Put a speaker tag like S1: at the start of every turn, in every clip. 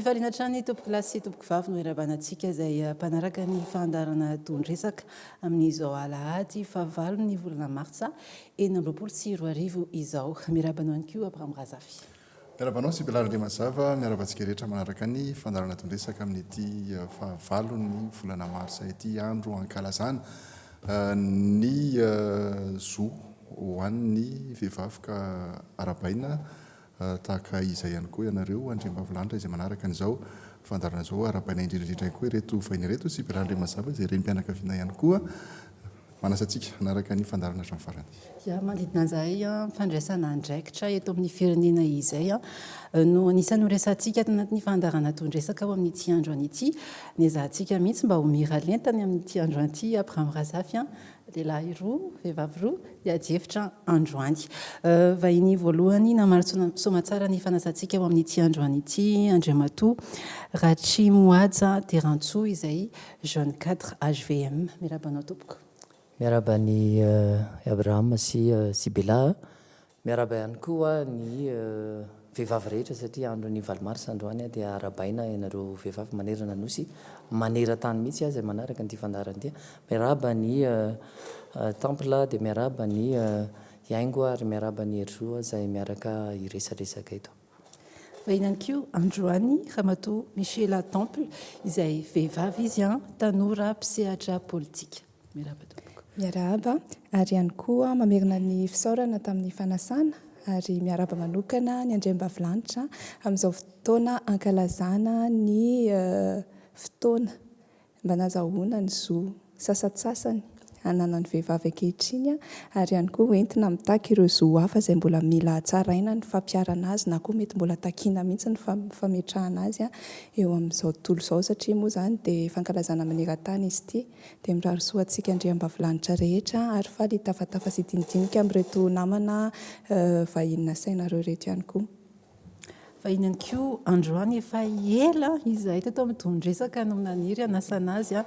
S1: Am-pifaliana hatrany tompokolahy sy tompokovavy no iarahabana antsika izay mpanaraka ny fandaharana Don-dresaka amin'izao alahady fahavalon'ny volana martsa 2026 izao. Miarahaba anao ihany koa Abraham Razafy.
S2: Miarahaba anao Sibella Randriamazava, miarahaba antsika rehetra manaraka ny fandaharana Don-dresaka amin'ity fahavalon'ny volana marsa ity, andro ankalazana ny zo ho an'ny vehivavy ka arahabaina Tahaka izay ihany koa ianareo andriambavilanitra izay manaraka an'izao fandaharana izao. Arahabaina indrindra indrindra ihany koa ireto vahiny ireto sy Bela Andriamazava izay renim-pianakaviana ihany koa. Manasa antsika hanaraka ny fandaharana hatramin'ny farany.
S1: Ya, manodidina an'izay fandraisana andraikitra eto amin'ny firenena izay no anisan'ny horesahantsika ato anatin'ny fandaharana Tondresaka ho amin'ity androany ity. Niezahantsika mihitsy mba ho mira lenta ny amin'ity androany ity Abraham Razafy Lehilahy roa, vehivavy roa hiady hevitra androany. Vahiny voalohany namaly soamatsara ny fanasantsika ho amin'ity androany ity Andriamatoa Ratrimohaja Derantsoa izay jeune cadre hvm. Miarahaba anao tompoko.
S3: Miarahaba an'i Abraham sy Sibela. Miarahaba ihany koa ny vehivavy rehetra satria andron'ny valo marsa androany dia arahabaina ianareo vehivavy manerana ny Nosy, maneran-tany mihitsy aza manaraka an'ity fandaharana ity. Miarahaba ny Temple dia miarahaba ny Haingo ary miarahaba ny Herizo izay miaraka hiresadresaka eto.
S1: Vahiny ihany koa androany Ramatoa Michela Temple izay vehivavy izy, tanora mpisehatra politika. Miarahaba tompoko.
S4: Miarahaba, ary ihany koa mamerina ny fisaorana tamin'ny fanasana ary miarahaba manokana ny Andriambavilanitra amin'izao fotoana ankalazana ny fotoana mba nazahoana ny zo sasantsasany ananan'ny vehivavy ankehitriny ary ihany koa hoentina mitaky ireo zo hafa izay mbola mila hatsaraina ny fampiharana azy na koa mety mbola takiana mihitsy ny fametrahana azy eo amin'izao tontolo izao satria moa izany dia fankalazana maneran-tany izy ity. Dia mirary soa antsika andriambavilanitra rehetra ary faly hitafatafa sy hidinidinika amin'ireto namana vahiny nasainareo ireto ihany koa.
S1: Vahiny ihany koa androany efa ela izahay teto amin'ny Don-dresaka no naniry hanasana azy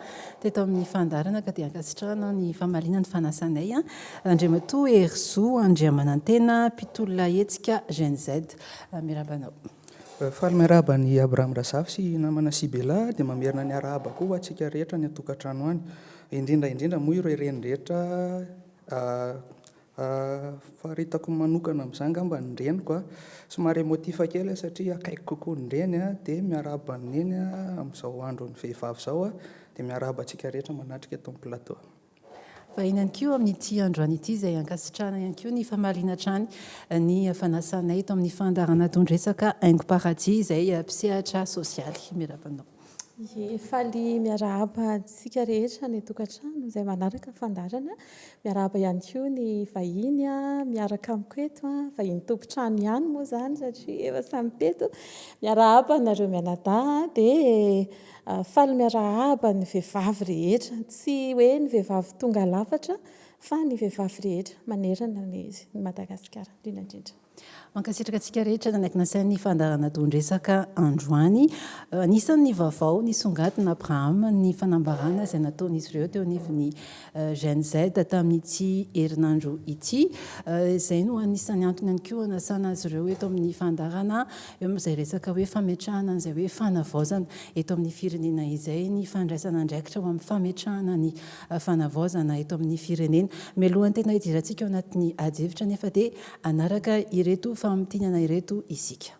S1: teto amin'ny fandaharana ka dia ankasitrahana ny famaliana ny fanasanay. Andriamatoa Herizo Andriamanantena, mpitolona hetsika Gen Z. Miarahaba anao.
S5: Faly miarahaba an'i Abraham Razafy sy i namana Sibela dia mamerina ny arahaba koa ho antsika rehetra any an-tokantrano any. Indrindra indrindra moa ireo reny rehetra faritako manokana amin'izany angamba ny reniko a. Somary émotif kely aho satria akaiky kokoa ny reny dia miarahaba an'i Neny amin'izao andron'ny vehivavy izao dia miarahaba antsika rehetra manatrika eto amin'ny plateau.
S1: Vahiny ihany koa amin'ity androany ity izay ankasitrahana ihany koa ny famaliana hatrany ny fanasanay eto amin'ny fandaharana Don-dresaka Haingo Paradis izay mpisehatra sosialy. Miarahaba anao.
S6: Ie, faly miarahaba antsika rehetra any an-tokantrano izay manaraka ny fandaharana. Miarahaba ihany koa ny vahiny miaraka amiko eto, vahiny tompon-trano ihany moa izany satria efa samy teto. Miarahaba anareo mianadahy dia Faly miarahaba ny vehivavy rehetra, tsy hoe ny vehivavy tonga lafatra fa ny vehivavy rehetra manerana ny Madagasikara indrindra indrindra.
S1: Mankasitraka antsika rehetra nanaiky nasain'ny fandaharana Don-dresaka androany. Anisan'ny vaovao nisongadina Abraham ny fanambarana izay nataon'izy ireo teo anivon'ny Gen Z tamin'ity herinandro ity. Izay no anisan'ny antony ihany koa hanasana azy ireo eto amin'ny fandaharana eo amin'izay resaka hoe fametrahana an'izay hoe fanavaozana eto amin'ny firenena izay, ny fandraisana andraikitra ho amin'ny fametrahana ny fanavaozana eto amin'ny firenena. Mialohan'ny tena hidirantsika ao anatin'ny adihevitra anefa dia hanaraka ireto famintinana ireto isika.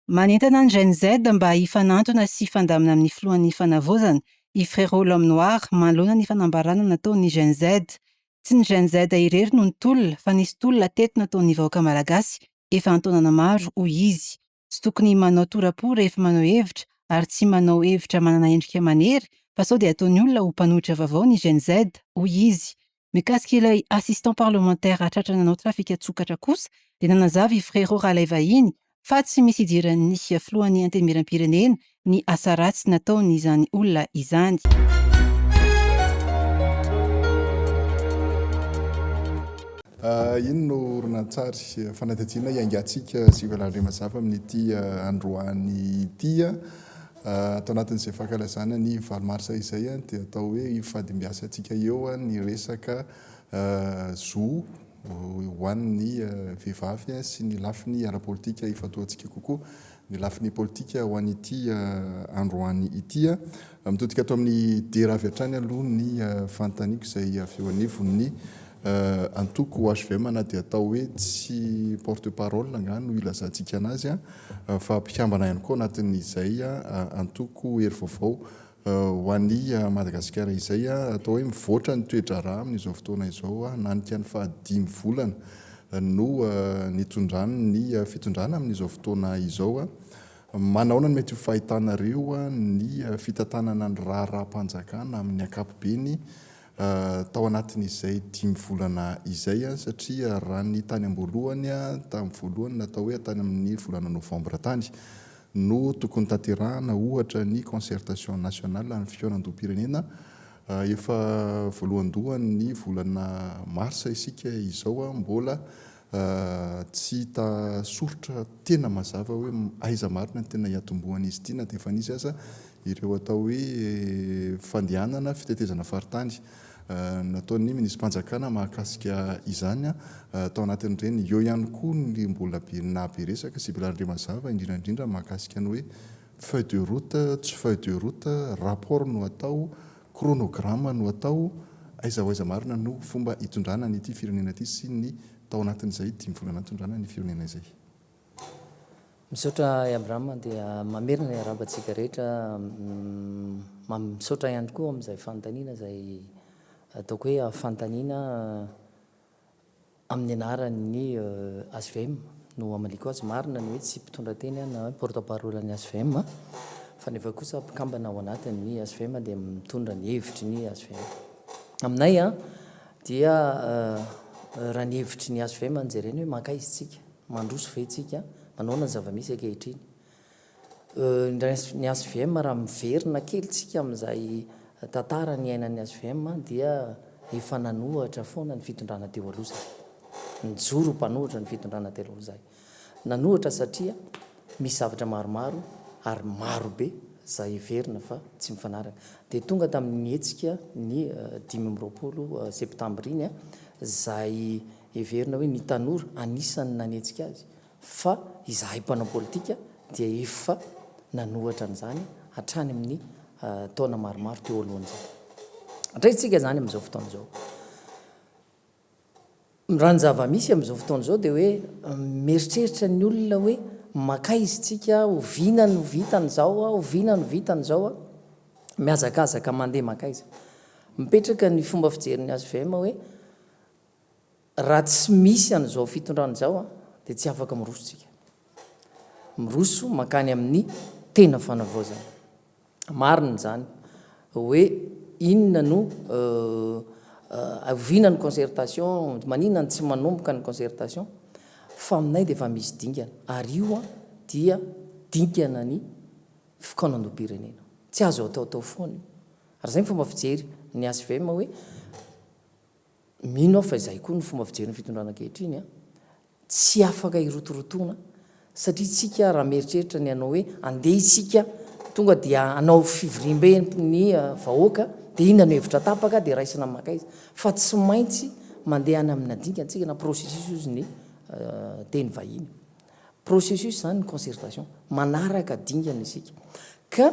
S1: Manentana ny Gen Z mba hifanantona sy hifandamina amin'ny filohan'ny Fanavaozana, i Frérot L'Homme Noir, manoloana ny fanambarana nataon'ny Gen Z. Tsy ny Gen Z irery no nitolona, fa nisy tolona teto nataon'ny vahoaka malagasy efa an-taonana maro, hoy izy. Tsy tokony manao tora-po rehefa manao hevitra ary tsy manao hevitra manana endrika manery fa sao dia ataon'ny olona ho mpanohitra vaovao ny Gen Z, hoy izy. Mikasika ilay assistant parlementaire tratra nanao trafikan-tsokatra kosa dia nanazava i Frérot Ralaivahiny fa tsy misy idiran'ny filohan'ny Antenimierampirenena ny asa ratsy nataon'izany olona izany.
S2: Iny no horonantsary fanadihadiana hiaingantsika sy hivelan-dRemazava amin'ity androany ity. Ato anatin'izay fankalazana ny valo marsa izay dia atao hoe hifandimbiasantsika eo ny resaka zo. ho an'ny vehivavy sy ny lafiny ara-politika ifantohantsika kokoa ny lafiny politika ho an'ity androany ity. Mitodika ato amin'ny Dera avy hatrany aloha ny fanontaniako izay avy eo anivon'ny antoko hvm na dia atao hoe tsy porte parole angaha no ilazantsika anazy fa mpikambana ihany koa anatin'izay antoko Hery Vaovao ho an'i Madagasikara izay. Atao hoe mivoatra ny toe-draharaha amin'izao fotoana izao, nanika ny fahadimy volana no nitondrany ny fitondrana amin'izao fotoana izao. Manahoana no mety ho fahitanareo ny fitantanana ny raharaham-panjakana amin'ny ankapobeny tao anatin'izay dimy volana izay satria raha ny tany am-boalohany, tamin'ny voalohany natao hoe tany amin'ny volana novambra tany no tokony tanterahana ohatra ny concertation nationale ny fikaonandoham-pirenena. Efa voalohandohan'ny volana marsa isika izao mbola tsy hita soritra tena mazava hoe aiza marina ny tena hiatombohan'izy ity na dia efa nisy aza ireo atao hoe fandehanana fitetezana faritany nataon'ny minisi-panjakana mahakasika izany tao anatin'ireny. Eo ihany koa ny mbola be naha be resaka sy be Randriamazava indrindra indrindra mahakasika ny hoe feuille de route tsy feuille de route, rapport no atao, chronogramme no atao, aiza ho aiza marina no fomba hitondrana an'ity firenena ity sy ny tao anatin'izay dimy volana nitondrana ny firenena izay.
S3: Misaotra i Abraham dia mamerina ny arahaba antsika rehetra, misaotra ihany koa amin'izay fanontaniana izay ataoko hoe fanontaniana amin'ny anaran'ny hvm no hamaliako azy, marina ny hoe tsy mpitondra teny aho na hoe porte parole ny hvm fa nefa kosa mpikambana ao anatin'ny hvm dia mitondra ny hevitry ny hvm. Aminay dia raha ny hevitry ny hvm no jerena hoe mankaiza isika? Mandroso ve tsika? Manaona ny zava-misy ankehitriny? Ny hvm raha miverina kely tsika amin'izay tantara niainan'ny hvm dia efa nanohatra foana ny fitondrana teo aloha izay. Nijoro ho mpanohatra ny fitondrana teo aloha izay. Nanohatra satria misy zavatra maromaro ary maro be izay heverina fa tsy mifanaraka. Dia tonga tamin'ny hetsika ny 25 septambra iny izay Heverina hoe ny tanora anisan'ny nanetsika azy fa izahay mpanao politika dia efa nanohatra an'izany hatrany amin'ny taona maromaro teo alohan'izay. Hatraiza isika izany amin'izao fotoana izao? Raha ny zava-misy amin'izao fotoana izao dia hoe mieritreritra ny olona hoe mankaiza isika, oviana no vita an'izao, oviana no vita an'izao, mihazakazaka mandeha mankaiza. Mipetraka ny fomba fijerin'ny hvm hoe Raha tsy misy an'izao fitondrana izao dia tsy afaka miroso tsika. Miroso mankany amin'ny tena fanavaozana. Marina izany hoe inona no oviana ny concertation, maninona no tsy manomboka ny concertation fa aminay dia efa misy dingana ary io dia dingana ny fikaonandoham-pirenena. Tsy azo ataotao foana io. Ary izay ny fomba fijery ny HVM hoe Mino aho fa izay koa no fomba fijerin'ny fitondrana ankehitriny an! Tsy afaka hirotorotoana satria tsika raha mieritreritra ny hanao hoe andeha isika tonga dia hanao fivoriambe ny vahoaka dia inona no hevitra tapaka dia raisina mankaiza fa tsy maintsy mandeha any amina dingana tsika na processus hozy ny teny vahiny. Processus izany ny concertation, manaraka dingana isika ka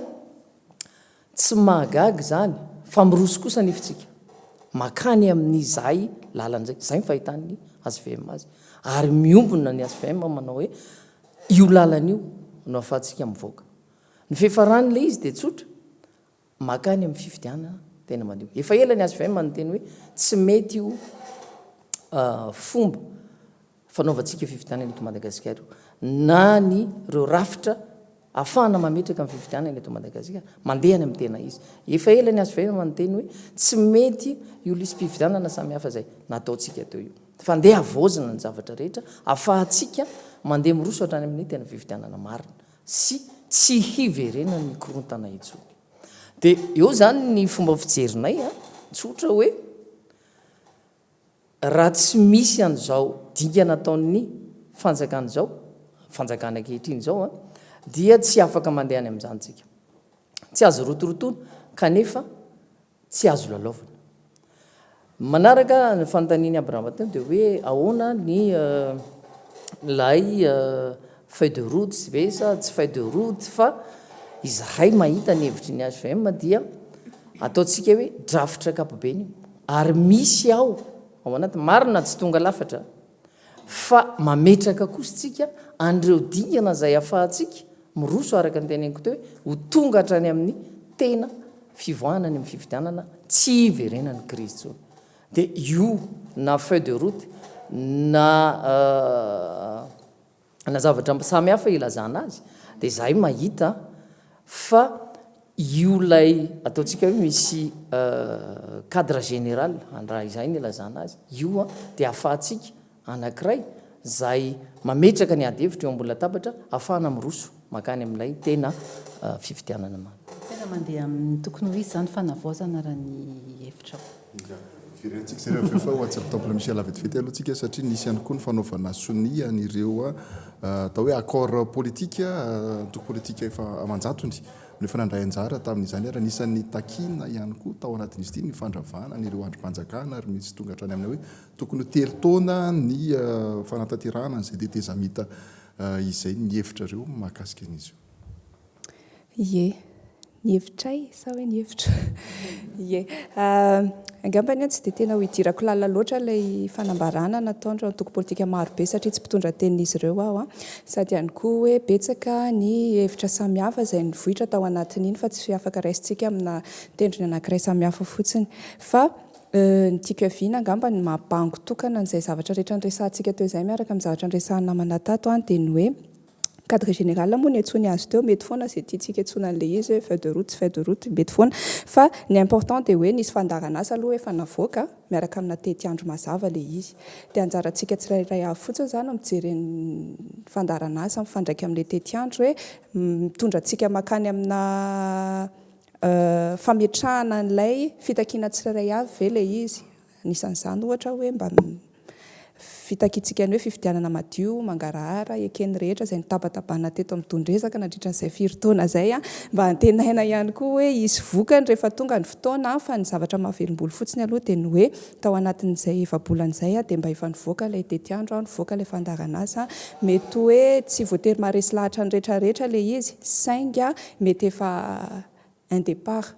S3: Tsy mahagaga izany fa miroso kosa anefa isika makany amin'izay lalana izay. Izay ny fahitan'ny hvm azy. Ary miombona ny hvm manao hoe io lalana io no ahafahantsika mivoaka. Ny fiafaran'ilay izy dia tsotra, makany amin'ny fifidianana tena madio. Efa ela ny hvm niteny hoe tsy mety io fomba fanaovantsika fifidianana eto Madagasikara io, na ny ireo rafitra ahafahana mametraka ny fifidianana eto Madagasikara, mandeha any amin'ny tena izy. Efa ela ny HVM niteny hoe tsy mety io lisi-pifidianana samihafa izay nataontsika teo io, fa ndeha havaozina ny zavatra rehetra ahafahantsika mandeha miroso hatrany amin'ny tena fifidianana marina sy tsy hiverenan'ny korontana intsony. Dia eo izany ny fomba fijerinay, tsotra hoe. Raha tsy misy an'izao dingana ataon'ny fanjakana izao, fanjakana ankehitriny izao an, dia tsy afaka mandeha any amin'izany tsika. Tsy azo rotorotoana kanefa tsy azo lalaovina. Manaraka ny fanontanian'i Abrahama teo dia hoe ahoana ny ilay feuille de route ve sa tsy feuille de route fa izahay mahita ny hevitry ny hvm dia ataontsika hoe drafitra ankapobeny io ary misy ao ao anaty, marina tsy tonga lafatra fa mametraka kosa tsika an'ireo dingana izay afahantsika miroso araka ny teneniko teo hoe ho tonga hatrany amin'ny tena fivoahana any amin'ny fifidianana tsy hiverenan'ny krizy intsony. Dia io na feuille de route na na zavatra samy hafa ilazana azy dia izahay mahita fa io ilay ataontsika hoe misy cadre général raha izay no ilazana azy io dia ahafahantsika anankiray izay mametraka ny ady hevitra eo ambony latabatra ahafahana miroso mankany amin'ilay tena fifidianana marina.
S1: Tena mandeha amin'ny tokony ho izy izany fanavaozana raha ny hevitrao.
S2: Ika. Hiverenantsika izay avy eo fa ho atsy amin'ny Temple Michel vetivety aloha tsika satria nisy ihany koa ny fanaovana sonia an'ireo atao hoe accord politique, antoko politika efa aman-jatony no efa nandray anjara tamin'izany ary anisan'ny takiana ihany koa tao anatin'izy ity ny fandravana an'ireo andrim-panjakana ary misy tonga hatrany amin'ny hoe tokony ho telo taona ny fanatanterahana an'izay tetezamita izay ny hevitrareo mahakasika an'izy io.
S4: Ie. Ny hevitray sa hoe ny hevitro? Ie. Angambany tsy dia tena ho idirako lalina loatra ilay fanambarana nataon'ireo antoko politika maro be satria tsy mpitondra tenin'izy ireo aho. Sady ihany koa hoe betsaka ny hevitra samihafa izay nivoitra tao anatin'iny fa tsy afaka raisintsika amina tendrony anankiray samihafa fotsiny. Fa ny tiako hiaviana angamba ny maha bango tokana an'izay zavatra rehetra niresahantsika teo izay miaraka amin'ny zavatra niresahan'ny namana tato dia ny hoe Cadre général moa niantsoany azy teo, mety foana izay tiantsika iantsoana an'ilay izy hoe feuille de route tsy feuille de route, mety foana. Fa ny important dia hoe nisy fandaharan'asa aloha efa navoaka miaraka amina tetiandro mazava ilay izy. Dia anjarantsika tsirairay avy fotsiny izany no mijery ny fandaharan'asa mifandraika amin'ilay tetiandro hoe mitondra antsika mankany amina fametrahana an'ilay fitakiana tsirairay avy ve ilay izy. Anisan'izany ohatra hoe mba fitakiantsika ny hoe fifidianana madio, mangarahara, eken'ny rehetra izay nitabatabana teto amin'ny don-dresaka nandritra an'izay firy taona izay. Mba antenaina ihany koa hoe hisy vokany rehefa tonga ny fotoana fa ny zavatra mahavelom-bolo fotsiny aloha dia ny hoe tao anatin'izay efa-bolana izay dia mba efa nivoaka ilay tetiandro, nivoaka ilay fandaharanasa. Mety hoe tsy voatery maharesy lahatra ny rehetrarehetra ilay izy saingy mety efa un départ.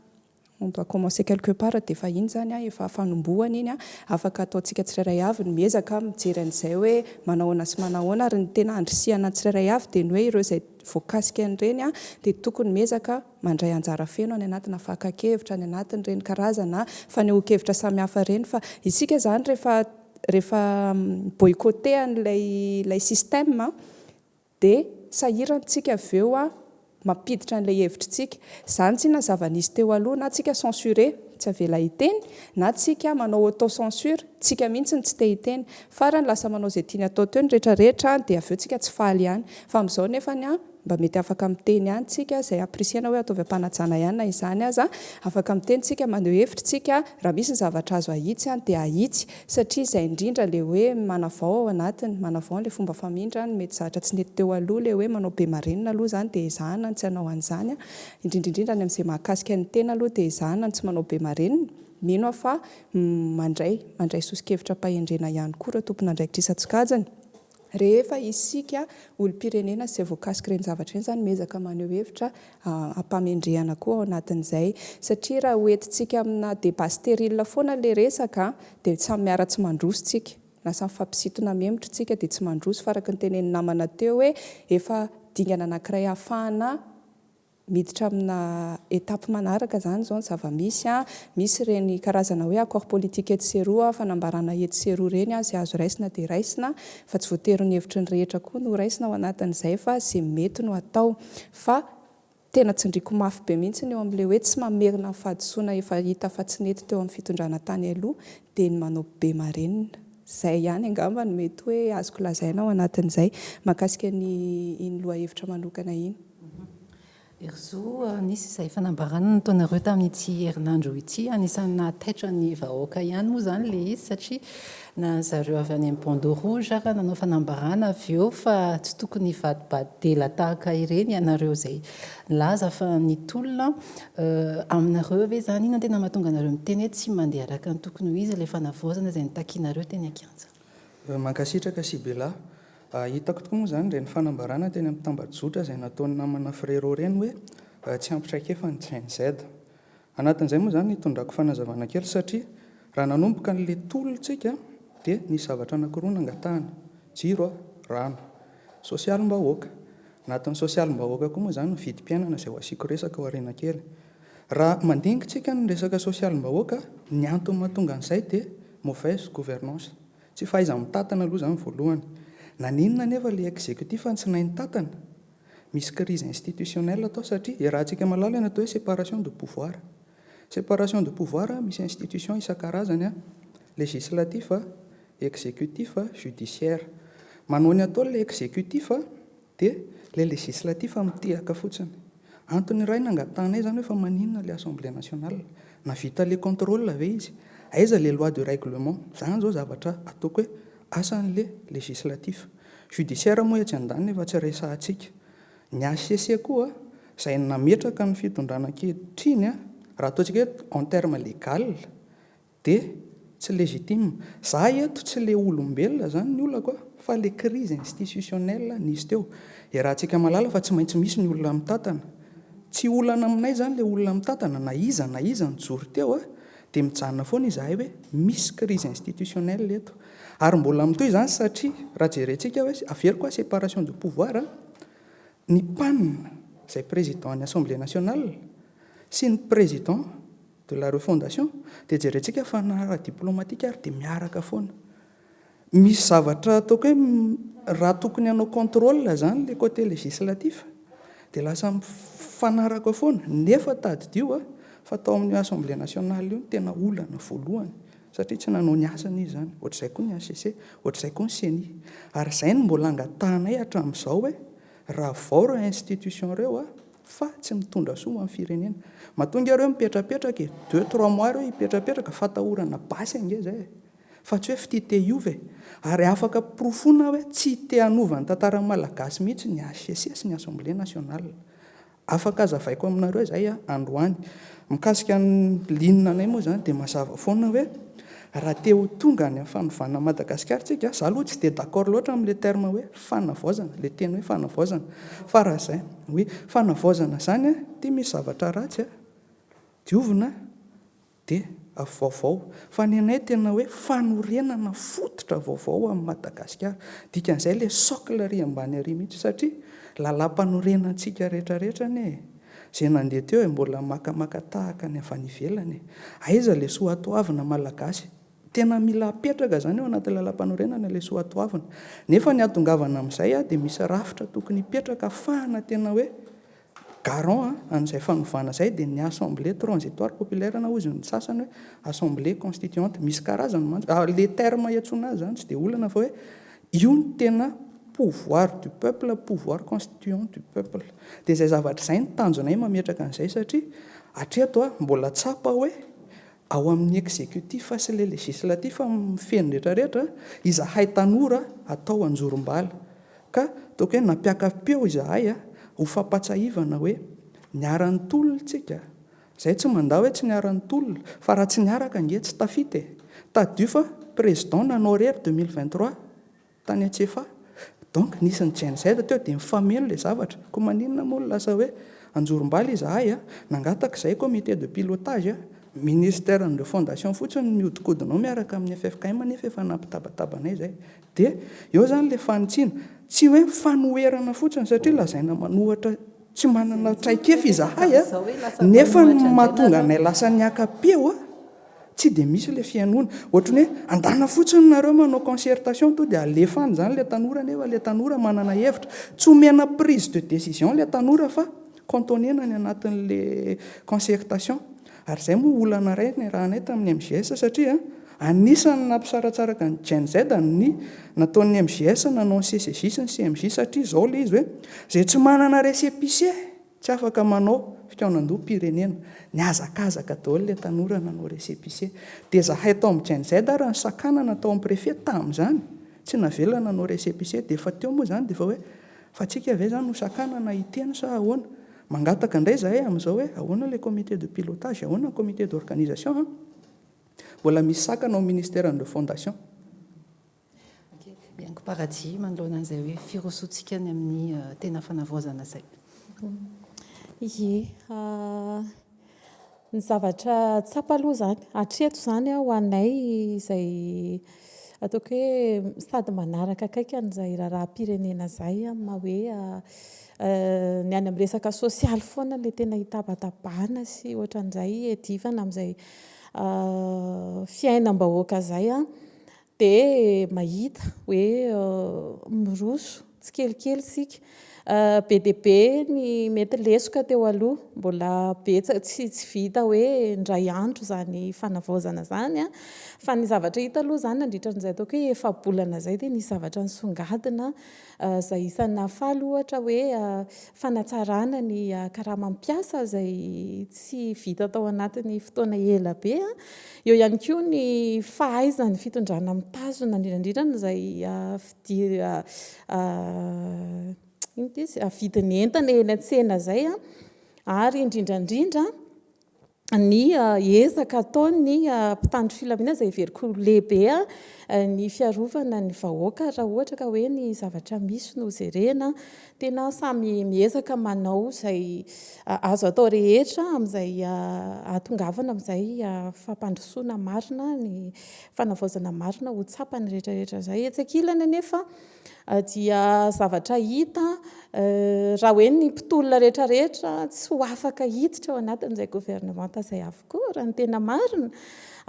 S4: On doit commencer quelque part dia efa iny izany an, efa fanombohana iny an, afaka ataontsika tsirairay avy ny miezaka mijery an'izay hoe manahoana sy manahoana ary ny tena andrisihana ny tsirairay avy dia ny hoe ireo izay voakasika an'ireny an dia tokony miezaka mandray anjara feno any anatina fakan-kevitra, any anatin'ireny karazana fanehoan-kevitra samihafa ireny fa isika izany rehefa rehefa mi-boycotter an'ilay ilay système an Dia sahirana tsika avy eo a mampiditra an'ilay hevitritsika. Izany tsinona ny zava-nisy teo aloha, na tsika censuré, tsy avela hiteny, na tsika manao auto censure, tsika mihitsy no tsy te hiteny. Farany lasa manao izay tiany atao teo ny rehetra rehetra dia avy eo tsika tsy faly ihany. Fa amin'izao nefany a, mba mety afaka miteny ihany tsika, izay apprécier-na hoe ataovy am-panajana ihany na izany aza, afaka miteny tsika, maneho hevitra tsika, raha misy ny zavatra azo ahitsy dia ahitsy. Satria izay indrindra le hoe manavao ao anatiny, manavao an'le fomba famindra ny mety zatra tsy nety teo aloha le hoe manao be marenina aloha izany dia ezahana ny tsy hanao an'izany, indrindra indrindra any amin'izay mahakasika ny tena aloha dia ezahana ny tsy manao be marenina, mino aho fa mandray mandray soso-kevitra am-pahendrena ihany koa ireo tompon'andraikitra isan-tsokajiny. Rehefa isika olom-pirenena izay voakasik'ireny zavatra ireny izany miezaka maneho hevitra am-pamendrehana koa ao anatin'izay. Satria raha ho entintsika amina débat stérile foana ilay resaka dia samy miara-tsy mandroso tsika. Lasa mifampisintona memotra tsika dia tsy mandroso fa araka ny tenenin'ny namana teo hoe efa dingana anankiray ahafahana Miditra amina étape manaraka izany izao ny zava-misy an, misy ireny karazana hoe accord politique etsy sy eroa, fanambarana etsy sy eroa ireny an, izay azo raisina dia raisina, fa tsy voatery ny hevitry ny rehetra koa no raisina ao anatin'izay fa izay mety no atao. Fa tena tsindriako mafy be mihitsy ny eo amin'ilay hoe tsy mamerina ny fahadisoana efa hita fa tsy nety teo amin'ny fitondrana tany aloha dia ny manao be marenina. Izay ihany angamba no mety hoe azoko lazaina ao anatin'izay mahakasika ny iny lohahevitra manokana iny.
S1: Herizo, nisy izay fanambarana nataonareo tamin'ity herinandro ity, anisan'ny nahataitra ny vahoaka ihany moa izany ilay izy satria na zareo avy any amin'ny bandeau rouge ara nanao fanambarana avy eo fa tsy tokony hivadibadela tahaka ireny ianareo izay nilaza fa nitolona. Aminareo ve izany, inona no tena mahatonga anareo miteny hoe tsy mandeha araka ny tokony ho izy ilay fanavaozana izay nitakianareo teny an-kianja?
S5: Mankasitraka Sibela. Hitako tokoa moa izany ireny fanambarana teny amin'ny tambajotra izay nataon'ny namana Frérot ireny hoe tsy ampy traikefa ny Gen Z. Anatin'izay moa izany hitondrako fanazavana kely satria raha nanomboka an'ilay tolona tsika dia nisy zavatra anankiroa nangatahana, jiro, rano. Sosialim-bahoaka. Anatin'ny sosialim-bahoaka koa moa izany ny vidim-piainana izay ho asiako resaka aoriana kely. Raha mandinika tsika ny resaka sosialim-bahoaka, ny antony mahatonga an'izay dia mauvaise gouvernance. Tsy fahaiza-mitantana aloha izany voalohany. Naninona anefa ilay executif no tsy nahay nitantana? Misy crise institutionnelle tao satria iarahantsika mahalala ny atao hoe séparation de pouvoir. Séparation de pouvoir, misy institution isan-karazany, législatif, executif, judiciaire. Manao ny ataony ilay executif Dia ilay législatif mitehaka fotsiny. Antony iray nangatahanay izany hoe fa maninona ilay assemblée nationale? Nahavita ilay contrôle ve izy? Aiza ilay loi de règlement? Izany izao zavatra ataoko hoe asan'ilay législatif. Judiciaire moa etsy andaniny efa tsy resahantsika. Ny HCC koa izay nametraka ny fitondrana ankehitriny raha ataontsika hoe en terme légal Dia tsy légitime. Za eto tsy le olombelona zany ny olako a, fa le crise institutionnelle nisy teo. Iarahantsika mahalala fa tsy maintsy misy ny olona mitantana. Tsy olana aminay zany le olona mitantana na iza na iza nijoro teo a, dia mijanona foana izahay hoe misy crise institutionnelle eto. Ary mbola mitohy izany satria raha jerentsika hoe, averiko a, séparation de pouvoir a, ny PAN izay président ny assemblée nationale sy ny président de la refondation dia jerentsika fa na ara-diplomatika ary dia miaraka foana. Misy zavatra ataoko hoe raha tokony hanao contrôle izany ilay côté législatif dia lasa mifanaraka foana nefa tadidio a fa tao amin'io assemblée nationale io no tena olana voalohany satria tsy nanao ny asany izy izany. Ohatr'izay koa ny HCC, ohatr'izay koa ny ceni. Ary izay no mbola angatahanay hatramin'izao hoe ravao ireo institution ireo a fa tsy mitondra soa ho an'ny firenena. Matoa ange ireo mipetrapetraka e, deux trois mois ireo hipetrapetraka, fatahorana basy ange izay e, fa tsy hoe fitia te hiova e. Ary afaka porofoina hoe tsy te hanova ny tantaran'ny Malagasy mihitsy ny HCC sy ny Assemblée nationale. Afaka hazavaiko aminareo izay androany. Mikasika ny ligne anay moa izany dia mazava foana hoe raha te ho tonga any amin'ny fanovana an'i Madagasikara tsika, za aloha tsy dia d'accord loatra amin'ilay terme hoe fanavaozana, ilay teny hoe fanavaozana, fa raha izay, oui, fanavaozana izany an, ity misy zavatra ratsy an, diovina dia vaovao, fa ny anay tena hoe fanorenana fototra vaovao amin'i Madagasikara, dikan'izay ilay socle ary ambany ary mihitsy satria lalam-panorenantsika rehetra rehetra anie e, izay nandeha teo e mbola makamaka tahaka ny avy any ivelany e, aiza ilay soatoavina malagasy, tena mila apetraka izany ao anaty lalam-panorenana ilay soatoavina, nefa ny hahatongavana amin'izay dia misy rafitra tokony hipetraka ahafahana tena hoe Garant an'izay fanovana izay dia ny assemblée transitoire populaire na hozy ny sasany hoe assemblée constituante. Misy karazany mantsy, le terme iantsoana azy izany tsy dia olana fa hoe io no tena pouvoir du peuple, pouvoir constituant du peuple. Dia izay zavatra izay no tanjonay mametraka an'izay satria hatreto mbola tsapa hoe ao amin'ny exécutif sy le législatif mifehy ny rehetrarehetra, izahay tanora atao anjorom-bala. Ka ataoko hoe nampiaka-peo izahay ho fampatsahivana hoe niara-nitolona tsika. Izay tsy mandà hoe tsy niara-nitolona, fa raha tsy niaraka ange tsy tafita e. Tadidio fa président nanao irery 2023 tany Antsefahy. Donc nisy ny Gen Z teo dia mifameno ilay zavatra. Koa maninona moa no lasa hoe anjorom-bala izahay? Nangataka izahay comité de pilotage, ministère ny refondation fotsiny no mihodinkodina ao miaraka amin'ny ffkm nefa efa nampitabataba anay izay. Dia eo izany ilay fanitsiana. Tsy hoe fanoherana fotsiny satria lazaina manohatra tsy manana traikefa izahay a, nefa ny mahatonga anay lasa niaka-peo a, tsy dia misy ilay fihainoana. Ohatran'ny hoe andana fotsiny nareo manao concertation to dia alefa any izany ilay tanora nefa ilay tanora manana hevitra. Tsy omena prise de décision ilay tanora fa cantonner-na any anatin'ilay concertation. Ary izay moa olana iray niarahanay tamin'ny MJS satria anisan'ny nampisaratsaraka ny Gen Z ny nataon'ny MJS nanao ny CCJ sy ny CMJ satria izao ilay izy hoe izay tsy manana récépissé. Tsy afaka manao fikaonandoham-pirenena. Nihazakazaka daholo ilay tanora nanao récépissé. Dia izahay tao amin'ny Gen Z ary nosakanana tao amin'ny préfet tamin'izany. Tsy navela nanao récépissé. Dia efa teo moa izany dia efa hoe fa tsika ve izany nosakanana hiteny sa ahoana? Mangataka indray izahay amin'izao hoe ahoana ilay comité de pilotage, ahoana ny comité d'organisation an? Mbola misy sakana ao ministère ny refondation.
S1: Mihaingo paradis manoloana an'izay hoe firosoantsika any amin'ny tena fanavaozana izay.
S6: Ie. Ny zavatra tsapa aloha izany, hatreto izany ho anay izay ataoko hoe sady manaraka akaiky an'izay raharaham-pirenena izay amin'ny maha hoe ny any amin'ny resaka sosialy foana ilay tena itabatabana sy ohatran'izay iadivana amin'izay fiainam-bahoaka izay an. Dia mahita hoe miroso tsikelikely isika. Be dia be ny mety lesoka teo aloha, mbola betsaka, tsy tsy vita hoe indray andro izany fanavaozana izany an. Fa ny zavatra hita aloha izany nandritra an'izay ataoko hoe efa-bolana izay dia nisy zavatra nisongadina izay isan'ny nahafaly ohatra hoe fanatsarana ny karaman'ny mpiasa izay tsy vita tao anatin'ny fotoana ela be. Eo ihany koa ny fahaizan'ny fitondrana mitazona indrindra indrindra izay fidir- inona ity izy, vidin'ny entana eny an-tsena izay ary indrindra indrindra ny ezaka ataon'ny mpitandro filaminana izay heveriko ho lehibe ny fiarovana ny vahoaka raha ohatra ka hoe ny zavatra misy no jerena. Tena samy miezaka manao izay azo atao rehetra amin'izay hahatongavana amin'izay fampandrosoana marina, ny fanavaozana marina ho tsapan'ny rehetra rehetra izay. Etsy ankilany anefa dia zavatra hita raha hoe ny mpitolona rehetra rehetra tsy ho afaka hiditra ao anatin'izay governemanta izay avokoa raha ny tena marina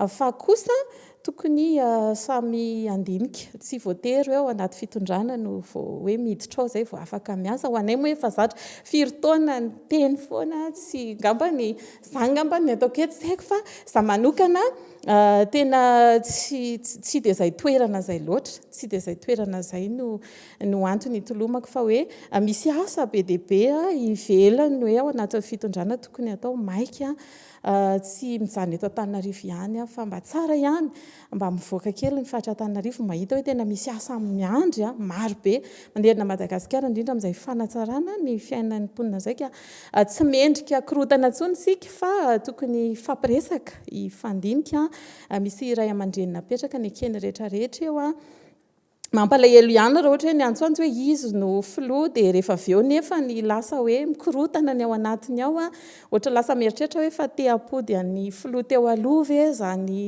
S6: fa kosa tokony samy handinika, tsy voatery hoe ao anaty fitondrana no vao hoe miditra ao izay vao afaka miasa, ho anay moa efa zatra firy taona niteny foana tsy angambany izany angambany ny ataoko hoe tsy haiko fa izaho manokana Tena tsy tsy dia izay toerana izay loatra, tsy dia izay toerana izay no no antony itolomako fa hoe misy asa be dia be ivelany hoe ao anatin'ny fitondrana tokony hatao maika, tsy mijanona eto Antananarivo ihany aho fa mba tsara ihany mba mivoaka kely ny faritra Antananarivo mahita hoe tena misy asa miandry maro be manerana an'i Madagasikara indrindra amin'izay fanatsarana ny fiainan'ny mponina izay ka Tsy mendrika korontana intsony isika fa tokony hifampiresaka, hifandinika. Misy ray aman-dreny napetraka nekeny rehetra rehetra eo. Mampalahelo ihany raha ohatra hoe niantsoantso hoe izy no filoha dia rehefa avy eo nefa ny lasa hoe mikorontana ny ao anatiny ao. Ohatra lasa mieritreritra hoe fa te hampody an'ny filoha teo aloha ve izany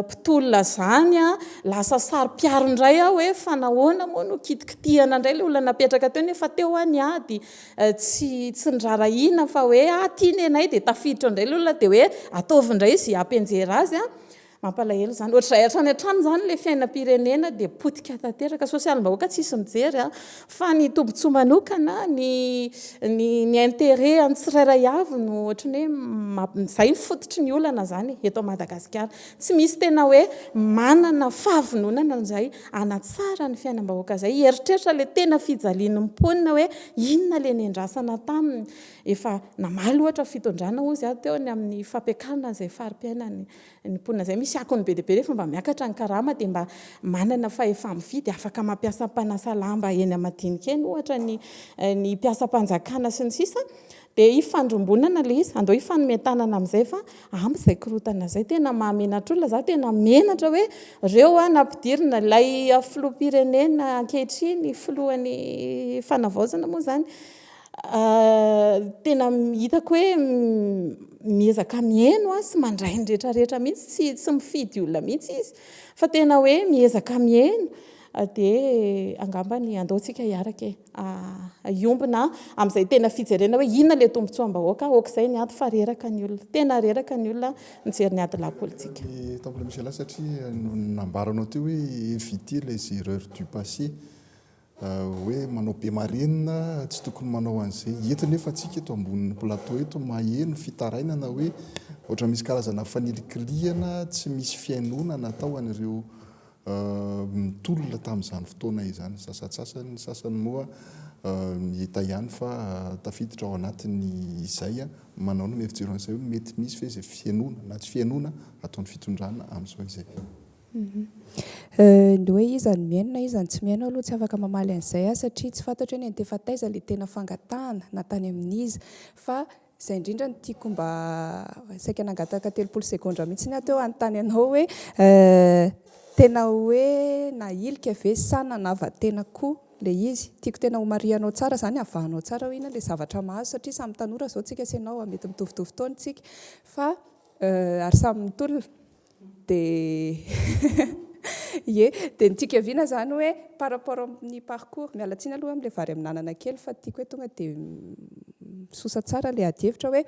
S6: mpitolona izany. Lasa saro-piaro indray aho hoe fa nahoana moa no kitikitihana indray ilay olona napetraka teo nefa teo aho niady. Tsy tsy nirarahiana fa hoe ah ty nenay dia tafiditra ao indray ilay olona dia hoe ataovy indray izay hampianjera azy an! Mampalahelo izany. Ohatr'izay hatrany hatrany izany ilay fiainam-pirenena dia potika tanteraka. Sosialim-bahoaka tsisy mijery an! Fa ny tombontsoa manokana, ny ny ny intérêt an'ny tsirairay avy no ohatran'ny hoe mamp- izay no fototry ny olana izany e, eto Madagasikara. Tsy misy tena hoe manana fahavononana izay hanatsara ny fiainam-bahoaka izay, hieritreritra ilay tena fijalian'ny mponina hoe inona ilay nendrasana taminy. Efa namaly ohatra fitondrana hozy aho teo ny amin'ny fampiakarana izay fari-piainan'ny mponina izay. Misy akony be dia be rehefa mba miakatra ny karama dia mba manana fahefa-mividy, afaka mampiasa mpanasa lamba eny madinika eny ohatra ny ny mpiasam-panjakana sy ny sisa. Dia ifandrombonana ilay izy, andao hifanome tanana amin'izay fa ampy izay korontana izay, tena mahamenatra olona, za tena menatra hoe reo an nampidirina ilay filoham-pirenena ankehitriny, filohan'ny fanavaozana moa izany, tena hitako hoe miezaka mihaino sy mandray ny rehetra rehetra mihitsy, tsy tsy mifidy olona mihitsy izy fa tena hoe miezaka mihaino dia angambany andao tsika hiaraka e. Hiombona amin'izay tena fijerena hoe inona ilay tombontsoam-bahoaka, aok'izay ny ady fa reraka ny olona, tena reraka ny olona mijery ny adilahy politika.
S2: Temple Michela satria nambaranao teo hoe éviter les erreurs du passé, hoe manao be marenina, tsy tokony manao an'izay. Eto nefa tsika eto ambonin'ny plateau eto maheno fitarainana hoe ohatran'ny misy karazana fanilikilihana tsy misy fihainoana natao an'ireo Nitolona tamin'izany fotoana izany ny sasantsasany, ny sasany moa Hita ihany fa tafiditra ao anatin'izay. Manao ny fijery an'izay hoe mety misy ve izay fihainoana na tsy fihainoana ataon'ny fitondrana amin'izao izay?
S4: Ny hoe iza no mihaino na iza no tsy mihaino aloha tsy afaka mamaly an'izay aho satria tsy fantatro hoe niantefa taiza ilay tena fangatahana na tany amin'iza fa izay indrindra no tiako mba saika nangataka 30 segondra mihitsy aho teo hanontany anao hoe tena hoe nahilika ve sa nanava-tena koa ilay izy? Tiako tena homarihanao tsara izany, havahanao tsara hoe inona ilay zavatra mahazo satria samy tanora izao tsika sy ianao, mety mitovitovy taona isika fa ary samy mitolona. Dia ie, dia ny tiako hiaviana izany hoe par rapport amin'ny parcours, miala tsiny aloha amin'ilay vary amin'anana kely fa tiako hoe tonga dia misosa tsara ilay adihevitra hoe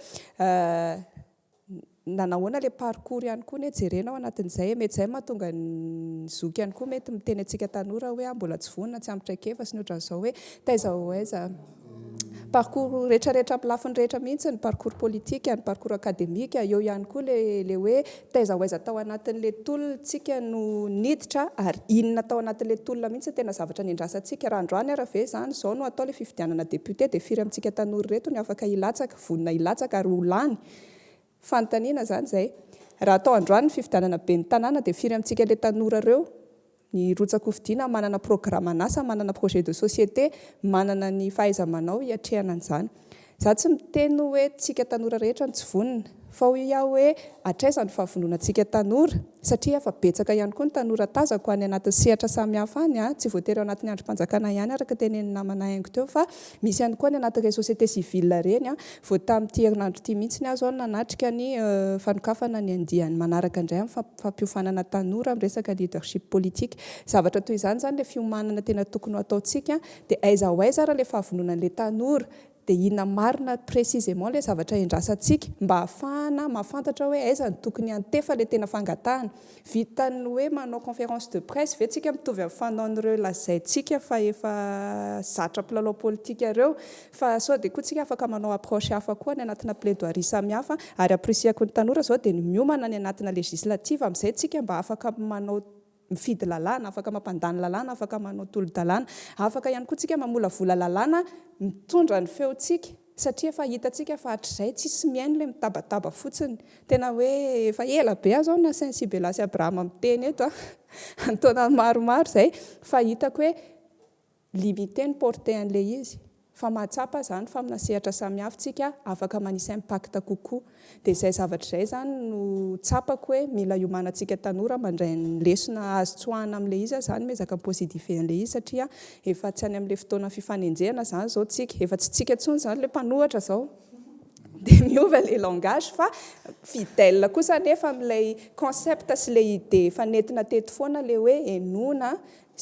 S4: nanahoana ilay parcours ihany koa anie jerena ao anatin'izay e, mety izay no mahatonga ny zoky ihany koa mety miteny antsika tanora hoe ah mbola tsy vonona, tsy ampy traikefa sy ny ohatran'izao hoe taiza ho aiza. Parcours rehetra rehetra amin'ny lafiny rehetra mihitsy, ny parcours politique, ny parcours académique, eo ihany koa ilay ilay hoe taiza ho aiza tao anatin'ilay tolona tsika no niditra ary inona tao anatin'ilay tolona mihitsy no tena zavatra niandrasantsika. Raha androany ara ve izany izao no atao ilay fifidianana député dia firy amintsika tanora ireto no afaka hilatsaka, vonona hilatsaka ary ho lany? Fanontaniana izany izay. Raha atao androany ny fifidianana ben'ny tanàna dia firy amintsika ilay tanora ireo ny rotsa-kofidina manana programan'asa, manana projet de société, manana ny fahaiza-manao hiatrehana an'izany. Izaho tsy miteny hoe tsika tanora rehetra no tsy vonona, fa hoy aho hoe hatraiza ny fahavononantsika tanora, satria efa betsaka ihany koa ny tanora tazako any anatin'ny sehatra samihafa any, tsy voatery ao anatin'ny andrim-panjakana ihany araka ny tenenin'ny namana Haingo teo fa Misy ihany koa any anatin'ireny société civile ireny. Vao tamin'ity herinandro ity mihitsy aho izao no nanatrika ny fanokafana ny andiany manaraka indray amin'ny fampiofanana tanora amin'ny resaka leadership politique. Zavatra toy izany izany ilay fiomanana tena tokony ho ataontsika. Dia aiza ho aiza ary ilay fahavononan'ilay tanora? Dia inona marina précisément ilay zavatra endrasantsika mba hahafahana mahafantatra hoe aiza no tokony hiantefa ilay tena fangatahana? Vitan'ny hoe manao conférence de presse ve tsika mitovy amin'ny fanaon'ireo lazaintsika fa efa zatra mpilalao politika ireo? Fa sao dia koa tsika afaka manao approche hafa koa any anatina plaidoirie samihafa ary ampirisihako ny tanora izao dia ny miomana any anatina législative amin'izay tsika mba afaka manao mifidy lalàna, afaka mampandany lalàna, afaka manao tolo-dalàna. Afaka ihany koa tsika mamolavola lalàna mitondra ny feontsika satria efa hitantsika fa hatrizay tsisy mihaino ilay mitabataba fotsiny. Tena hoe efa ela be aho izao no nasain'i Sibela sy Abrahama miteny eto an, an-taonany maromaro izay, fa hitako hoe limité ny portée an'ilay izy. Fa mahatsapa aho izany fa amina sehatra samihafa tsika afaka manisy impact kokoa. Dia izay zavatra izay izany no tsapako hoe mila iomanantsika tanora mandray ny lesona azo tsoahina amin'ilay izy aho izany miezaka mi-positiver an'ilay izy satria efa tsy any amin'ilay fotoana fifanenjehana izany izao tsika. Efa tsy tsika intsony izany ilay mpanohatra izao. Dia miova ilay langage fa fidèle kosa anefa amin'ilay concept sy ilay idée efa nentina teto foana ilay hoe henoina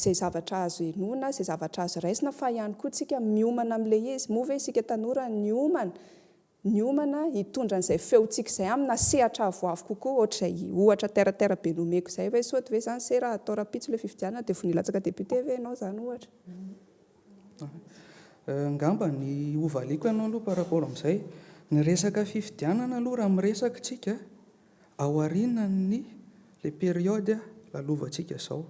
S4: izay zavatra azo henoina, izay zavatra azo raisina fa ihany koa tsika miomana amin'ilay izy. Moa ve isika tanora niomana, niomana hitondra an'izay feontsika izay amina sehatra avoavo kokoa ohatr'izay ohatra terre à terre be nomeko izay hoe sao ve izany se raha atao rahampitso ilay fifidianana dia vao nilatsaka député ve ianao izany ohatra?
S5: Angamba ny hovaliako ianao aloha par rapport amin'izay. Ny resaka fifidianana aloha raha miresaka isika, aorianan'ny ilay période lalovantsika izao.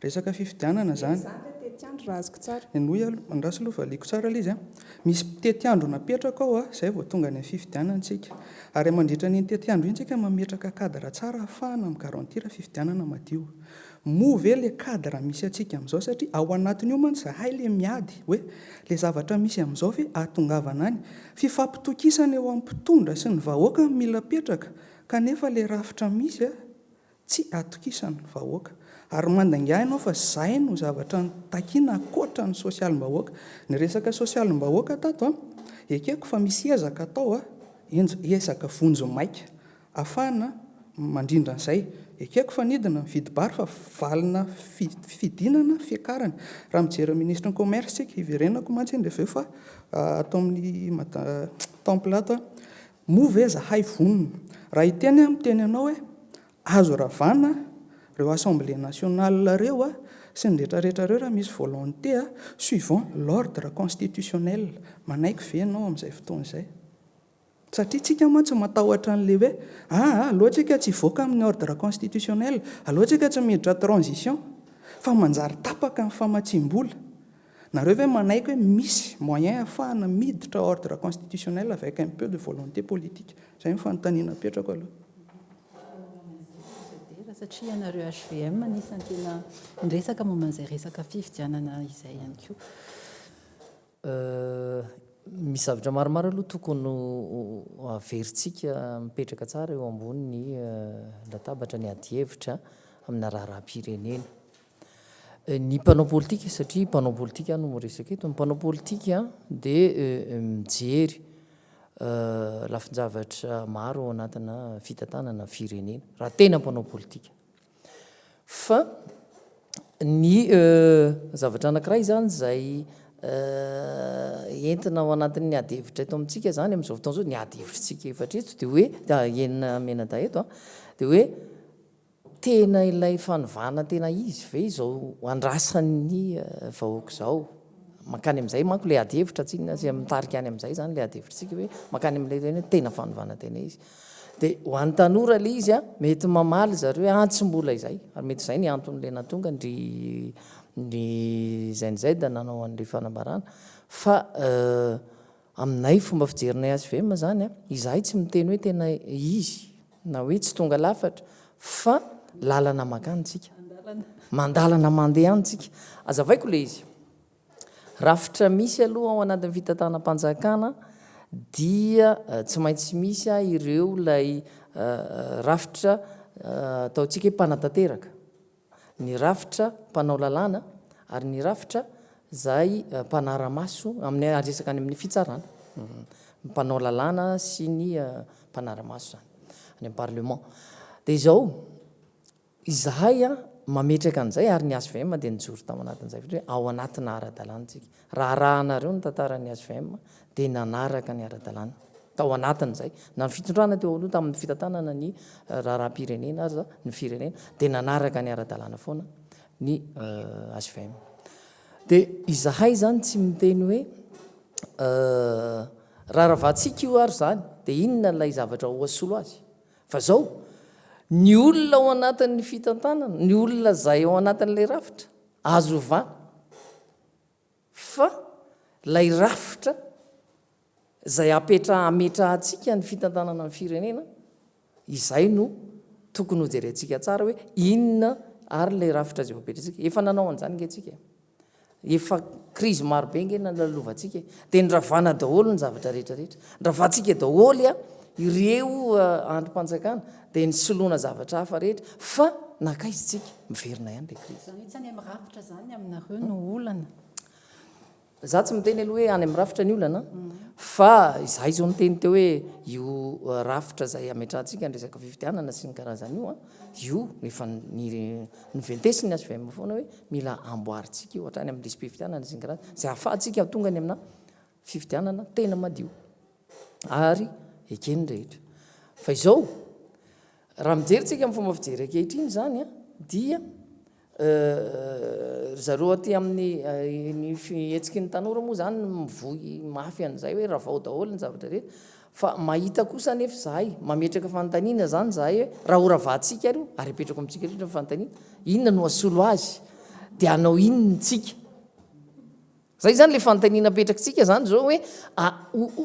S5: Resaka fifidianana izany.
S4: Izany ilay tetiandro raha azoko tsara.
S5: Henoy aloha, andraso aloha valiako tsara ilay izy an. Misy tetiandro napetraka ao an, izay vao tonga any amin'ny fifidianana isika. Ary mandritra an'iny tetiandro iny isika mametraka cadre tsara ahafahana mi-garantir fifidianana madio. Moa ve le cadre misy antsika amin'izao satria ao anatin'io mantsy zahay le miady hoe le zavatra misy amin'izao ve ahatongavana any? Fifampitokisana eo amin'ny mpitondra sy ny vahoaka no mila apetraka kanefa le rafitra misy tsy atokisan'ny vahoaka. Ary mandainga ianao fa zay no zavatra takiana ankoatra ny sosialim-bahoaka. Ny resaka sosialim-bahoaka tato an, ekeko fa misy ezaka atao an, ezaka vonjimaika Afahana mandrindra an'izay. Ekeko fa nidina ny vidim-bary fa valina fidinana fiakarany. Raha mijery ny minisitry ny commerce isika, hiverenako mantsy iny rehefa avy eo fa ato amin'ny temple ato aho. Moa ve zahay vonona? Raha hiteny aho miteny anao hoe azo ravana ireo assemblée nationale ireo sy ny rehetra rehetra ireo raha misy volonté suivant l'ordre constitutionnel. Manaiky ve ianao amin'izay fotoana izay? Satria tsika mantsy matahotra an'ilay hoe aa aleo tsika tsy hivoaka amin'ny ordre constitutionnel, aleo tsika tsy miditra transition fa manjary tapaka ny famatsiam-bola. Nareo ve manaiky hoe misy moyen ahafahana miditra ordre constitutionnel avec un peu de volonté politique? Izay no fanontaniana apetrako aloha.
S1: Satria ianareo hvm anisan'ny tena niresaka momba an'izay resaka fifidianana izay ihany koa.
S3: Misy zavatra maromaro aloha tokony ho averintsika mipetraka tsara eo ambony latabatra ny adihevitra amina raharaham-pirenena. Ny mpanao politika, satria mpanao politika aho no miresaka eto, ny mpanao politika dia mijery lafin-javatra maro ao anatina fitantanana firenena, raha tena mpanao politika. Fa ny zavatra anankiray izany izay entina ao anatin'ny ady hevitra eto amintsika izany amin'izao fotoana izao, ny ady hevitritsika efa hatreto dia hoe, enina mianadahy eto an, dia hoe tena ilay fanovana tena izy ve izao andrasan'ny vahoaka izao? Mankany amin'izay manko ilay ady hevitra tsinona, tsy mitarika any amin'izay izany ilay ady hevitritsika hoe mankany amin'ilay tena hoe tena fanovana tena izy. Dia ho an'ny tanora ilay izy an, mety mamaly zareo hoe an tsy mbola izay, ary mety izay ny anton'ilay nahatonga an-dry ny Gen Z nanao an'ilay fanambarana. Fa aminay fomba fijerinay HVM izany an, izahay tsy miteny hoe tena izy na hoe tsy tonga lafatra fa lalana mankany tsika. Mandalana mandeha any tsika. Azavaiko ilay izy. Rafitra misy aloha ao anatin'ny fitantanam-panjakana dia tsy maintsy misy ireo ilay rafitra ataontsika hoe mpanatanteraka, ny rafitra mpanao lalàna ary ny rafitra izay mpanara-maso amin'ny resaka any amin'ny fitsarana, ny mpanao lalàna sy ny mpanara-maso izany any amin'ny parlement. Dia izao, Izahay mametraka an'izay ary ny hvm dia nijoro tao anatin'izay fotsiny hoe ao anatina ara-dalàna isika. Raha arahanareo ny tantaran'ny hvm dia nanaraka ny ara-dalàna tao anatin'izay. Na ny fitondrana teo aloha tamin'ny fitantanana ny raharaham-pirenena aza, ny firenena, dia nanaraka ny ara-dalàna foana ny hvm. Dia izahay izany tsy miteny hoe raha ravatsika io ary izany dia inona ilay zavatra ho asolo azy? Fa zao, ny olona ao anatin'ny fitantanana, ny olona izay ao anatin'ilay rafitra, azo ovana. Fa ilay rafitra izay apetra ametrahantsika ny fitantanana ny firenena, izay no tokony hojerentsika tsara hoe inona ary ilay rafitra izay ho apetratsika. Efa nanao an'izany ange tsika e. Efa crise maro be nge nalalovantsika e. Dia noravana daholo ny zavatra rehetra rehetra. Noravantsika daholo a ireo andrim-panjakana, dia nisoloana zavatra hafa rehetra fa nankaiza tsika? Miverina ihany ilay crise.
S1: Izany hoe tsy any amin'ny rafitra izany aminareo no olana?
S3: Za tsy miteny aloha hoe any amin'ny rafitra ny olana fa izahay izao niteny teo hoe io rafitra izay ametrahantsika ny resaka fifidianana sy ny karazany io an, io efa noventesin'ny HVM foana hoe mila amboarintsika io hatrany amin'ny lisi-pifidianana sy ny karazany izay ahafahantsika tonga any amina fifidianana tena madio ary eken'ny rehetra. Fa izao, raha mijery tsika amin'ny fomba fijery ankehitriny izany an, dia Ry zareo aty amin'ny ny fihetsiky ny tanora moa izany mivoy mafy an'izay hoe ravao daholo ny zavatra rehetra fa mahita kosa anefa izahay, mametraka fanontaniana izany izahay hoe raha ho ravantsika ary io, ary apetrako amintsika rehetra ny fanontaniana, inona no hasolo azy? Dia hanao inona isika? Zay zany le fanontaniana apetrakitsika zany zao hoe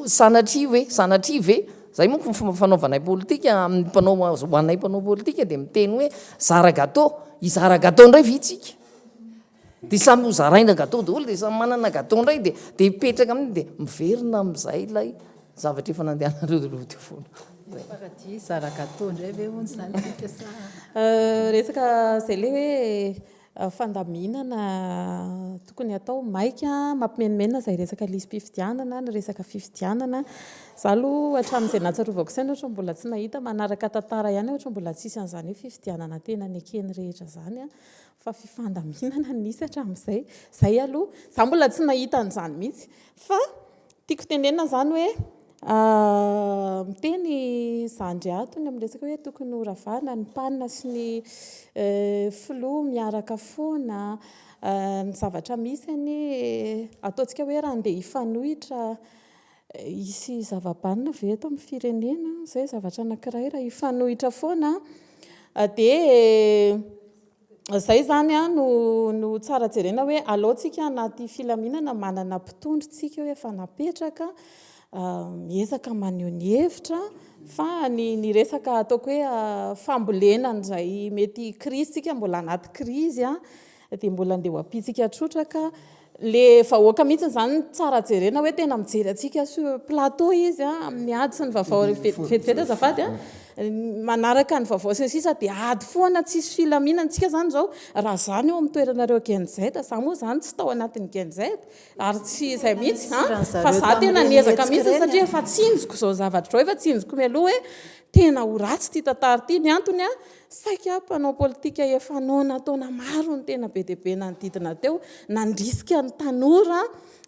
S3: sanatria ve, sanatria ve, zay manko ny fomba fanaovanay politika amin'ny mpanao ho anay mpanao politika dia miteny hoe zara gâteau, hizara gâteau indray ve tsika? Dia samy ho zaraina gâteau daholo dia samy manana gâteau indray dia dia hipetraka amin'iny dia miverina amin'izay ilay zavatra efa nandehanareo taloha teo foana.
S1: Paradis hizara gâteau indray ve hono izany tsika sa?
S6: Resaka zay le hoe Fandaminana tokony hatao maika, mampimenomenona izay resaka lisi-pifidianana, ny resaka fifidianana. Izaho aloha hatramin'izay nahatsiarovako saina ohatran'ny mbola tsy nahita, manaraka tantara ihany aho ohatran'ny mbola tsisy an'izany hoe fifidianana tena neken'ny rehetra izany fa fifandaminana no nisy hatramin'izay. Izay aloha, izaho mbola tsy nahita an'izany mihitsy fa Tiako tenenina izany hoe miteny zandry ato ny amin'ny resaka hoe tokony ho ravana ny PAN sy ny filoha miaraka foana. Ny zavatra misy anie ataontsika hoe raha handeha hifanohitra hisy zava-banona ve eto amin'ny firenena? Izay zavatra anankiray raha hifanohitra foana dia. Izay izany no no tsara jerena hoe alao tsika anaty filaminana manana mpitondra tsika eo efa napetraka miezaka maneho ny hevitra fa ny ny resaka ataoko hoe fambolena an'izay mety krizy tsika mbola anaty krizy dia mbola andeha ho ampiantsika trotraka Le vahoaka mihitsy zany no tsara jerena hoe tena mijery antsika sur plateau izy a, amin'ny ady sy ny vaovao vetivety azafady a, manaraka ny vaovao sy ny sisa dia ady foana tsisy filaminana, tsika zany zao raha za no eo amin'ny toeranareo Gen Z, za moa zany tsy tao anatin'ny Gen Z ary tsy izay mihitsy an, fa za tena niezaka mihitsy satria efa tsinjoko izao zavatra izao, efa tsinjoko mialoha hoe tena ho ratsy ity tantara ity, ny antony a Saika mpanao politika efa noana taona maro no tena be dia be nanodidina teo, nandrisika ny tanora,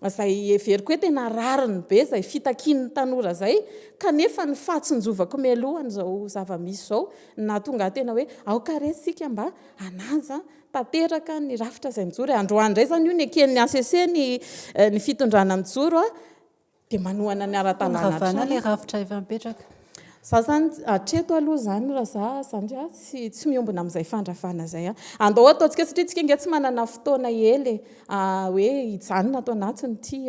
S6: izay heveriko hoe tena rariny be izay fitakian'ny tanora izay, kanefa ny fahatsinjovako mialoha an'izao zava-misy izao no nahatonga ahy tena hoe aoka re isika mba hanaja tanteraka ny rafitra izay mijoro e. Androany indray izany io neken'ny HCC ny ny fitondrana mijoro a. Dia manohana ny ara-dalàna hatrany.
S1: Ravana ilay rafitra efa mipetraka.
S6: Za zany hatreto aloha zany raha za zandry a tsy tsy miombona amin'izay fandravana izay aho. Andao ataontsika satria tsika ange tsy manana fotoana ela e, hoe hijanona ato anatin'ity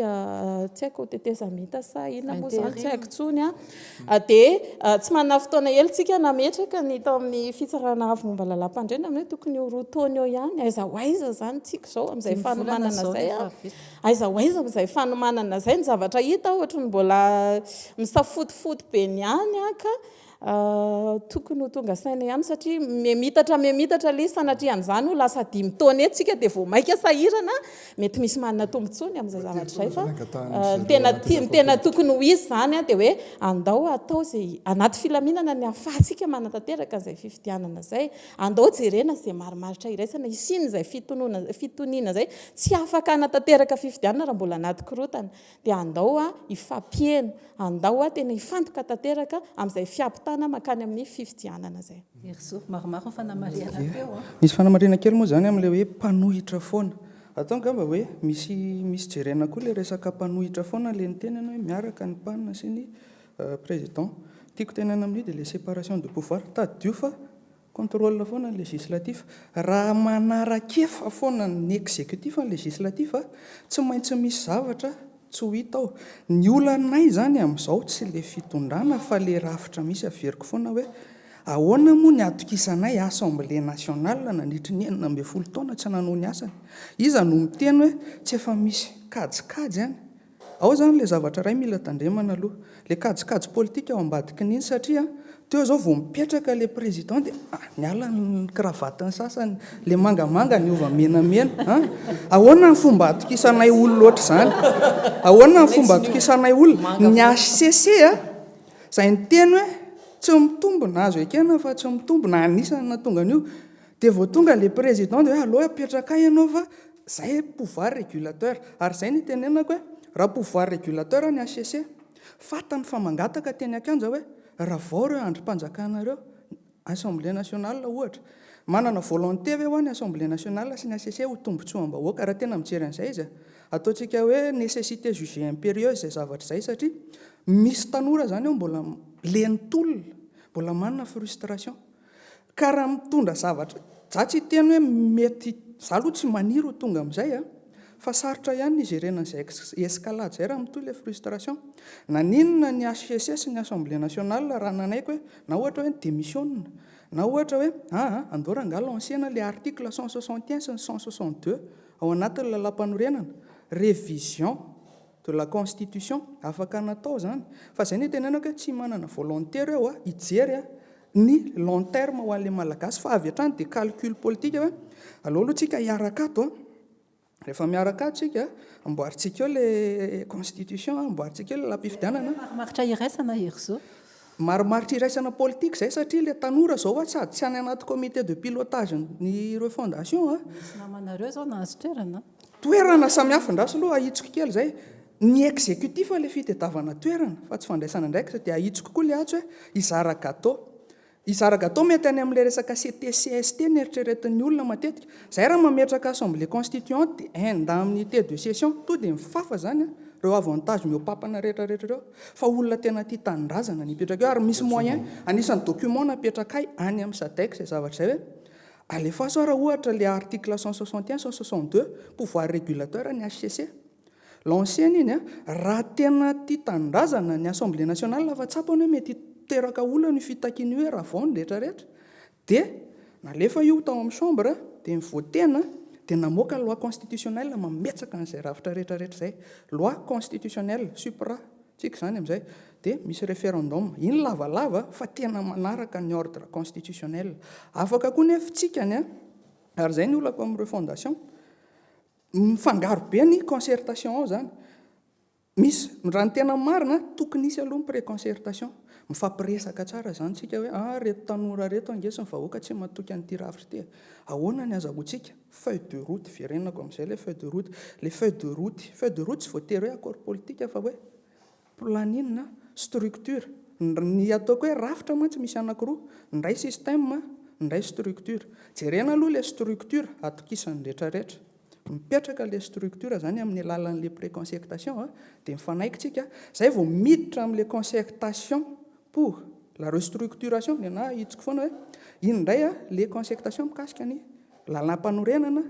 S6: tsy haiko tetezamita sa inona moa zany tsy haiko intsony an. Dia tsy manana fotoana ela tsika nametraka ny tao amin'ny fitsarana avo momba lalàmpandrenana hoe tokony ho roa taona eo ihany. Aiza ho aiza izany tsika izao amin'izay fanomanana izay a. Aiza ho aiza amin'izay fanomanana izay ny zavatra hita ohatry ny mbola misafotofoto be ny any an ka tokony ho tonga saina ihany satria miha-mitatra miha-mitatra ilay izy sanatria an'izany ho lasa dimy taona eto isika dia vao maika sahirana mety misy manana tombontsoa ny amin'izay zavatra izay fa ny tena ny tena tokony ho izy izany an dia hoe andao atao izay anaty filaminana ny ahafahantsika manatanteraka an'izay fifidianana izay Andao jerena izay marimaritra iraisana hisian'izay fitonoana fitoniana izay, tsy afaka hanatanteraka fifidianana raha mbola anaty korontana. Dia andao hifampiheno, andao tena hifantoka tanteraka amin'izay fiampitana mankany amin'ny fifidianana izay.
S1: Herizo, maromaro ny fanamarihana teo an.
S5: Misy fanamarihana kely moa izany amin'ilay hoe mpanohitra foana. Atao angamba hoe misy misy jerena koa ilay resaka mpanohitra foana ilay niteny ianao hoe miaraka ny PAN sy ny Président. Tiako tenenina amin'io dia ilay séparation de pouvoir. Tadidio fa contrôle foana ny législatif. Raha manara-kefa foana ny exécutif ny législatif, tsy maintsy misy zavatra tsy ho hita ao. Ny olanay izany amin'izao tsy ilay fitondrana fa ilay rafitra misy. Averiko foana hoe ahoana moa ny atokisanay Assemblée nationale nandritry ny 16 taona tsy nanao ny asany. Iza no miteny hoe tsy efa misy kajikajy any. Ao izany ilay zavatra iray mila tandremana aloha. Ilay kajikajy politika ao ambadikin'iny satria teo izao vao mipetraka ilay président dia niala ny cravate-ny sasany, ilay mangamanga niova menamena an! Ahoana ny fomba atokisanay olona ohatr'izany? Ahoana ny fomba atokisanay olona? Ny HCC an, izay niteny hoe tsy mitombina, azo ekena fa tsy mitombina, anisan'ny nahatonga an'io. Dia vao tonga ilay président dia hoe aleo apetrakay ianao fa Zay pouvoir régulateur. Ary zay no itenenako hoe raha pouvoir régulateur ny HCC, fantany fa mangataka teny an-kianja hoe ravao ireo andrim-panjakana ireo, Assemblée nationale ohatra. Manana volonté ve hoa ny Assemblée nationale sy ny HCC ho tombotsoam-bahoaka? Raha tena mijery an'izay izy, ataontsika hoe nécessité jugée impérieuse izay zavatra izay satria misy tanora izany ao mbola len'ny tolona, mbola manana frustration. Ka raha mitondra zavatra, za tsy hiteny hoe mety, za aloha tsy maniry ho tonga amin'izay a, fa sarotra ihany ny hi-gerena an'izay escalade izay raha mitohy ilay frustration. Naninona ny HCC sy ny Assemblée nationale raha nanaiky hoe na ohatra hoe ni-demissionne, na ohatra hoe aa andao rangahy lancer-na ilay article 161 sy ny 162 ao anatin'ny lalàmpanorenana, révision de la constitution, afaka natao izany. Fa izay no itenenako hoe tsy manana volonté ireo a, hijery a, ny long terme ho an'ilay Malagasy fa avy hatrany dia calcul politique hoe aleo aloha tsika hiaraka ato a, rehefa miaraka ato tsika amboarintsika eo ilay constitution, amboarintsika eo ilay lalam-pifidianana.
S1: Marimaritra iraisana Herizo.
S5: Marimaritra iraisana politique izay satria ilay tanora izao a sady tsy any anaty comité de pilotage ny refondation a.
S1: Misy namanareo izao nahazo toerana?
S5: Toerana samihafa, andraso aloha ahitsiko kely izay. Ny executif ilay fitedavana toerana fa tsy fandraisana andraikitra dia ahitsiko koa ilay antso hoe hizara gateau. Hizara gateau mety any amin'ilay resaka CT CST no eritreretin'ny olona matetika. Izay raha mametraka assemblée constituante dia indemnité de session, tonga dia mifafa izany ireo avantage mihoa-papana rehetra rehetra ireo. Fa olona tena tia tanindrazana ny hipetraka eo ary misy moyen, anisan'ny document napetrakay any amin'ny sadec izay zavatra izay hoe. Alefaso ara ohatra le article 161, 162, pouvoir régulateur ny HCC. Lancena iny a, raha tena tia tanindrazana ny Assemblée nationale fa tsapany hoe mety hiteraka olana io fitakiana io hoe ravao ny rehetra rehetra dia nalefa io tao amin'ny chambre dia nivoatena dia namoaka loi constitutionnelle mametsaka an'izay rafitra rehetra rehetra izay. Loi constitutionnelle supra tsika izany amin'izay dia misy référendum. Iny lavalava fa tena manaraka ny ordre constitutionnel. Afaka koa nefa tsika ny a, ary izay ny olako amin'ny refondation. Mifangaro be ny concertation ao zany. Misy, raha ny tena marina, tokony hisy aloha ny pré-concertation. Mifampiresaka tsara zany tsika hoe ah reto tanora reto ange sy ny vahoaka tsy matoky an'ity rafitra ity e. Ahoana ny azahoantsika? Feuille de route, verenako amin'izay ilay feuille de route. Ilay feuille de route, feuille de route tsy voatery hoe accord politique fa hoe planning, structure. Ny ataoko hoe rafitra mantsy misy anankiroa, ny iray système, ny iray structure. Jerena aloha ilay structure atokisan'ny rehetrarehetra. Mipetraka ilay structure izany amin'ny alalan'ilay préconcertation dia mifanaiky tsika, izay vao miditra amin'ilay concertation pour la restructuration, ny anà ahitsiko foana hoe iny indray ilay concertation mikasika ny lalàmpanorenana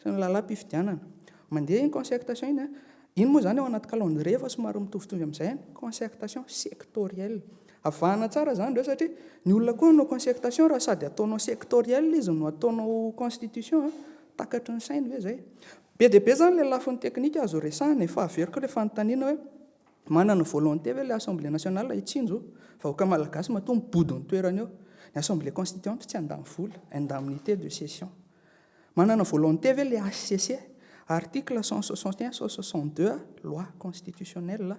S5: sy ny lalàm-pifidianana. Mandeha iny concertation iny, iny moa izany ao anaty calendrier fa somary mitovitovy amin'izay ihany, concertation sectorielle. Avahana tsara izany ireo satria ny olona koa hanao concertation raha sady ataonao sectoriel izy no ataonao constitution, takatry ny sainy ve izay? Be dia be izany ilay lafiny teknika azo resahina e, fa averiko ilay fanontaniana hoe manana volonté ve ilay assemblée nationale hitsinjo vahoaka malagasy matoa mibodo ny toerany eo? Ny assemblée constituante tsy handany vola, indemnité de session. Manana volonté ve le HCC? Article 161, 162 loi constitutionnelle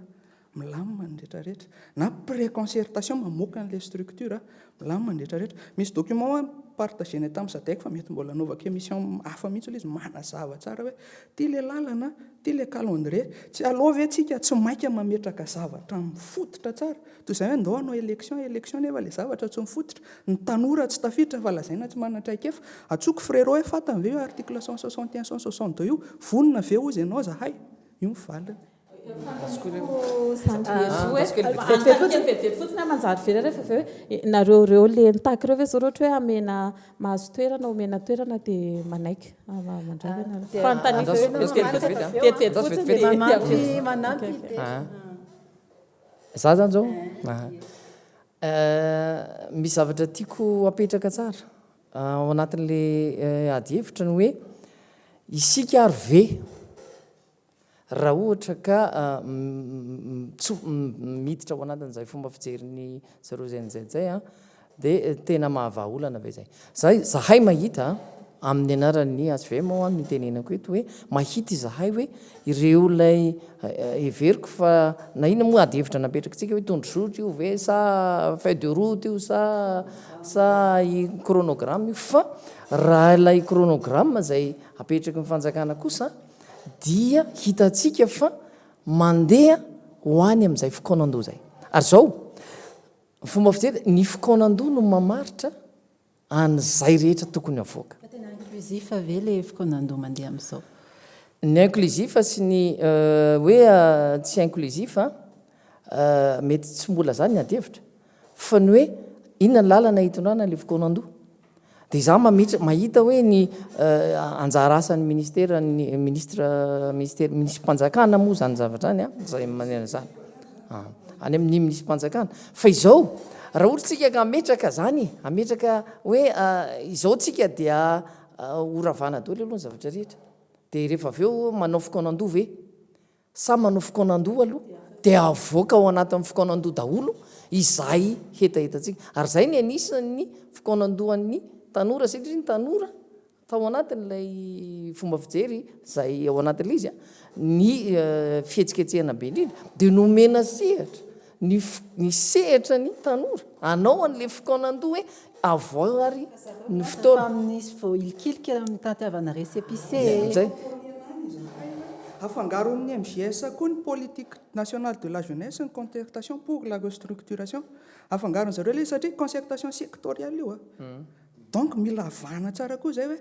S5: milamina ny rehetra rehetra. Na pré-concertation mamoaka an'ilay structure milamina ny rehetra rehetra. Misy document partager-nay tamin'ny SADC fa mety mbola hanaovako émission hafa mihitsy ilay izy manazava tsara hoe ity ilay lalana, ity ilay calendrier. Tsy aleo ve tsika tsy maika mametraka zavatra mifototra tsara Toy izay hoe ndao hanao élection, élection nefa ilay zavatra tsy mifototra. Ny tanora tsy tafiditra fa lazaina tsy manana traikefa. Antsoiko frérot hoe fantany ve io article 161, 162 io? Vonona ve hozy ianao zahay? Io ny valiny.
S6: Vetivety fotsiny aho manjary very rehefa avy eo hoe nareo ireo le nitaky ireo ve zao raha ohatra hoe amena mahazo toerana omena toerana dia manaiky mandray ve nareo? Fanontaniana vetivety fotsiny dia
S1: Manampy.
S3: Za zany zao misy zavatra tiako apetraka tsara ao anatin'le ady hevitra ny hoe isika ary ve raha ohatra ka miditra ao anatin'izay fomba fijerin'ny zareo izay ny zay an Dia tena mahavaha olana ve izay? Zay, zahay mahita amin'ny anaran'ny hvm aho no itenenako eto hoe mahita izahay hoe ireo ilay heveriko fa na inona moa ady hevitra napetrakitsika hoe tondrozotra io ve sa feuille de route io sa sa chronogramme io fa raha ilay chronogramme izay apetraky ny fanjakana kosa dia hitantsika fa mandeha ho any amin'izay fikaonandoha izay. Ary izao, Ny fomba fijery, ny fikaonandoha no mamaritra an'izay rehetra tokony havoaka.
S1: Fa tena inclusif ve ilay fikaonandoha mandeha amin'izao?
S3: Ny inclusif sy ny hoe tsy inclusif mety tsy mbola izany ny adihevitra fa ny hoe inona ny lalana hitondrana ilay fikaonandoha. Dia izaho mametra, mahita hoe ny anjara asan'ny ministeran'ny ministre ministera minisi-panjakana moa izany zavatra izany an, izay manana izany. Any amin'ny minisi-panjakana. Fa izao, raha ohatra tsika ka hametraka izany e, hametraka hoe izao tsika dia horavana daholo aloha ny zavatra rehetra. Dia rehefa avy eo manao fikaonandoha ve? Sa manao fikaonandoha aloha dia avoaka ao anatin'ny fikaonandoha daholo izay hetahetantsika. Ary izay ny anisan'ny fikaonandohan'ny tanora satria ny tanora tao anatin'ilay fomba fijery izay ao anatin'ilay izy, ny fihetsiketsehana be indrindra dia nomena sehatra ny ny sehatra ny tanora hanao an'ilay fikaonandoha hoe avoaho ary ny fotoana.
S1: Fa misy voahilikilika mitadiavana récépissé e.
S3: Zay.
S5: Afangaro amin'ny MJS koa ny politique nationale de la jeunesse ny concertation pour la restructuration. Afangaron-dry zareo ilay izy satria concertation sectorielle io a. Donc mila avahana tsara koa izay hoe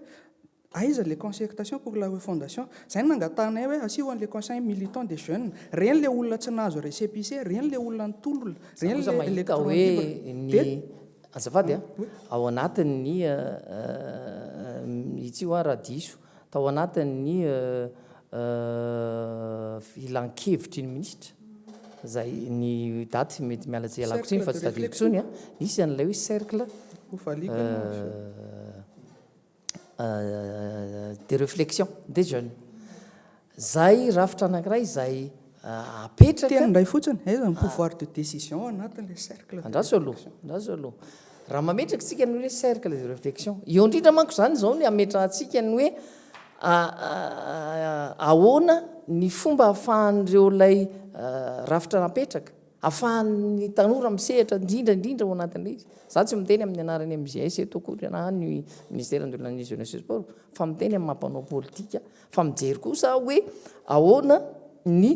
S5: Aiza le concertation pour la refondation? Zay no nangatahanay hoe asio an'le conseil militant des jeunes. Reny le olona tsy nahazo récépissé, reny le olona nitolona,
S3: Za
S5: reny
S3: kosa
S5: le
S3: mahita
S5: électron
S3: hoe
S5: libre.
S3: ny
S5: Dia.
S3: Azafady a, ao anatin'ny, itsy hoa raha diso, tao anatin'ny filankevitry ny minisitra, izay ny daty mety miala tsy ialako tsiny fa tsy tadidiko intsony a, nisy an'ilay hoe cercle de reflexion des jeunes. Zay rafitra anankiray izay apetraka.
S5: Teny indray fotsiny, aiza ny pouvoir de décision anatin'ilay cercle de
S3: Andraso aloha, andraso aloha. Raha mametraka isika ny hoe cercle de reflexion, eo indrindra manko izany izao ny hametrahantsika ny hoe ahoana ny fomba ahafahan'ireo ilay rafitra napetraka, ahafahan'ny tanora misehatra indrindra indrindra ao anatin'ilay izy. Za tsy miteny amin'ny anaran'ny MJS eto akory na ny ministère de la jeunesse et sport fa miteny amin'ny maha mpanao politika Fa mijery kosa aho hoe ahoana ny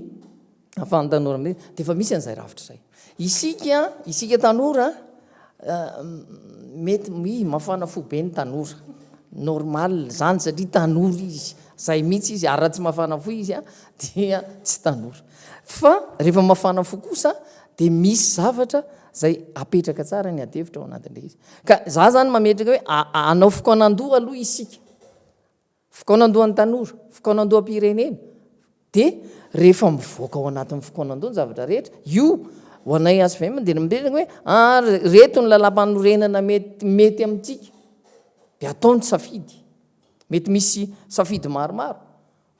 S3: ahafahan'ny tanora mety, dia efa misy an'izay rafitra izay. Isika, isika tanora, mety mi, mafana fo be ny tanora. Normal izany satria tanora izy, izay mihitsy izy, ary raha tsy mafana fo izy dia tsy tanora. Fa rehefa mafana fo kosa dia misy zavatra izay apetraka tsara ny adihevitra ao anatin'ilay izy. Ka za zany mametraka hoe hanao fikaonandoha aloha isika. Fikaonandohan'ny tanora, fikaonandoham-pirenena, dia rehefa mivoaka ao anatin'ny fikaonandoha ny zavatra rehetra, io ho anay HVM dia mipetraka hoe ah reto ny lalàmpanorenana mety mety amintsika, dia atao ny safidy, mety misy safidy maromaro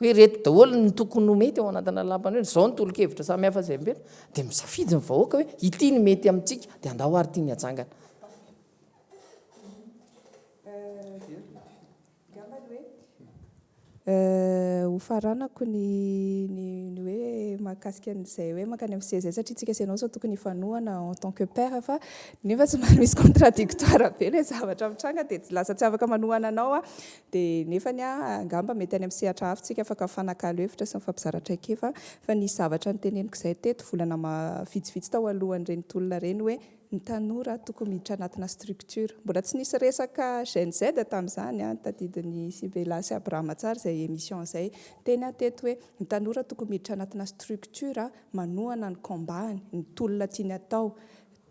S3: hoe reto daholo ny tokony ho mety ao anatin'ny lalàmpanorenana, izao ny tolo-kevitra samihafa izay mipetraka, dia misafidy ny vahoaka hoe ity no mety amintsika, dia andao ary ity ny hatsangana.
S4: Angamba ny hoe hofaranako ny ny hoe mahakasika an'izay hoe mankany amin'ny seza izay satria tsika sy ianao izao tokony hifanohana en tant que pair fa nefa somary misy contradictoire be ilay zavatra mitranga dia lasa tsy afaka manohana anao aho dia nefany angamba mety any amin'ny sehatra hafa tsika afaka mifanakalo hevitra sy mifampizara traikefa fa nisy zavatra noteneniko izay teto volana vitsivitsy tao alohan'ireny tolona ireny hoe Ny tanora tokony miditra anatina structure. Mbola tsy nisy resaka Gen Z tamin'izany an, tadidin'i Sibela sy Abraham tsara izay émission izay. Niteny aho teto hoe ny tanora tokony miditra anatina structure manohana ny combat-ny, ny tolona tiany atao.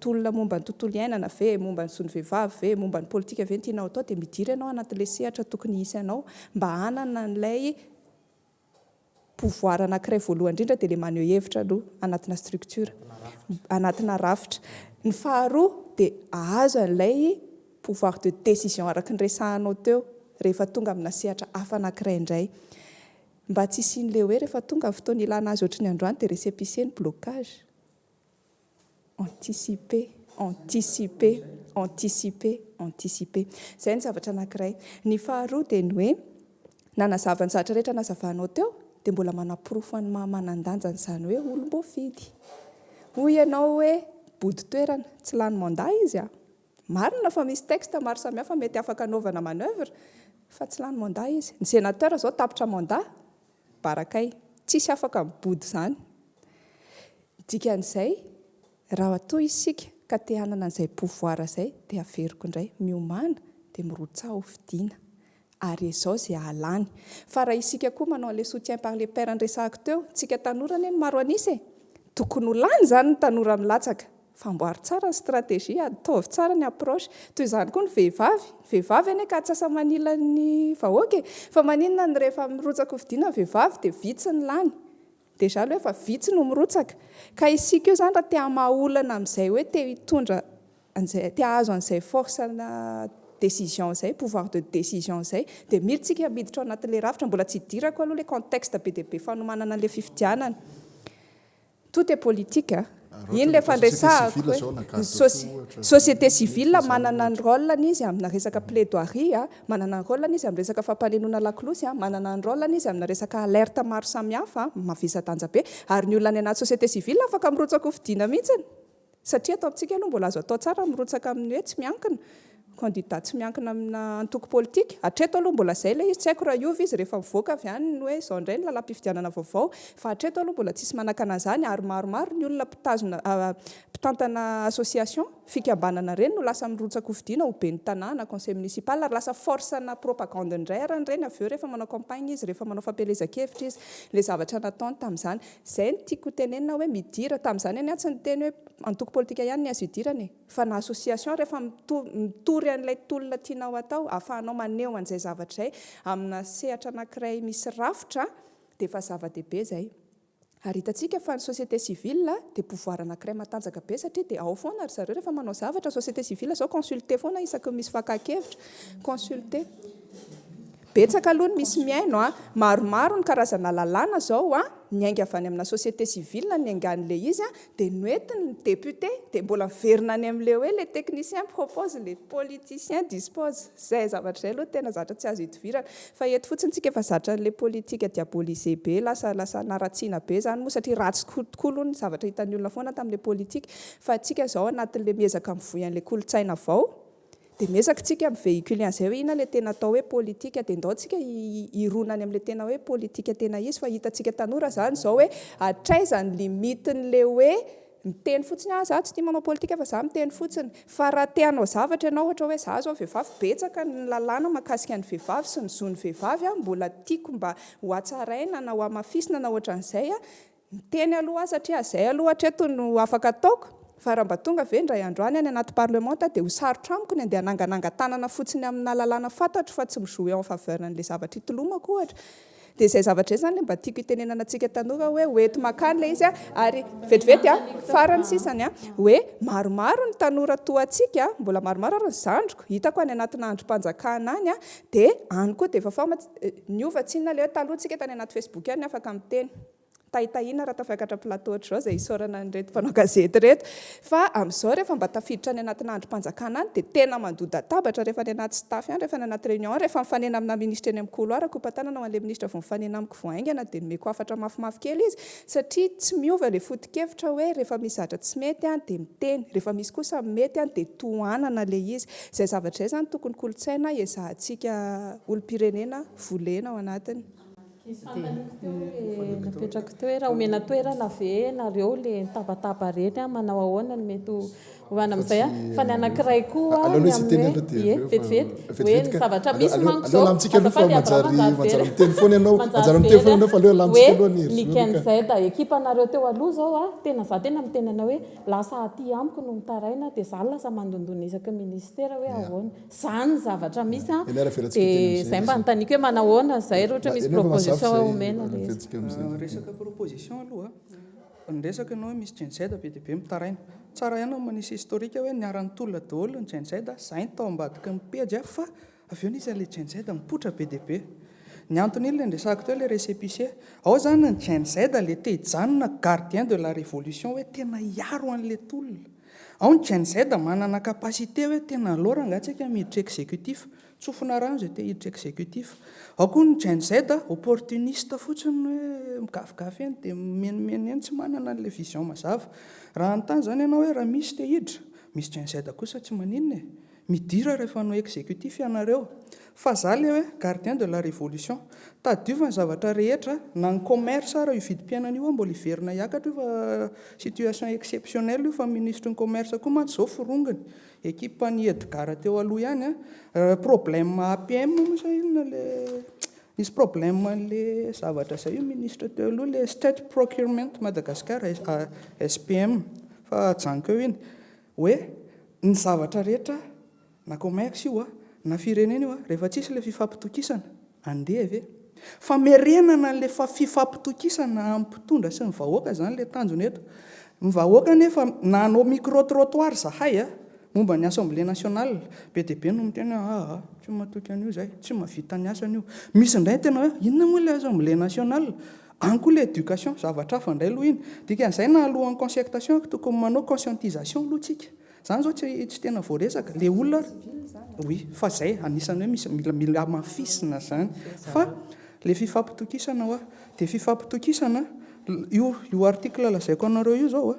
S4: Tolona momba ny tontolo iainana ve, momba ny zon'ny vehivavy ve, momba ny politika ve no tianao atao dia midira ianao anatin'ilay sehatra tokony hisy anao mba hanana an'ilay pouvoir anankiray voalohany indrindra dia ilay maneho hevitra aloha anatina structure, anatina rafitra. Ny faharoa dia ahazo an'ilay pouvoir de décision araka ny resahanao teo rehefa tonga amina sehatra hafa anankiray indray. Mba tsy hisian'ilay hoe rehefa tonga ny fotoana ilana azy ohatry ny androany dia récépissé ny blocage. Anticiper, anticiper, anticiper, anticiper. Izay ny zavatra anankiray. Ny faharoa dia ny hoe nanazava ny zavatra rehetra nazavanao teo dia mbola manaporofo an'ny maha manan-danja an'izany hoe olom-boafidy. Hoy ianao hoe body toerana, tsy lany mandat izy a! Marina fa misy texte maro samihafa mety afaka anaovana manoeuvre fa tsy lany mandat izy. Ny sénateur izao tapitra mandat, barakay. Tsisy afaka mibodo izany. Dikan'izay, raha toa isika ka te hanana an'izay pouvoir izay dia averiko indray, miomàna dia mirotsaha ho fidiana. Ary ezao izay hahalany. Fa raha isika koa manao an'ilay soutien par les pairs niresahako teo, tsika tanora anie no maro an'isa e! Tokony ho lany izany ny tanora milatsaka. Fa amboary tsara ny stratégie, ataovy tsara ny approche. Toy izany koa ny vehivavy. Ny vehivavy anie ka atsasa-manilan'ny vahoaka e! Fa maninona no rehefa mirotsaka ho fidiana ny vehivavy dia vitsy ny lany? Déjà aloha efa vitsy no mirotsaka. Ka isika io izany raha te hamaha olana amin'izay hoe te hitondra an'izay, te hahazo an'izay force na décision izay, pouvoir de décision izay, dia mila isika miditra ao anatin'ilay rafitra. Mbola tsy idirako aloha ilay contexte be dia be fanomanana an'ilay fifidianana. Tout est politique a! Iny ilay fandresahako hoe ny société civile manana ny rôle-ny izy amina resaka plaidoirie, manana ny rôle-ny izy amin'ny resaka fampanenoana lakolosy, manana ny rôle-ny izy amina resaka alerte maro samihafa, mavesa-danja be, ary ny olona any anaty société civile afaka mirotsaka ho fidiana mihitsy satria ato amintsika aloha mbola azo atao tsara ny mirotsaka amin'ny hoe tsy miankina, Candidat tsy miankina amina antoko politika. Hatreto aloha mbola izay ilay izy, tsy haiko raha hiova izy rehefa mivoaka avy any ny hoe izao indray ny lalam-pifidianana vaovao, fa hatreto aloha mbola tsisy manakana an'izany ary maromaro ny olona mpitazona mpitantana association. fikambanana ireny no lasa mirotsa-kofidina ho ben'ny tanàna, conseil municipal, ary lasa force-na propagande indray ary ireny avy eo rehefa manao campagne izy, rehefa manao fampielezan-kevitra izy, ilay zavatra nataony tamin'izany. Izay no tiako hotenenina hoe midira, tamin'izany anie aho tsy niteny hoe antoko politika ihany ny azo idirana e, fa na association rehefa mitory an'ilay tolona tianao hatao, ahafahanao maneho an'izay zavatra izay amina sehatra anankiray misy rafitra dia efa zava-dehibe izay. Ary hitantsika fa ny société civile dia pouvoir anankiray matanjaka be satria dia ao foana ry zareo rehefa manao zavatra, société civile izao consulter foana isaky ny misy fakan-kevitra, consulter. Betsaka aloha ny misy mihaino a, maromaro ny karazana lalàna izao a, niainga avy any amina société civile ny niaingan'ilay izy a, dia noentiny ny député, dia mbola miverina any amin'ilay hoe les techniciens proposent, les politiciens disposent. Izay zavatra izay aloha tena zavatra tsy azo idivirana. Fa eto fotsiny tsika efa zatra an'ilay politique diabolisée be, lasa lasa naratsiana be izany moa satria ratsy tokoa aloha ny zavatra hitan'ny olona foana tamin'ilay politique. Fa tsika izao anatin'ilay miezaka mivoy an'ilay kolontsaina vao, dia miezaka tsika mi-vehiculer an'izay hoe inona ilay tena atao hoe politique. Dia ndao tsika hirona any amin'ilay tena hoe politique tena izy fa hitantsika tanora izany izao hoe hatraiza ny limite-n'ilay hoe Miteny fotsiny aho, za tsy tia manao politika fa za miteny fotsiny. Fa raha te hanao zavatra ianao ohatra hoe za zao vehivavy, betsaka ny lalàna mahakasika ny vehivavy sy ny zon'ny vehivavy mbola tiako mba ho hatsaraina na ho hamafisina na ohatran'izay, miteny aloha aho satria izay aloha hatreto no afaka ataoko, fa raha mba tonga ve indray andro any any anaty parlemanta dia ho sarotra amiko ny andeha hananganangan-tanana fotsiny amina lalàna fantatro fa tsy mi-jouer en faveur an'ilay zavatra itolomako ohatra. Dia izay zavatra izay izany ilay mba tiako hitenenana antsika tanora hoe ho ento mankany ilay izy ary vetivety an, farany sisany an, hoe maromaro ny tanora toa antsika, mbola maromaro ary ny zandriko, hitako any anatina andrim-panjakana any an, dia any koa dia efa fa niova tsinona ilay hoe taloha tsika tany anaty facebook ihany afaka miteny. Tahitahiana raha tafiakatra plateau ohatr'izao izay isaorana an'ireto mpanao gazety ireto. Fa amin'izao rehefa mba tafiditra any anatina andrim-panjakana any dia tena mandoa-databatra rehefa any anaty staff any, rehefa any anaty réunion any, rehefa mifanena amina ministra eny amin'ny couloir, kopa-tanana ho an'ilay ministra vao mifanena amiko vao haingana dia nomeko hafatra mafimafy kely izy satria tsy miova ilay foto-kevitra hoe rehefa misy zavatra tsy mety dia miteny, rehefa misy kosa ny mety dia tohanana ilay izy. Izay zavatra izay izany tokony kolontsaina ezahantsika olom-pirenena volena ao anatiny.
S6: Nisy fanontaniako teo hoe napetrako teo hoe raha omena toerana ve nareo le nitabataba reny an, manao ahoana no mety ho any amin'izay an, fa ny anankiray koa ny amin'ny hoe ie vetivety hoe ny zavatra misy manko zao azafady Abraham manjary very manjary very an, hoe ny Gen Z ekipanareo teo aloha zao an, tena za tena miteny anao hoe lasa aty amiko no mitaraina dia za lasa mandondona isaky ny ministera hoe ahoana. Zany ny zavatra misy an, dia zay mba anontaniako hoe manahoana zay raha ohatra misy proposition omena le izy.
S5: Resaka proposition aloha, niresaka ianao hoe misy Gen Z be dia be mitaraina. Tsara ihany ny manisy historique hoe niara-nitolona daholo ny Gen Z, zay ny tao ambadiky ny pejy fa avy eo nisy an'ilay Gen Z nipoitra be dia be. Ny anton'iny ilay niresahako teo ilay récépissé. Ao izany ny Gen Z ilay te hijanona gardien de la révolution hoe tena hiaro an'ilay tolona. Ao ny Gen Z manana capacité hoe tena aleo rangahy tsika miditra executif, tsofina rano izay te hiditra executif. Ao koa ny Gen Z opportuniste fotsiny hoe migafigafy eny dia mimenimeny eny tsy manana an'ilay vision mazava. Raha hanontany izany ianao hoe raha misy te hiditra, misy Gen Z kosa tsy maninona e! Midira rehefa hanao executif ianareo. Fa za le hoe gardien de la révolution. Tadidio fa ny zavatra rehetra, na ny commerce ara io vidim-piainana io mbola hiverina hiakatra io fa situation exceptionnelle io fa ministre ny commerce koa mantsy zao forongony. Equipe an'i Edgard teo aloha ihany an. Problème APM moa sa inona le nisy problème an'le zavatra zay io ministre teo aloha le state procurement Madagascar SPM fa ajanoko eo iny. Hoe ny zavatra rehetra na commerce io na firenena io rehefa tsisy ilay fifampitokisana andeha ve? Famerenana an'ilay fifampitokisana amin'ny mpitondra sy ny vahoaka izany ilay tanjona eto. Ny vahoaka anefa na hanao micro trottoir zahay momba ny assemblée nationale, be dia be no miteny hoe aa tsy matoky an'io zahay, tsy mahavita ny asany io. Misy indray tena hoe inona moa ilay assemblée nationale? Any koa ilay éducation, zavatra hafa indray aloha iny. Dikan'izay na alohan'ny concertation ary tokony manao conscientisation aloha tsika. Izany izao tsy tsy tena voaresaka. Ilay olona ary, oui, fa izay, anisan'ny hoe misy mila mila hamafisina izany. Fa ilay fifampitokisana hoa, dia fifampitokisana, io io article lazaiko anareo io izao a,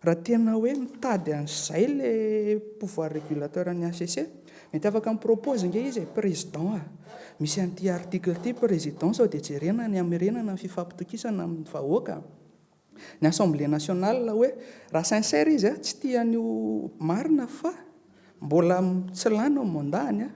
S5: raha tena hoe mitady an'izay ilay pouvoir régulateur an'ny HCC, Mety afaka mi-propose nge izy e, président a! Misy an'ity article ity président sao dia jerena ny hamerenana ny fifampitokisana amin'ny vahoaka. Ny Assemblée nationale hoe raha sincère izy a, tsy tia an'io marina fa mbola tsy lany ny mandat-ny a,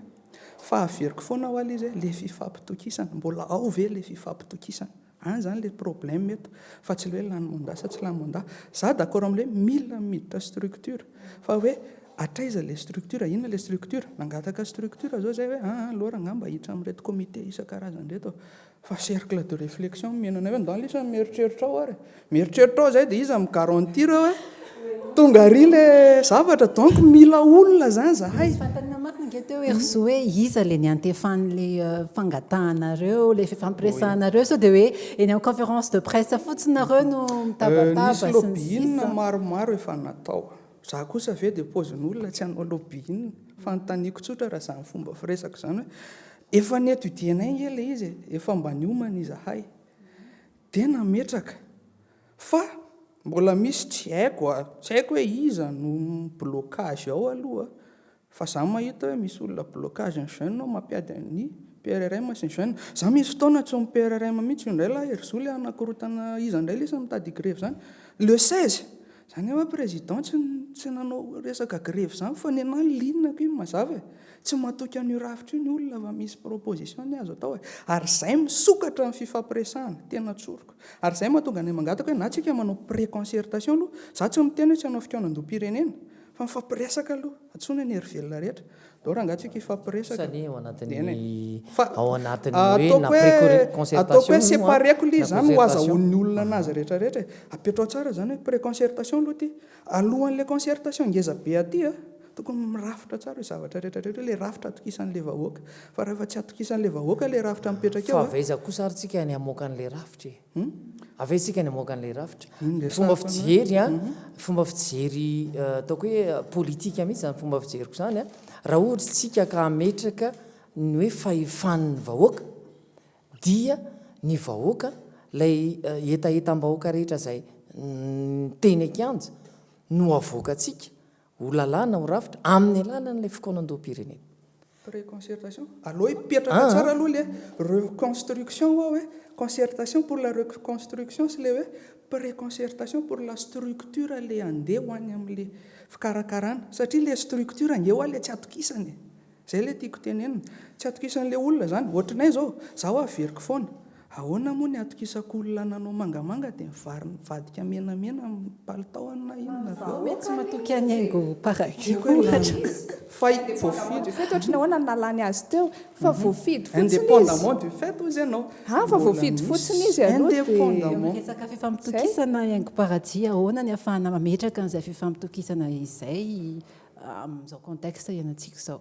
S5: fa averiko foana hoa le izy hoe le fifampitokisana, mbola ao ve le fifampitokisana? Any zany le problème eto fa tsy le hoe lany mandat sa tsy lany mandat. Za d'accord amle hoe mila miditra structure fa hoe hatraiza le structure, inona le structure? Nangataka structure zao zay hoe aa aleo rangah mba hiditra amin'ireto comité isan-karazany ireto Fa cercle de réflexion omena anay hoe ndany lesy mieritreritra ao ary e. Mieritreritra ao zay dia iza mi-garantir hoe tonga ary le zavatra donc mila olona zany zahay.
S1: Misy fanontaniana marina ange teo ery Zo hoe iza le niantefan'le fangatahanareo, le fifampiresahanareo sao dia hoe eny amin'ny conférence de presse fotsiny nareo no mitabataba
S5: Nisy
S1: sy ny
S5: lobbying
S1: sisa.
S5: maromaro efa natao. Za kosa ve dia paozin'olona tsy hanao lobbying? Fanontaniako tsotra raha zany fomba firesako zany hoe Efa ni-étudier-nay ange ilay izy e, efa mba niomana izahay. Dia nametraka. Fa mbola misy tsy haiko a, tsy haiko hoe iza no mi-blocage ao aloha, fa za mahita hoe misy olona blocage ny jeune ao mampiady an'ny PRRM sy ny jeune. Za misy fotoana tsy ao amin'ny PRRM mihitsy, io indray lahy ry zo ilay hanakorotana iza indray lesy mitady hi-grevy izany. Le 16, Zany hoe président tsy tsy nanao resaka grevy zany fa nenah ny ligne-ko iny mazava e! Tsy matoky an'io rafitra io ny olona fa misy proposition ny azo atao e! Ary zay misokatra ny fifampiresahana, tena tsoriko. Ary zay mahatonga anay mangataka hoe na tsika manao pré-concertation aloha, za tsy miteny hoe tsy hanao fikaonandoham-pirenena fa mifampiresaka aloha, antsoina ny hery velona rehetra. Ndao rangaha tsika hifampiresaka.
S3: Sa anie ao anatin'ny
S5: Eny e. Fa
S3: ao anatin'ny hoe
S5: ataoko
S3: na
S5: hoe
S3: pré-concertation
S5: ataoko hoe
S3: io an,
S5: sépareko ilay
S3: na
S5: izy zany ho
S3: concertation.
S5: azahoan'ny olona anazy rehetra rehetra e. Apetrao tsara zany hoe pré-concertation aloha ity. Alohan'ilay concertation ngeza be aty a, tokony mirafitra tsara io zavatra rehetra rehetra io, ilay rafitra atokisan'ilay vahoaka. Fa rehefa tsy atokisan'ilay vahoaka ilay rafitra mipetraka eo
S3: Fa
S5: a.
S3: avy aiza kosa ary tsika ny hamoaka an'ilay rafitra e? Avy aiza isika ny hamoaka an'ilay rafitra?
S5: Iny
S3: Ny fomba
S5: resahako anao.
S3: fijery an, fomba fijery ataoko hoe politika mihitsy izany fomba fijeriko izany an, raha ohatra isika ka hametraka ny hoe fahefan'ny vahoaka dia ny vahoaka, ilay hetahetam-bahoaka rehetra izay teny an-kianja no avoakantsika Ho lalàna, ho rafitra, amin'ny alalan'ilay fikaonandoham-pirenena.
S5: Pré-concertation? Aleo hipetraka tsara aloha ilay reconstruction hoa hoe concertation pour la reconstruction sy ilay hoe pré-concertation pour la structure ilay handeha ho any amin'ilay fikarakarana. Satria ilay structure ange hoa ilay tsy atokisana e. Zay ilay tiako tenenina. Tsy atokisan'ilay olona izany. Ohatranay izao, izaho averiko foana. Ahoana moa ny atokisako olona nanao mangamanga dia vary nivadika menamena amin'ny palitaoany na inona avy eo?
S1: Hoe tsy matoky an'i Haingo Paradis
S5: Tiako hoe
S1: ohatra.
S5: lany fa voafidy.
S4: Du fait ohatry ny ahoana no nahalany azy teo fa voafidy fotsiny izy.
S5: Indépendamment du fait hozy ianao.
S4: Ah fa voafidy fotsiny izy aloha dia.
S5: Indépendamment.
S1: Resaka fifampitokisana Haingo Paradis, ahoana ny ahafahana mametraka an'izay fifampitokisana izay amin'izao contexte iainantsika izao?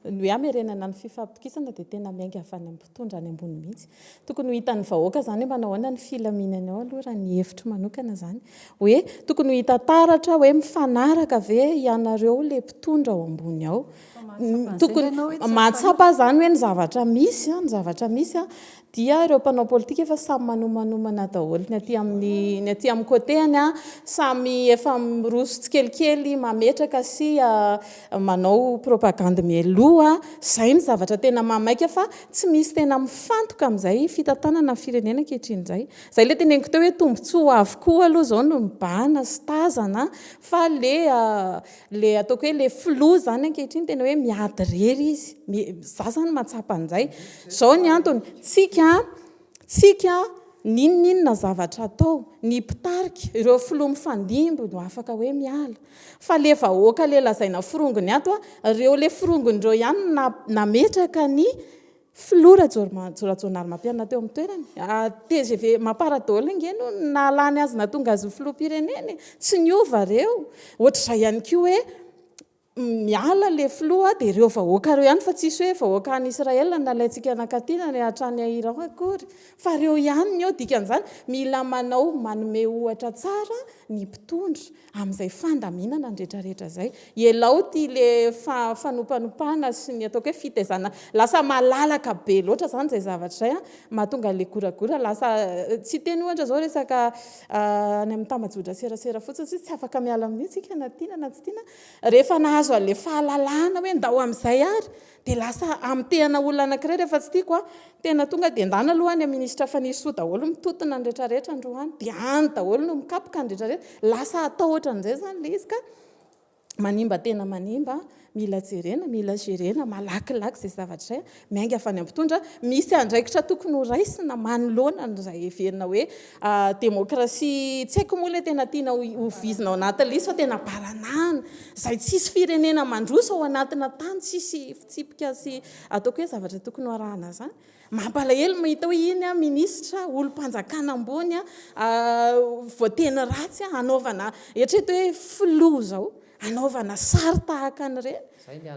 S6: Ny hoe hamerenana ny fifampitokisana dia tena miainga avy any amin'ny mpitondra any ambony mihitsy. Tokony ho hitan'ny vahoaka izany hoe manao ahoana ny filaminany ao aloha raha ny hevitro manokana izany. Hoe tokony ho hita taratra hoe mifanaraka ve ianareo ilay mpitondra ao ambony ao. Tokony mahatsapa izany hoe ny zavatra misy, ny zavatra misy dia ireo mpanao politika efa samy manomanomana daholo, ny aty amin'ny ny aty amin'ny côté-ny samy efa miroso tsikelikely mametraka sy manao propagandy mialoha, izay ny zavatra tena mahamaika fa tsy misy tena mifantoka amin'izay fitantanana ny firenena ankehitriny izay. Izay ilay teneniko teo hoe tombontsoa avokoa aloha izao no mibahana sy tazana fa le Le ataoko hoe le filoha zany ankehitriny tena hoe miady irery izy, za zany mahatsapa an'izay. Zao ny antony, tsika tsika n'inon'inona zavatra atao, ny mpitarika, ireo filoha mifandimby no afaka hoe miala. Fa le vahoaka le lazaina forongony ato a, reo le forongony reo ihany no nametraka ny Filoha Rajaonarimampianina teo amin'ny toerany. Tgv Mapar daholo ange no nahalany azy nahatonga azy ho filoham-pirenena e. Tsy niova ireo. Ohatr'izay ihany koa hoe miala ilay filoha dia ireo vahoaka ireo ihany fa tsisy hoe vahoaka any Israël no nalaintsika nankaty na hatrany Iran akory fa ireo ihany ny eo. Dikan'izany mila manao manome ohatra tsara ny mpitondra. amin'izay fandaminana ny rehetra rehetra izay. Ialao ity le fanompanompana sy ny ataoko hoe fitaizana lasa malalaka be loatra izany izay zavatra izay an, mahatonga an'ilay goragora lasa tsy hiteny ohatra izao resaka any amin'ny tambajotra serasera fotsiny satria tsy afaka miala amin'io isika na tiana na tsy tiana. Rehefa nahazo.
S7: mahazo an'ilay fahalalahana hoe ndao amin'izay ary dia lasa hamotehana olona anankiray rehefa tsy tiako an, tena tonga dia ndana aloha any amin'ny minisitra Fanirisoa daholo mitotona ny rehetrarehetra androany, dia any daholo no mikapoka ny rehetrarehetra, lasa atao ohatran'izay izany ilay izy ka manimba tena manimba, mila jerena, mila gerena malakilaky izay zavatra izay, miainga avy any amin'ny mpitondra, misy andraikitra tokony ho raisina manoloana an'izay heverina hoe demokrasia, tsy haiko moa ilay tena tiana ho vizina ao anatin'ilay izy fa tena baranahana, izay tsisy firenena mandroso ao anatina tany tsisy fitsipika sy ataoko hoe zavatra tokony ho arahana izany. Mampalahelo mahita hoe iny an minisitra, olom-panjakana ambony an, voateny ratsy an, hanaovana, eritrereto hoe filoha izao, hanaovana sary tahaka an'ireny.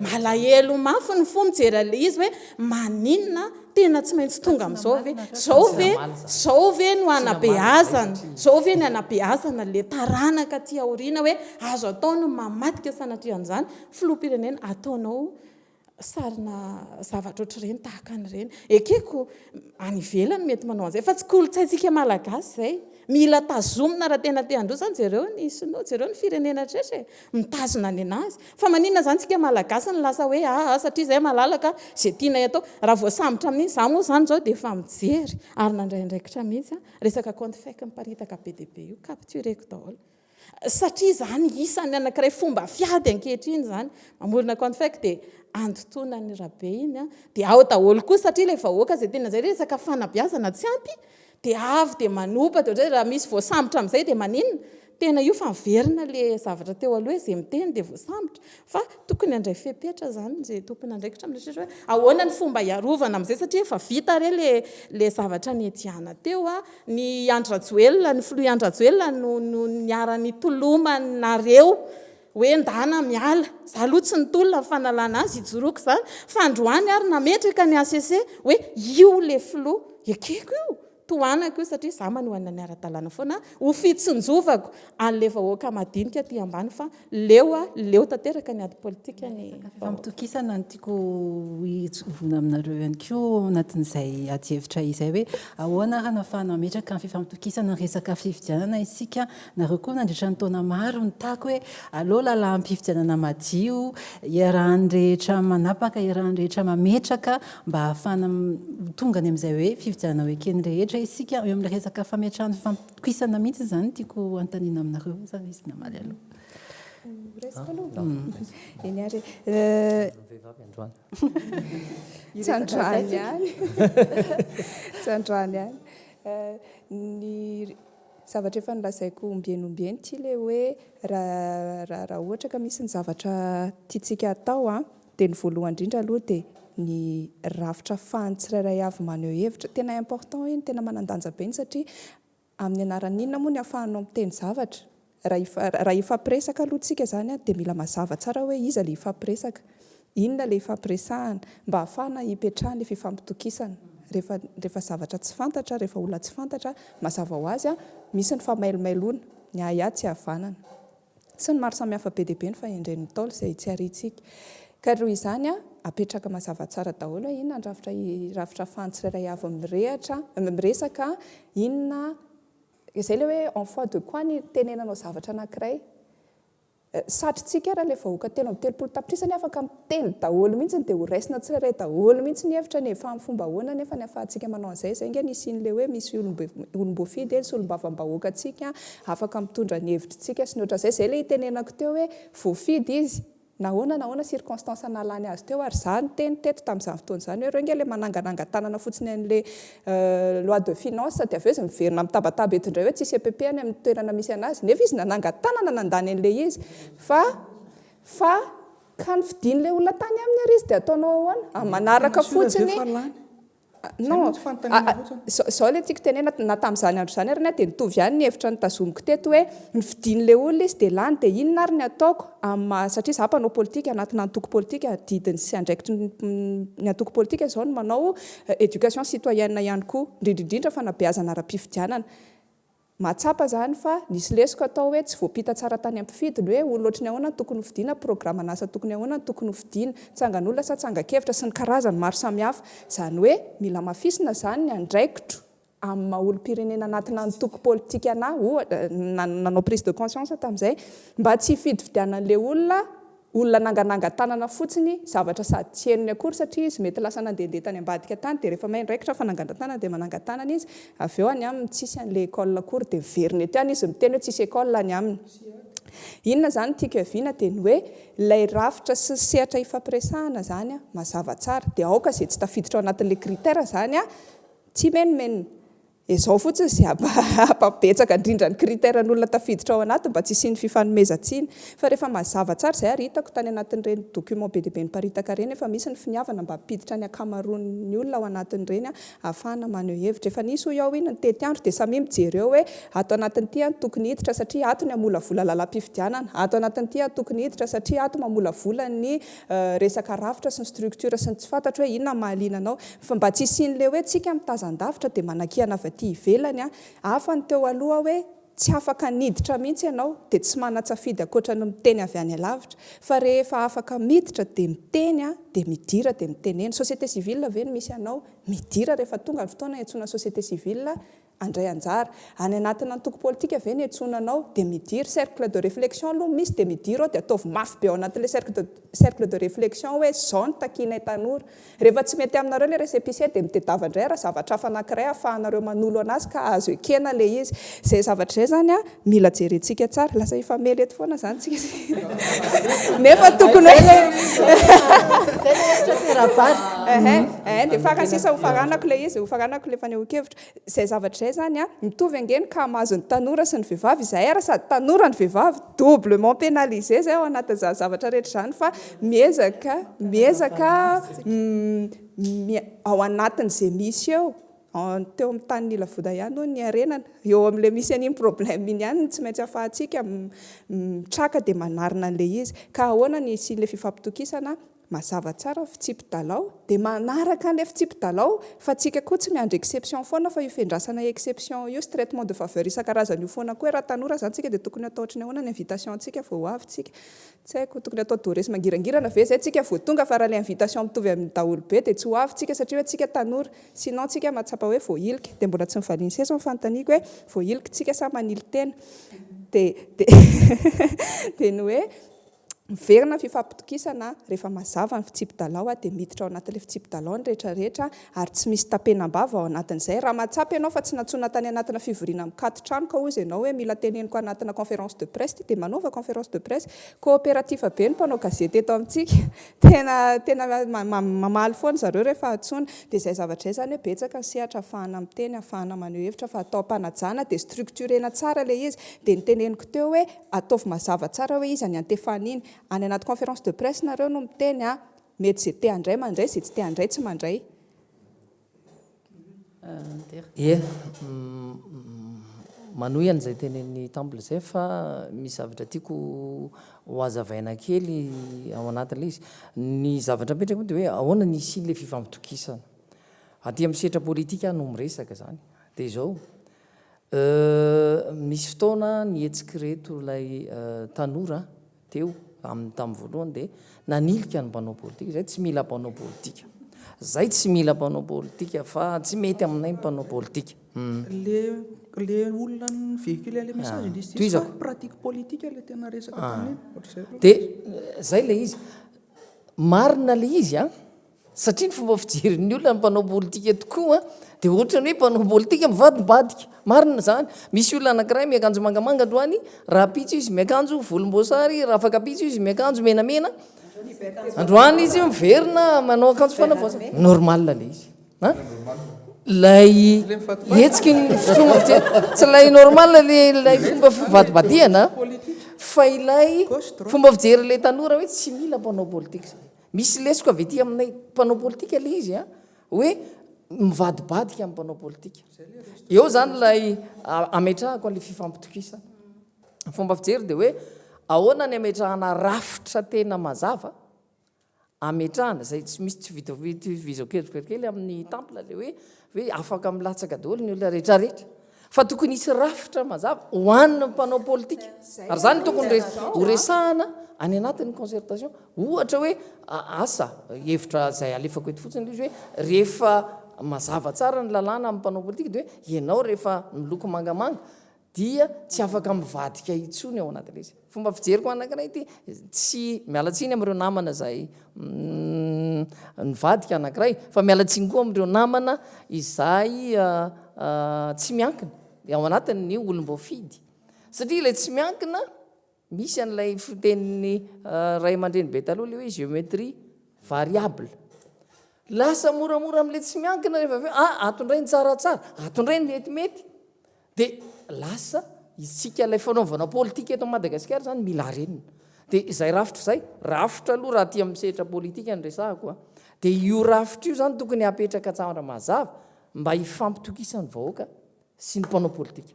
S7: Malahelo mafy ny fo mijery an'ilay izy hoe maninona tena tsy maintsy tonga amin'izao ve? Izao ve, izao ve no hanabeazana, izao ve ny hanabeazana ilay taranaka aty aoriana hoe azo atao ny mamadika sanatria an'izany filoham-pirenena ataonao sarina zavatra ohatr'ireny tahaka an'ireny. Ekeko any ivelany mety manao an'izay fa tsy kolontsaintsika malagasy izay. Mila tazomina raha tena te handroso izany, jereo ny sinoa, jereo ny firenena rehetra e, mitazona ny an'azy. Fa maninona izany tsika malagasy no lasa hoe aa satria izay malalaka, izay tianay atao. Raha voasambotra amin'iny, izaho moa izany izao dia efa mijery ary nandray andraikitra mihitsy aho, resaka compte fake miparitaka be dia be io, captureko daholo. Satria izany isan'ny anankiray fomba fiady ankehitriny izany, mamorona compte fake dia andotoana ny Rabe iny an, dia ao daholo koa satria ilay vahoaka izay tena izay resaka fanabeazana tsy ampy dia avy dia manopa dia ohatran'izay, raha misy voasambotra amin'izay dia maninona? Tena io fa miverina ilay zavatra teo aloha hoe izay miteny dia voasambotra fa tokony handray fepetra izany izay tompon'andraikitra mieritreritra hoe ahoana ny fomba hiarovana amin'izay satria efa vita re ilay ilay zavatra niadiana teo an, Ny Andry Rajoelina, ny filoha Andry Rajoelina no no niara-nitolomanareo hoe ndana miala. Za aloha tsy nitolona ny fanalana azy, ijoroako izany, fa androany ary nametraka ny HCC hoe io le filoha. Ekeko io, tohanako io satria za manohana ny ara-dalàna foana ho fitsinjovako an'le vahoaka madinika aty ambany fa Leo a, leo tanteraka ny ady politika ny
S1: Resaka
S7: vahoaka.
S1: fifampitokisana no tiako hijoroana aminareo ihany koa ao anatin'izay adihevitra izay hoe ahoana ary no ahafahana mametraka ny fifampitokisana ny resaka fifidianana isika, nareo koa nandritra ny taona maro nitaky hoe aleo lalàm-pifidianana madio iarahan'ny rehetra manapaka, iarahan'ny rehetra mametraka mba ahafahana tonga any amin'izay hoe fifidianana ho eken'ny rehetra isika eo amin'ilay resaka fametrahana fifampitokisana mihitsy izany no tiako hanontaniana aminareo, sa misy namaly aloha?
S4: Raisiko aloha. Eny ary e.
S3: Vehivavy androany.
S4: Tsy androany ihany. Tsy androany ihany. Ny zavatra efa nolazaiko ombieny ombieny ity ilay hoe raha raha ohatra ka misy ny zavatra tiantsika hatao an, dia ny voalohany indrindra aloha dia ny rafitra ahafahan'ny tsirairay avy maneho hevitra. Tena important iny, tena manan-danja be iny satria Amin'ny anaran'ny inona moa ny ahafahanao miteny zavatra? Raha raha hifampiresaka aloha tsika izany dia mila mazava tsara hoe iza ilay hifampiresaka, inona ilay hifampiresahana, mba ahafahana hipetrahan'ilay fifampitokisana. Rehefa rehefa zavatra tsy fantatra, rehefa olona tsy fantatra, mazava ho azy misy ny famailomailona, ny ahiahy tsy havanana. Sy ny maro samihafa be dia be ny fahendren'ny Ntaolo izay tsy ariantsika. Ka noho izany, apetraka mazava tsara daholo hoe inona ny rafitra rafitra ahafahan'ny tsirairay avy mirehatra, miresaka, inona, izay ilay hoe en foi de quoi ny itenenanao zavatra anankiray. Satrintsika ary ilay vahoaka 33 tapitrisa anie afaka miteny daholo mihitsy dia ho raisina tsirairay daholo mihitsy ny hevitra anie fa amin'ny fomba ahoana anefa ny ahafahantsika manao an'izay, izay ange ny hisian'ilay hoe misy olom-boafidy eny solombavambahoakantsika afaka mitondra ny hevitritsika sy ny ohatran'izay, izay ilay itenenako teo hoe voafidy izy na ahoana na ahoana circonstance nahalany azy teo ary izaho niteny teto tamin'izany fotoana izany hoe ireo ange ilay mananganangan-tanana fotsiny an'ilay loi de finance dia avy eo izy miverina mitabataba eto indray hoe tsisy EPP any amin'ny toerana misy an'azy nefa izy nanangan-tanana nandany an'ilay izy fa fa ka nofidin'ilay olona tany aminy ary izy dia ataonao ahoana? Amin'ny manaraka fotsiny Non, izao ilay tiako tenenina, na tamin'izany andro izany ary ny ahy dia nitovy ihany ny hevitra notazomiko teto hoe nofidin'ilay olona izy dia lany dia inona ary ny ataoko amin'ny maha, satria izaho mpanao politika anatina antoko politika, adidiny sy andraikitry ny antoko politika izao ny manao éducation citoyenne ihany koa, indrindra indrindra fanabeazana ara-pifidianana. Mahatsapa izany fa nisy lesoka atao hoe tsy voampita tsara tany amin'ny mpifidy ny hoe olona ohatry ny ahoana no tokony hofidiana, programan'asa tokony ahoana no tokony hofidiana, tsangan'olona sa tsangan-kevitra sy ny karazany maro samihafa. Izany hoe mila hamafisina izany ny andraikitro amin'ny maha olom-pirenena anatina antoko politika anà, ohatra, nanao prise de conscience tamin'izay, mba tsy hifidifidianan'ilay olona. Olona nangananga-tanana fotsiny, zavatra sady tsy henony akory satria izy mety lasa nandehandeha tany ambadika tany dia rehefa miandraikitra fananganan-tanana dia manangan-tanana izy, avy eo any aminy tsisy an'ilay école akory dia miverina eto ihany izy miteny hoe tsisy école any aminy. Inona izany no tiako hiaviana dia ny hoe ilay rafitra sy ny sehatra ifampiresahana izany mazava tsara dia aoka izay tsy tafiditra ao anatin'ilay critère izany tsy himenomenona. Izao fotsiny izay hampabetsaka indrindra ny critère n'olona tafiditra ao anatiny mba tsy hisian'ny fifanomezan-tsiny. Fa rehefa mazava tsara izay ary hitako tany anatin'ireny document be dia be niparitaka ireny efa misy ny finiavana mba hampiditra ny ankamaroan'ny olona ao anatin'ireny ahafahana maneho hevitra. Efa nisy hoy aho iny ny tetiandro dia samia mijery eo hoe ato anatin'ity aho no tokony hiditra satria ato ny hamolavola lalam-pifidianana, ato anatin'ity aho tokony hiditra satria ato mamolavola ny resaka rafitra sy ny structure sy ny tsy fantatro hoe inona no mahaliana anao. Fa mba tsy hisian'ilay hoe tsika mitazan-davitra dia manakihana avy aty ivelany an! Hafa ny teo aloha hoe tsy afaka niditra mihitsy ianao dia tsy manan-tsafidy ankoatra ny miteny avy any alavitra. Fa rehefa afaka miditra dia miteny an, dia midira dia mitenena. Société civile ve no misy anao? Midira rehefa tonga ny fotoana iantsoana société civile handray anjara. Any anatina antoko politika ve ny iantsoana anao? Dia midira. Cercle de réflexion aloha misy dia midira ao dia ataovy mafy be ao anatin'ilay cercle de cercle de réflexion hoe izao no takianay tanora. Rehefa tsy mety aminareo ilay récépissé dia mitedava indray raha zavatra hafa anankiray ahafahanareo manolo anazy ka azo ekena ilay izy. Izay zavatra izay izany an, mila jerentsika tsara. Lasa hifamely eto foana izany tsika nefa tokony hoe Ehe, dia farany sisa hofaranako ilay izy, hofaranako ilay fanehoan-kevitra. Izay zavatra izay izany an, mitovy ange ny cas mahazo ny tanora sy ny vehivavy, izahay ary sady tanora no vehivavy, doublement pénalisé izay ao anatin'izany zavatra rehetra izany fa miezaka, miezaka ao anatin'izay misy eo, teo amin'ny tanin'i Lavoda ihany hono ny harenana, eo amin'ilay misy an'iny problème iny ihany no tsy maintsy ahafahantsika mitraka dia manarina an'ilay izy. Ka ahoana ny hisian'ilay fifampitokisana? Mazava tsara ny fitsipi-dalao dia manaraka an'ilay fitsipi-dalao fa tsika koa tsy miandry exception foana fa io fiandrasana exception io sy traitement de faveur isan-karazany io foana koa hoe raha tanora izany tsika dia tokony atao ohatry ny ahoana ny invitation antsika vao ho avy tsika? Tsy haiko, tokony atao doré sy mangirangirana ve izay tsika vao tonga fa raha ilay invitation mitovy amin'ny daholobe dia tsy ho avy tsika satria hoe tsika tanora sinon tsika mahatsapa hoe voahilika dia mbola tsy nivalian'i Seso ny fanontaniako hoe voahilika tsika sa manili-tena? Dia dia dia ny hoe Miverina ny fifampitokisana, rehefa mazava ny fitsipi-dalao dia miditra ao anatin'ilay fitsipi-dalao ny rehetra rehetra ary tsy misy tapenam-bava ao anatin'izay. Raha mahatsapa ianao fa tsy nantsoina tany anatina fivoriana mikaton-trano ka hozy ianao hoe mila teneniko anatina conférence de presse ity dia manaova conférence de presse. Coopératif be ny mpanao gazety eto amintsika. Tena tena mamaly foana zareo rehefa antsoina. Dia izay zavatra izay izany hoe betsaka ny sehatra ahafahana miteny, ahafahana maneho hevitra fa atao am-panajana dia structurer-na tsara ilay izy. Dia noteneniko teo hoe Ataovy mazava tsara hoe iza ny antefany iny. Any anaty conférence de presse nareo no miteny a! Mety ze te handray mandray, ze tsy te handray tsy mandray.
S3: Ie, manohy an'izay tenenin'i Temple izay fa misy zavatra tiako ho hazavaina kely ao anatin'ilay izy. Ny zavatra mipetraka moa dia hoe ahoana ny hisian'ilay fifampitokisana. Aty amin'ny sehatra politika aho no miresaka izany. Dia izao, Euh, misy fotoana nihetsik'ireto ilay tanora teo amin'ny tamin'ny voalohany dia nanilika ny mpanao politika, izay tsy mila mpanao politika, zay tsy mila mpanao politika fa tsy mety aminay ny mpanao politika.
S5: Le le olona ni-véhiculer le message indrisy diso fa pratique politique le tena resaka tamin'iny, ohatr'izay aloha.
S3: Dia zay ilay izy, marina ilay izy an! Satria ny fomba fijerin'ny olona ny mpanao politika tokoa dia ohatran'ny hoe mpanao politika mivadibadika. Marina izany. Misy olona anankiray miakanjo mangamanga androany, rahampitso izy miakanjo volomboasary, rahafakampitso izy miakanjo menamena. Androany izy miverina manao akanjo fanavaozana. Normal ilay izy. An? Ilay hetsiky ny fomba fijery, tsy ilay normal ilay fomba fivadibadihana fa ilay fomba fijerin'ilay tanora hoe tsy mila mpanao politika izany. Misy lesoka avy aty aminay mpanao politika ilay izy an, hoe mivadibadika amin'ny mpanao politika. Eo izany ilay ametrahako an'ilay fifampitokisana. Ny fomba fijery dia hoe ahoana ny ametrahana rafitra tena mazava, ametrahana izay tsy misy tsy vita vizako kely amin'ny temple ilay hoe hoe afaka milatsaka daholo ny olona rehetrarehetra. Fa tokony hisy rafitra mazava ho an'ny mpanao politika. Ary izany no tokony ho resahana any anatin'ny concertation. Ohatra hoe, asa, hevitra izay alefako eto fotsiny ilay izy hoe, rehefa mazava tsara ny lalàna amin'ny mpanao politika dia hoe ianao rehefa miloko mangamanga. dia tsy afaka mivadika intsony ao anatin'ilay izy. Fomba fijeriko anankiray ity, tsy, miala tsiny amin'ireo namana izay nivadika anankiray, fa miala tsiny koa amin'ireo namana izay tsy miankina, ao anatin'ny olom-boafidy. Satria ilay tsy miankina, misy an'ilay fitenin'ny ray aman-dreny be taloha ilay hoe géométrie variable. Lasa moramora amin'ilay tsy miankina rehefa avy eo, ah, ato indray ny tsaratsara, ato indray ny metimety. Dia lasa isika ilay fanaovana politika eto Madagasikara izany mila harenina. Dia izay rafitra izay, rafitra aloha raha aty amin'ny sehatra politika no resahako an, dia io rafitra io izany tokony hapetraka tsara mazava mba hifampitokisan'ny vahoaka sy ny mpanao politika.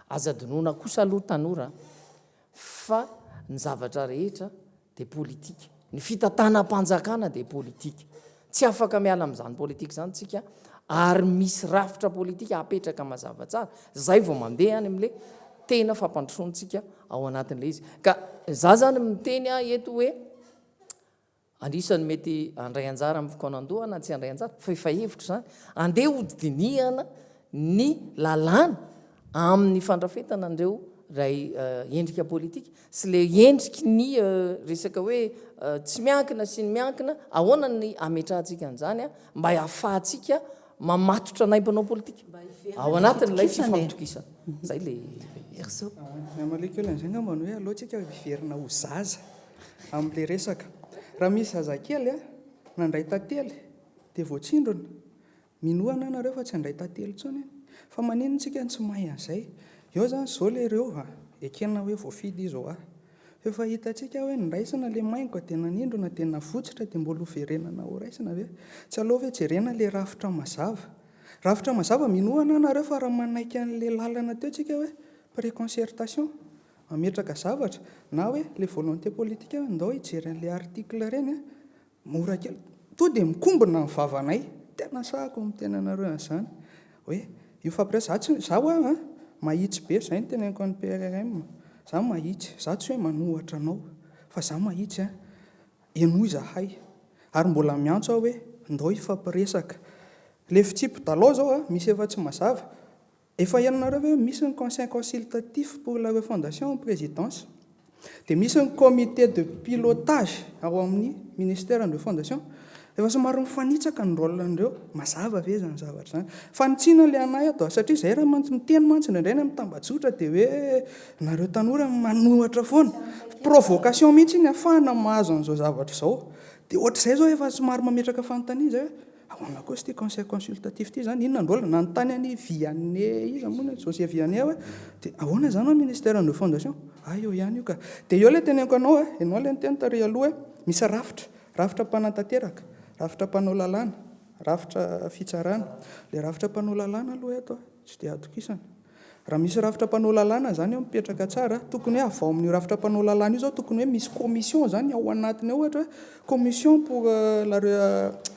S3: Aza adinoina kosa aloha tanora fa ny zavatra rehetra dia politika. Ny fitantanam-panjakana dia politika. Tsy afaka miala amin'izany politika izany tsika ary misy rafitra politika apetraka mazava tsara zay vao mandeha any amin'le tena fampandrosoantsika ao anatin'le izy. Ka za zany miteny aho eto hoe Anisan'ny mety handray anjara amin'ny fikaonandoha na tsy handray anjara, fa efa hevitro izany. Andeha hodinihana ny lalàna amin'ny fandrafetana an'ireo ilay endrika politika sy ilay endriky ny resaka hoe tsy miankina sy ny miankina, ahoana ny hametrahantsika an'izany mba hahafahantsika mamatotra anay mpanao politika ao anatin'ilay fifampitokisana. Izay ilay izy.
S5: Ny hamaliako kely an'izay angamba ny hoe aleo tsika hiverina ho zaza. Amin'ilay resaka. Raha misy zazakely nandray tantely dia voatsindrona, minoa anah nareo fa tsy handray tantely intsony iny. Fa maninona tsika no tsy mahay an'izay? Eo zany zao le reo a, ekena hoe voafidy izy hoa. Fa efa hitantsika hoe noraisina le maingoka dia nanindrona dia navotsitra dia mbola hoverenana horaisina ve? Tsy aleo ve jerena le rafitra mazava? Rafitra mazava, minoa anah nareo fa raha manaiky an'le lalana teo tsika hoe préconcertation, Mametraka zavatra, na hoe le volonté politique hoe ndao hijery an'le article ireny an, mora kely, to dia mikombona ny vavanay, tena sahako miteny anareo an'izany, hoe io fampire-, za tsy, za hoa an, mahitsy be, zay no teneniko an'i PRRM, za mahitsy, za tsy hoe manohatra anao, fa za mahitsy an, henoy zahay, ary mbola miantso aho hoe ndao hifampiresaka, le fitsipi-dalao zao an, misy efa tsy mazava, Efa henonareo ve hoe misy ny conseil consultatif pour la refondation en présidence? Dia misy ny comité de pilotage ao amin'ny ministère ny refondation. Efa somary mifanitsaka ny rôle-n'ireo. Mazava ve izany zavatra izany? Fanitsiana ilay anay ato a, satria izay raha mantsy miteny mantsy indraindray any amin'ny tambajotra dia hoe nareo tanora manohatra foana. Provocation mihitsy iny ahafahana mahazo an'izao zavatra izao. Dia ohatr'izay izao efa somary mametraka fanontaniana izay hoe Ahoana kosa ity conseil consultatif ity izany? Inona ny rôle? Nanontany an'i Vianney iza moa ny José Vianney aho hoe dia ahoana izany ao ministère de fondation? Ah eo ihany io ka. Dia eo ilay teneniko anao a, ianao ilay niteny tary aloha hoe misy rafitra, rafitra mpanatanteraka, rafitra mpanao lalàna, rafitra fitsarana. Ilay rafitra mpanao lalàna aloha eto tsy dia atokisana. Raha misy rafitra mpanao lalàna izany eo mipetraka tsara, tokony hoe avy ao amin'io rafitra mpanao lalàna io izao tokony hoe misy commission izany ao anatiny ao ohatra hoe commission pour la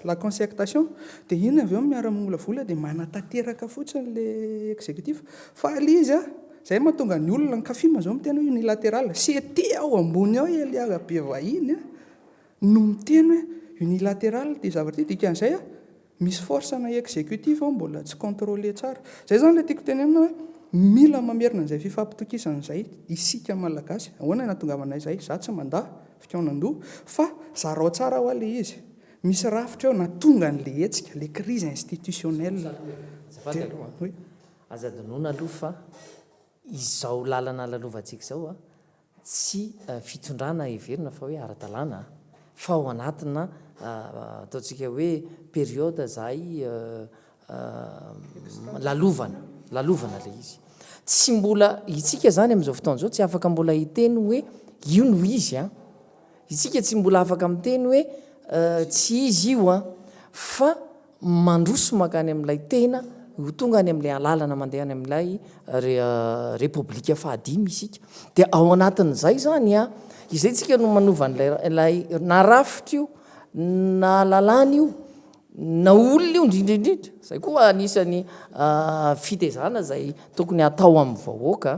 S5: la concertation dia iny avy eo miara-mamolavola dia manatanteraka fotsiny ilay executif. Fa ilay izy an, izay mahatonga ny olona, ny CAFIM izao miteny hoe unilatéral, CT ao ambony ao Elia Rabevahiny an, no miteny hoe unilatéral ity zavatra ity, dikan'izay an, Misy force na executif ao mbola tsy controler tsara. Zay zany ilay tiako tenenina hoe mila mamerina an'izay fifampitokisana izay isika Malagasy. Ahoana ny hahatongavana izay? Za tsy mandà fikaonandoha fa zarao tsara hoa ilay izy. Misy rafitra eo nahatonga an'ilay hetsika, ilay crise institutionnelle.
S3: Azafady aloha an. Aza adinoina aloha fa izao lalana lalovantsika izao an, tsy fitondrana heverina fa hoe ara-dalàna fa ao anatina ataontsika hoe période zay lalovana, lalovana ilay izy. Tsy mbola, itsika zany amin'izao fotoana izao tsy afaka mbola hiteny hoe io no izy an, itsika tsy mbola afaka miteny hoe tsy izy io an, fa mandroso mankany amin'ilay tena ho tonga any amin'ilay alalana mandeha any amin'ilay repoblika fahadimy isika. Dia ao anatin'izay izany an, izay tsika no manova an'ilay ilay na rafitra io, na lalàna io, na olona io indrindra indrindra. Izay koa anisan'ny fitezana izay tokony hatao amin'ny vahoaka,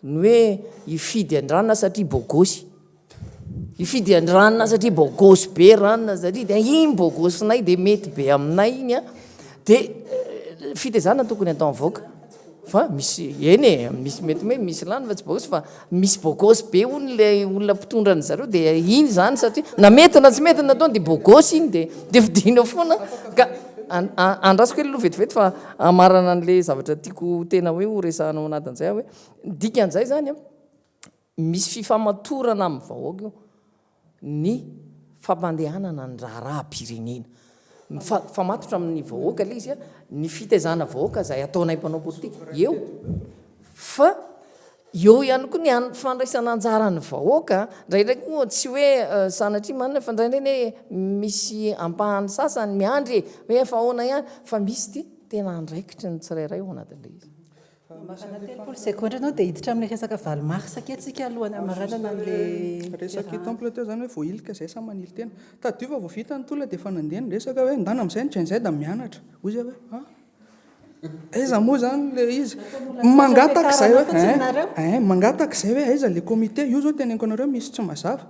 S3: ny hoe hifidy an-dranona satria bôgôsy. Hifidy an-dranona satria bôgôsy be ranona satria dia iny bôgôsinay dia mety be aminay iny an, dia fitezana tokony atao mivoaka. Fa misy, eny e, misy mety hoe misy lany fa tsy bogosy fa misy bogosy be hono ilay olona mpitondra an-dry zareo dia iny izany satria na mety na tsy mety ny nataony dia bogosy iny dia dia fidiana foana ka andraso kely aloha vetivety fa hamarana an'ilay zavatra tiako tena hoe ho resahana ao anatin'izay aho hoe ny dikan'izay izany an, Misy fifamatorana amin'ny vahoaka io ny fampandehanana ny raharaham-pirenena. Mifamatotra amin'ny vahoaka ilay izy, ny fitaizana vahoaka izay ataonay mpanao politika eo, fa eo ihany koa ny fandraisana anjaran'ny vahoaka, indraindray koa tsy hoe sanatria manina fa indraindray anie misy ampahany sasany miandry e, hoe fa ahoana ihany, fa misy ity tena andraikitry ny tsirairay ao anatin'ilay izy.
S1: Mamarana 30 segondra ianao dia hiditra amin'ilay resaka valo marsa kely tsika alohan'ny hamaranana an'ilay
S5: Resak'i Temple teo izany hoe voahilika izay sa manili-tena. Tadidio fa vao vita ny tolona dia efa nandeha ny resaka hoe ndana amin'izay ny Gen Z mianatra. Hoy izy hoe ah! Aiza moa izany ilay izy? Mangataka izay hoe hein, hein, mangataka izay hoe aiza ilay comité? Io izao teneniko anareo misy tsy mazava.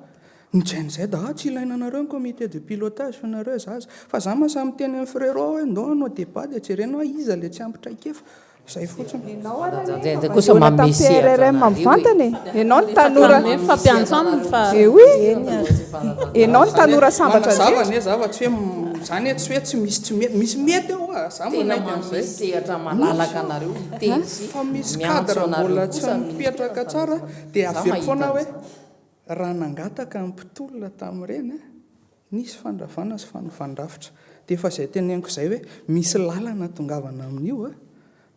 S5: Ny Gen Z ah tsy ilaina anareo ny comité de pilotage fa nareo zaza. Fa za mahasahy miteny amin'i frérot hoe ndao hanao débat dia jerena hoe iza ilay tsy ampy traikefa. Zay fotsiny.
S4: Enao ary anie efa valiona tamin'ny PRRM mivantana e! Enao ny tanora.
S7: Mifampiantso aminy fa.
S4: Eh oui! Enao ny tanora sambatra
S5: indrindra. Manazava anie za fa tsy hoe zany hoe tsy hoe tsy misy tsy mety, misy mety eo a, za manaiky an'izay.
S3: Tena manome sehatra malalaka anareo hiteny sy
S5: Fa misy
S3: miantso
S5: cadre
S3: anareo
S5: mbola tsy
S3: kosa
S5: mipetraka
S3: ministera
S5: tsara dia
S3: za
S5: averiko
S3: mahita
S5: foana hoe
S3: an'izany.
S5: raha nangataka ny mpitolona tamin'ireny Nisy fandravana sy fanovan-drafitra. Dia efa izay teneniko izay hoe misy lalana tongavana amin'io a!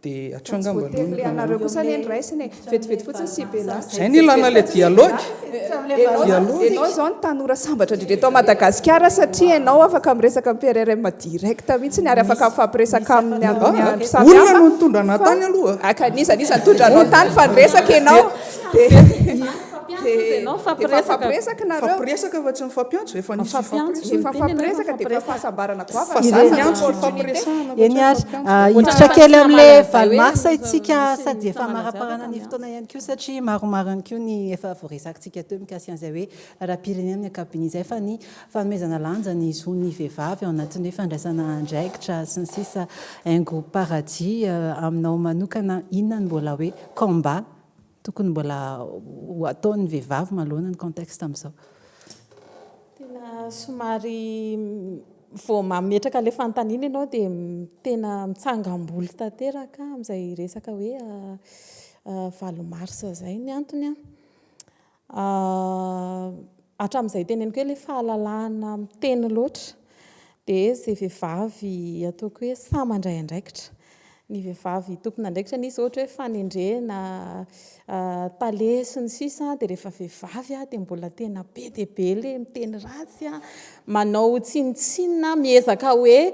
S5: Dia hatreo
S4: Fa tsy
S5: angamba
S4: voatery
S5: aloha
S4: le
S5: ny
S4: anareo kosa anie no raisina e! Vetivety fotsiny sy Bella.
S5: Izay no ilana ilay dialogue.
S4: Enao
S5: Dialogue.
S4: enao izao no tanora sambatra indrindra eto Madagasikara satria enao afaka miresaka amin'ny PRRM direct mihitsiny ary afaka mifampiresaka aminy amin'ny andro
S5: Ah,
S4: samy
S5: olona
S4: hafa
S5: no nitondra anah
S4: fa
S5: tany aloha.
S4: aka n'iza n'iza nitondra anao tany fa niresaka enao dia
S7: Dia
S4: mifampiresaka nareo.
S5: Mifampiresaka fa tsy mifampiantso, efa nisy
S7: Mifampiantso.
S5: fifampiresaka.
S4: Efa mifampiresaka dia efa fahasambarana goavana
S5: Fa
S4: izany
S5: za miantso
S4: opportunité.
S5: fifampiresahana fa tsy
S1: Eny ary,
S5: mifampiantso.
S1: hiditra kely amin'ilay valo marsa isika sady efa hamaraparana ny fotoana ihany koa satria maromaro ihany koa ny efa voaresakintsika teo mikasika an'izay hoe raharaham-pirenena amin'ny ankapobeny izay fa ny fanomezana lanja ny zon'ny vehivavy ao anatin'ny hoe fandraisana andraikitra sy ny sisa Haingo Paradis, aminao manokana inona no mbola hoe combat Tokony mbola ho ataon'ny vehivavy manoloana ny contexte amin'izao.
S7: Tena somary vao mametraka ilay fanontaniana ianao dia tena mitsangam-bolo tanteraka aho amin'izay resaka hoe valo marsa izay. Ny antony an, Hatramin'izay teneniko hoe ilay fahalalahana miteny loatra dia izay vehivavy ataoko hoe sahy mandray andraikitra. Ny vehivavy tompon'andraikitra anie izao ohatra hoe fanendrena tale sy ny sisa dia rehefa vehivavy dia mbola tena be dia be ilay miteny ratsy, manao tsinontsinona, miezaka hoe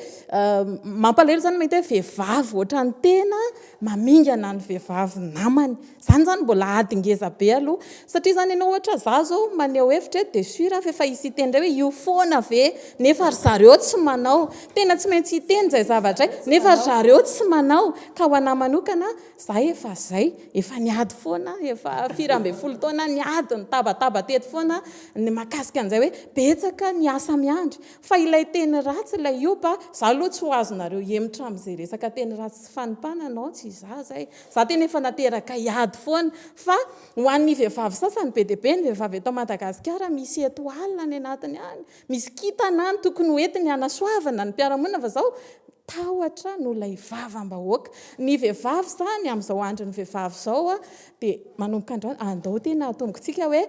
S7: mampalahelo izany mahita hoe vehivavy ohatran'ny tena mamingana ny vehivavy namany. Zany zany mbola ady ngeza be aloha. Satria zany ianao ohatra za zao maneho hevitra eto dia sur aho fa efa hisy hiteny indray hoe io foana ve nefa ry zareo tsy manao. Tena tsy maintsy hiteny izay zavatra izay nefa ry zareo tsy manao. Ka ho anah manokana za efa zay, efa niady foana aho, efa firy 11 taona niady nitabataba teto foana ny mahakasika an'izay hoe betsaka ny asa miandry. Fa ilay teny ratsy ilay iopa, za aloha tsy ho azonareo hemotra amin'izay resaka teny ratsy sy fanompana non tsy za zay. Za tena efa nateraka hiady foana fa ho an'ny vehivavy sasany be dia be ny vehivavy eto Madagasikara misy etoile any anatiny any, misy kintana any tokony ho entiny hanasoavana ny mpiara-monina fa zao tahotra noho ilay vavam-bahoaka. Ny vehivavy zany amin'izao andron'ny vehivavy izao dia manomboka androany andao tena atombokintsika hoe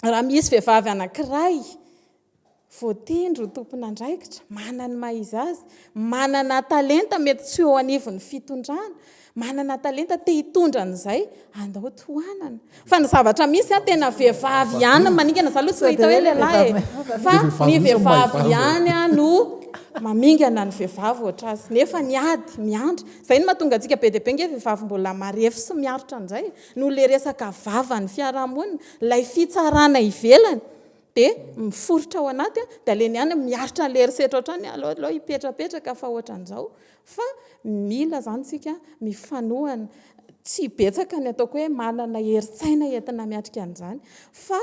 S7: raha misy vehivavy anankiray Voatendry ho tompon'andraikitra, manana ny maha izy azy, manana talenta mety tsy ho eo anivon'ny fitondrana, manana talenta te hitondra an'izay, andao tohanana. Fa ny zavatra misy an, tena vehivavy ihany no maningana, za aloha tsy mahita hoe lehilahy e, fa ny vehivavy ihany no mamingana ny vehivavy ohatr'azy, nefa ny ady miandry, izay no mahatonga antsika be dia be ange vehivavy mbola marefo sy miaritra an'izay, noho ilay resaka vavan'ny fiarahamonina, ilay fitsarana ivelany. Dia miforitra ao anaty dia aleny ihany miaritra an'ilay herisetra hatrany, aleo aleo hipetrapetraka fa ohatran'izao. Fa mila izany isika mifanohana. Tsy betsaka ny ataoko hoe manana herin-tsaina entina miatrika an'izany. Fa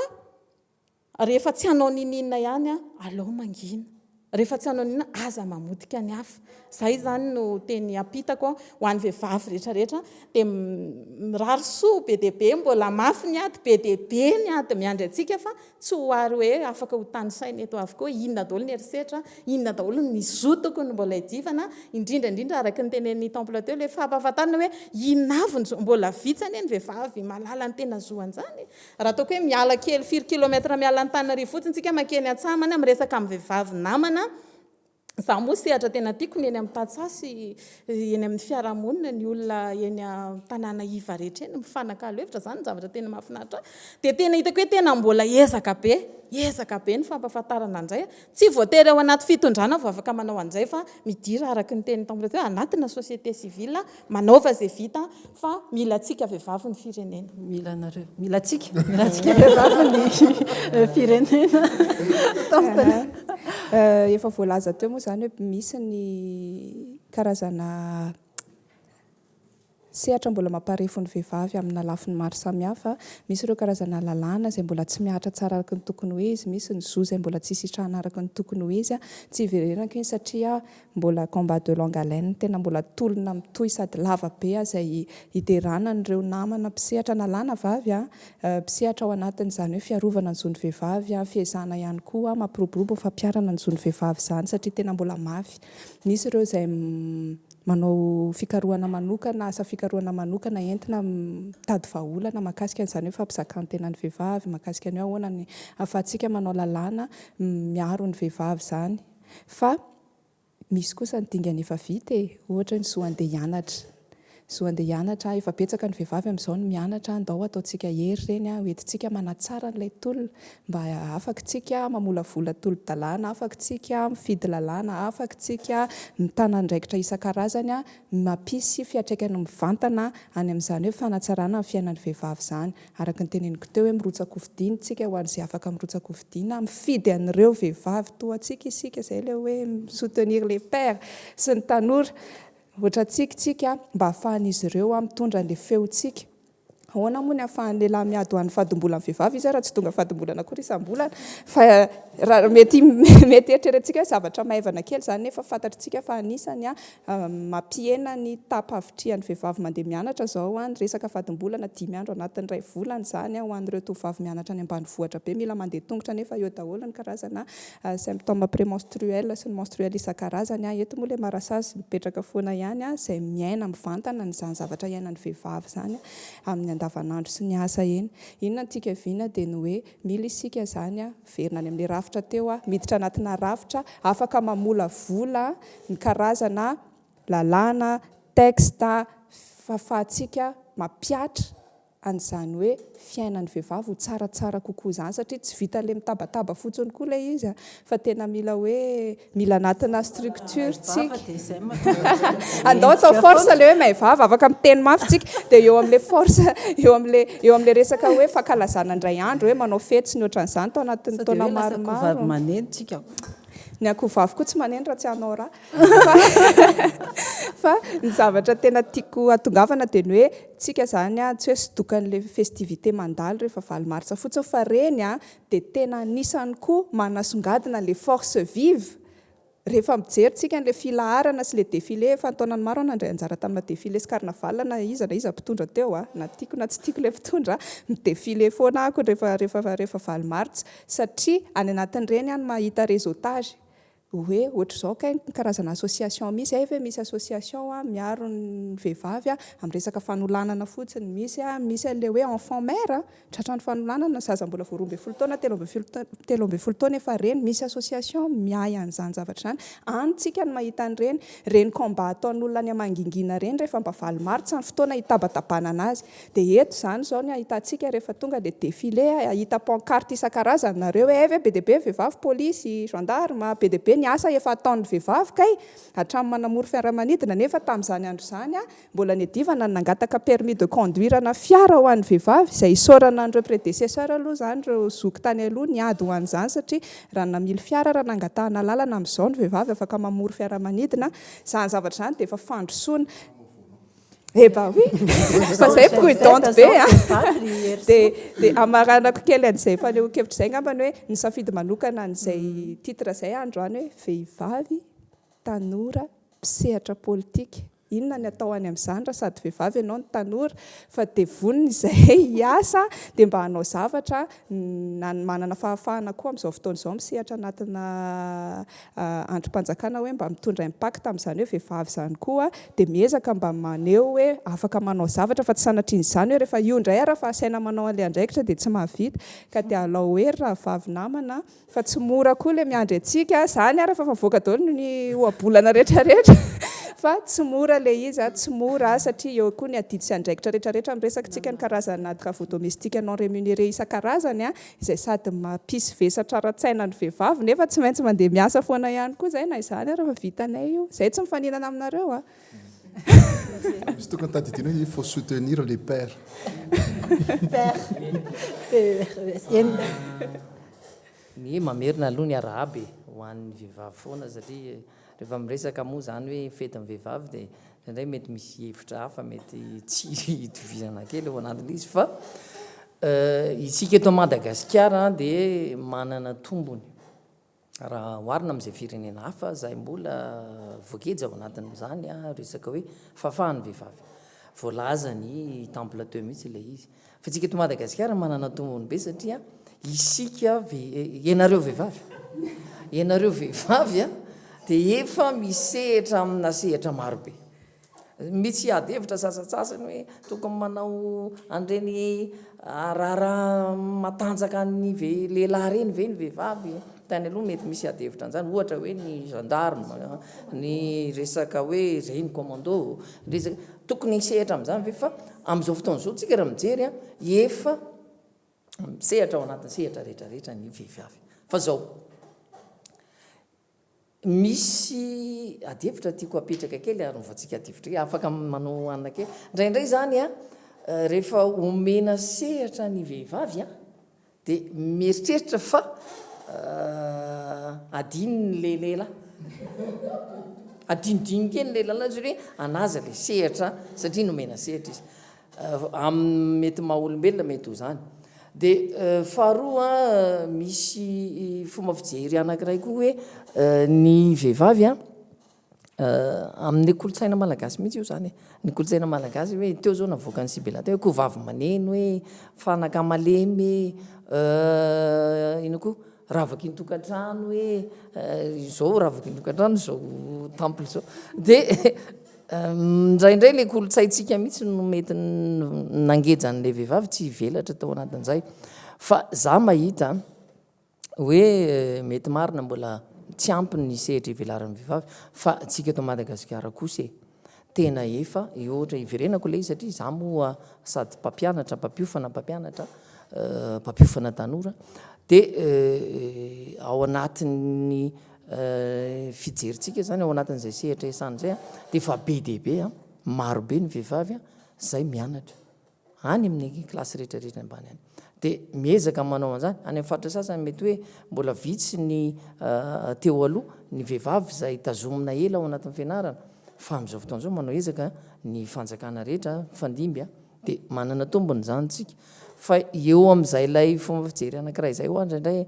S7: rehefa tsy hanao n'inon'inona ihany, aleo mangina. Rehefa tsy hanao n'inona, aza mamotika ny hafa. Izay izany no teny ampitako ho an'ny vehivavy rehetra rehetra. Dia mirary soa be dia be, mbola mafy ny ady, be dia be ny ady miandry antsika fa tsy ho ary hoe afaka ho tanisaina eto avokoa inona daholo ny herisetra, inona daholo ny zo tokony mbola hiadivana, indrindra indrindra araka ny tenenin'i Temple teo ilay fampahafantarana hoe inona avy ny zo, mbola vitsy anie ny vehivavy mahalala ny tena zo an'izany e. Raha ataoko hoe miala kely firy kilomètre miala Antananarivo fotsiny tsika mankeny Antsahamana miresaka amin'ny vehivavy namana, izaho moa sehatra tena tiako ny eny amin'ny tantsaha sy eny amin'ny fiarahamonina, ny olona eny an-tanàna iva rehetra eny mifanakalo hevitra, izany no zavatra tena mahafinaritra ahy. Dia tena hitako hoe tena mbola ezaka be, ezaka be ny fampahafantarana an'izay. Tsy voatery ao anaty fitondrana vao afaka manao an'izay fa midira araka ny tenin'i Temple teo hoe anatina société civile Manaova izay vita fa mila antsika vehivavy ny firenena.
S1: Mila anareo, mila antsika, mila antsika vehivavy ny firenena. Tompony.
S4: Efa voalaza teo moa izany hoe misy ny karazana sehatra mbola mamparefo ny vehivavy amina lafiny maro samihafa. Misy ireo karazana lalàna izay mbola tsy mihatra tsara araka ny tokony ho izy, misy ny zo izay mbola tsy sitrahana araka ny tokony ho izy. Tsy hiverenako iny satria Mbola combat de longue haleine, tena mbola tolona mitohy sady lava be izay hiderana an'ireo namana mpisehatra na lahy na vavy mpisehatra ao anatin'izany hoe fiarovana ny zon'ny vehivavy, fiezahana ihany koa mampiroborobo ny fampiharana ny zon'ny vehivavy izany satria tena mbola mafy. Misy ireo izay manao fikarohana manokana, asa fikarohana manokana entina mitady vahaolana mahakasika an'izany hoe fampizakan-tena ny vehivavy, mahakasika ny hoe ahoana ny ahafahantsika manao lalàna miaro ny vehivavy izany. Fa misy kosa ny dingana efa vita e! Ohatra ny zo handeha hianatra. Zo handeha hianatra, efa betsaka ny vehivavy amin'izao no mianatra, ndao ataontsika hery ireny, hoentintsika manatsara an'ilay tolona mba afaka tsika mamolavola tolo-dalàna, afaka tsika mifidy lalàna, afaka tsika mitana andraikitra isan-karazany, mampisy fiantraikany mivantana any amin'izany hoe fanatsarana ny fiainan'ny vehivavy izany. Araka ny teneniko teo hoe mirotsa-kofidina isika ho an'izay afaka mirotsa-kofidina, mifidy an'ireo vehivavy toa antsika isika, izay ilay hoe mi-soutenir les pairs sy ny tanora ohatrantsika isika mba hahafahan'izy ireo mitondra an'ilay feontsika. Ahoana moa ny ahafahan'ny lehilahy miady ho an'ny fadimbolan'ny vehivavy izy raha tsy tonga fadimbolana akory isam-bolana? Fa raha mety mety eritreretintsika hoe zavatra maivana kely izany nefa fantatr'tsika fa anisany Mampihena ny taham-pahavitrihan'ny vehivavy mandeha mianatra izao ny resaka fadimbolana, dimy andro anatin'ny iray volana izany ho an'ireo tovovavy mianatra any ambanivohitra be mila mandeha tongotra nefa eo daholo ny karazana symptômes prémenstruels sy ny menstruels isan-karazany. Eto moa ilay marasazy mipetraka foana ihany izay miaina mivantana an'izany zavatra iainan'ny vehivavy izany amin'ny andavanandro sy ny asa eny. Inona no tiako hiaviana dia ny hoe mila isika izany miverina any amin'ilay rafitra teo, miditra anatina rafitra afaka mamolavola ny karazana lalàna, texte, fahafahantsika mampihatra an'izany hoe fiainan'ny vehivavy ho tsaratsara kokoa izany satria tsy vitan'ilay mitabataba fotsiny koa ilay izy fa tena mila hoe mila anatina structure tsika. Andao atao force ilay hoe mahay vava, afaka miteny mafy tsika dia eo amin'ilay force, eo amin'ilay eo amin'ilay resaka hoe fankalazana indray andro hoe manao fety sy ny ohatran'izany tao anatin'ny
S1: Sao dia
S4: taona
S1: hoe lasa
S4: maromaro.
S1: akohovavy maneno tsika.
S4: Ny akohovavy koa tsy maneno raha tsy hanao raha. Fa ny zavatra tena tiako hatongavana dia ny hoe tsika izany tsy hoe sodokan'ilay festivité mandalo rehefa valo martsa fotsiny fa ireny dia tena anisany koa manasongadina ilay force vive. Rehefa mijery tsika an'ilay filaharana sy ilay défilé, efa an-taonany maro aho nandray anjara tamina défilé sy carnaval na iza na iza mpitondra teo na tiako na tsy tiako ilay mpitondra, mi-défilé foana aho rehefa rehefa rehefa valo martsa. Satria any anatin'ireny aho no mahita réseautage hoe ohatr'izao kay ny karazana association misy, hay ve misy association miaro ny vehivavy amin'ny resaka fanolanana fotsiny, misy misy an'ilay hoe enfant mère tratran'ny fanolanana, zaza mbola vao 12 taona, 13 taona efa reny, misy association miahy an'izany zavatra izany, any tsika no mahita an'ireny, ireny combat ataon'olona any mangingina ireny rehefa mba valo martsa ny fotoana hitabatabanana azy. Dia eto izany izao ny ahitantsika rehefa tonga ilay défilé, hahita pancarte isan-karazany nareo hoe hay ve be dia be ny vehivavy polisy, gendarme, be dia be ny asa efa ataon'ny vehivavy kay, hatramin'ny manamory fiaramanidina nefa tamin'izany andro izany mbola niadivana ny nangataka permis de conduire ana fiara ho an'ny vehivavy, izay isaorana an'ireo prédécesseurs aloha izany, ireo zoky tany aloha niady ho an'izany satria raha namily fiara raha nangatahana lalana amin'izao ny vehivavy afaka mamory fiaramanidina, izany zavatra izany dia efa fandrosoana. Eh bah oui, fa zay prudente be a. Dia dia hamaranako kely an'izay fanehoan-kevitra izay angambany hoe nisafidy manokana an'izay titre izay aho androany hoe vehivavy, tanora, mpisehatra politika. Inona ny atao any amin'izany raha sady vehivavy ianao no tanora fa dia vonona izahay hiasa dia mba hanao zavatra na ny manana fahafahana koa amin'izao fotoana izao misehatra anatina andrim-panjakana hoe mba mitondra impact amin'izany hoe vehivavy izany koa dia miezaka mba maneho hoe afaka manao zavatra fa tsy sanatrian'izany hoe rehefa io indray ary fa asaina manao an'ilay andraikitra dia tsy mahavita ka dia alao hery rahavavy namana Fa tsy mora koa le miandry antsika, zany ary efa mivoaka daholo ny ohabolana rehetra rehetra fa tsy mora le izy a, tsy mora satria eo koa ny adidy sy andraikitra rehetra rehetra miresaka tsika ny karazana travaux domestiques non rémunérés isan-karazany a, izay sady mampisy vesatra ara-tsaina ny vehivavy nefa tsy maintsy mandeha miasa foana ihany koa zay na izany ary efa vitanay io, zay tsy mifaninana aminareo a.
S2: Misy tokony tadidiana hoe il faut soutenir les pères.
S6: Père, P-E-R-E-S,
S3: Ny mamerina aloha ny arahaba e, ho an'ny vehivavy foana satria rehefa miresaka moa izany hoe fetin'ny vehivavy dia indraindray mety misy hevitra hafa mety tsy itovizana kely ao anatin'ilay izy fa isika eto Madagasikara dia manana tombony Raha oharina amin'izay firenena hafa izay mbola voageja ao anatin'izany resaka hoe fahafahan'ny vehivavy. Voalazan'i Temple teo mihitsy ilay izy. Fa isika eto Madagasikara manana tombony be satria isika ianareo vehivavy, ianareo vehivavy dia efa misehatra amina sehatra marobe. Misy ady hevitra sasantsasany hoe tokony manao an'ireny raharaha matanjaka an'ny lehilahy ireny ve ny vehivavy? Tany aloha mety misy ady hevitra an'izany, ohatra hoe ny gendarme, ny resaka hoe izay ny commando, ny resaka, tokony hisehatra amin'izany ve? Fa amin'izao fotoana izao tsika raha mijery an, efa misehatra ao anatin'ny sehatra rehetra rehetra ny vehivavy. Fa izao, Misy adihevitra tiako apetraka kely ary movantsika adihevitra kely, afaka manao anona kely. Indraindray izany an, rehefa omena sehatra ny vehivavy an, dia mieritreritra fa adino ny lehilahy. Adinodino kely ny lehilahy satria hoe anazy ilay sehatra satria nomena sehatra izy. Amin'ny mety maha olombelona mety ho izany. Dia faharoa misy fomba fijery anankiray koa hoe ny vehivavy an, amin'ny kolontsaina malagasy mihitsy io izany e, ny kolontsaina malagasy hoe teo izao navoakan'i Sibela teo hoe akoho vavy maneno hoe, fanaka malemy e, inona koa, ravaky ny tokantrano hoe, izao ravaky ny tokantrano izao temple izao. Dia Indraindray ilay kolontsaintsika mihitsy no mety nangeja an'ilay vehivavy tsy hivelatra tao anatin'izay. Fa za mahita hoe mety marina mbola tsy ampy ny sehatra ivelaran'ny vehivavy fa tsika eto Madagasikara kosa e, tena efa, ohatra iverenako ilay izy satria za moa sady mpampianatra, mpampiofana mpampianatra, mpampiofana tanora dia ao anatin'ny Fijerintsika izany ao anatin'izay sehatra iasana izay dia efa be dia be, maro be ny vehivavy izay mianatra any amin'ny kilasy rehetra rehetra ambany any. Dia miezaka manao an'izany. Any amin'ny faritra sasany mety hoe mbola vitsy ny teo aloha ny vehivavy izay tazomina ela ao anatin'ny fianarana fa amin'izao fotoana izao manao ezaka ny fanjakana rehetra mifandimby Dia manana tombony izany tsika. Fa eo amin'izay ilay fomba fijery anankiray izay ho'a indraindray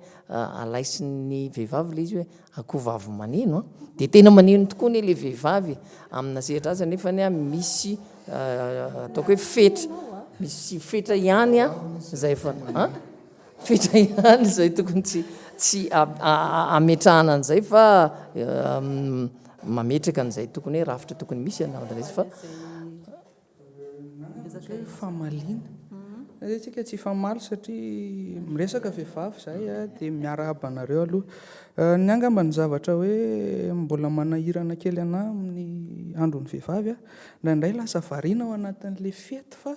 S3: alaisin'ny vehivavy ilay izy hoe akoho vavy maneno an. Dia tena maneno tokoa anie ilay vehivavy e. Amina sehatra azy nefany an misy ataoko hoe fetra, misy fetra ihany an izay efa an, fetra ihany izay tokony tsy tsy ametrahana an'izay fa mametraka an'izay tokony hoe rafitra tokony misy anaovana izy fa.
S5: Resaka hoe famaliana. Satria tsika tsy hifamaly satria miresaka vehivavy izahay dia miarahaba anareo aloha. Ny ahy angamba ny zavatra hoe mbola manahirana kely anà amin'ny andron'ny vehivavy, indraindray lasa variana ao anatin'ilay fety fa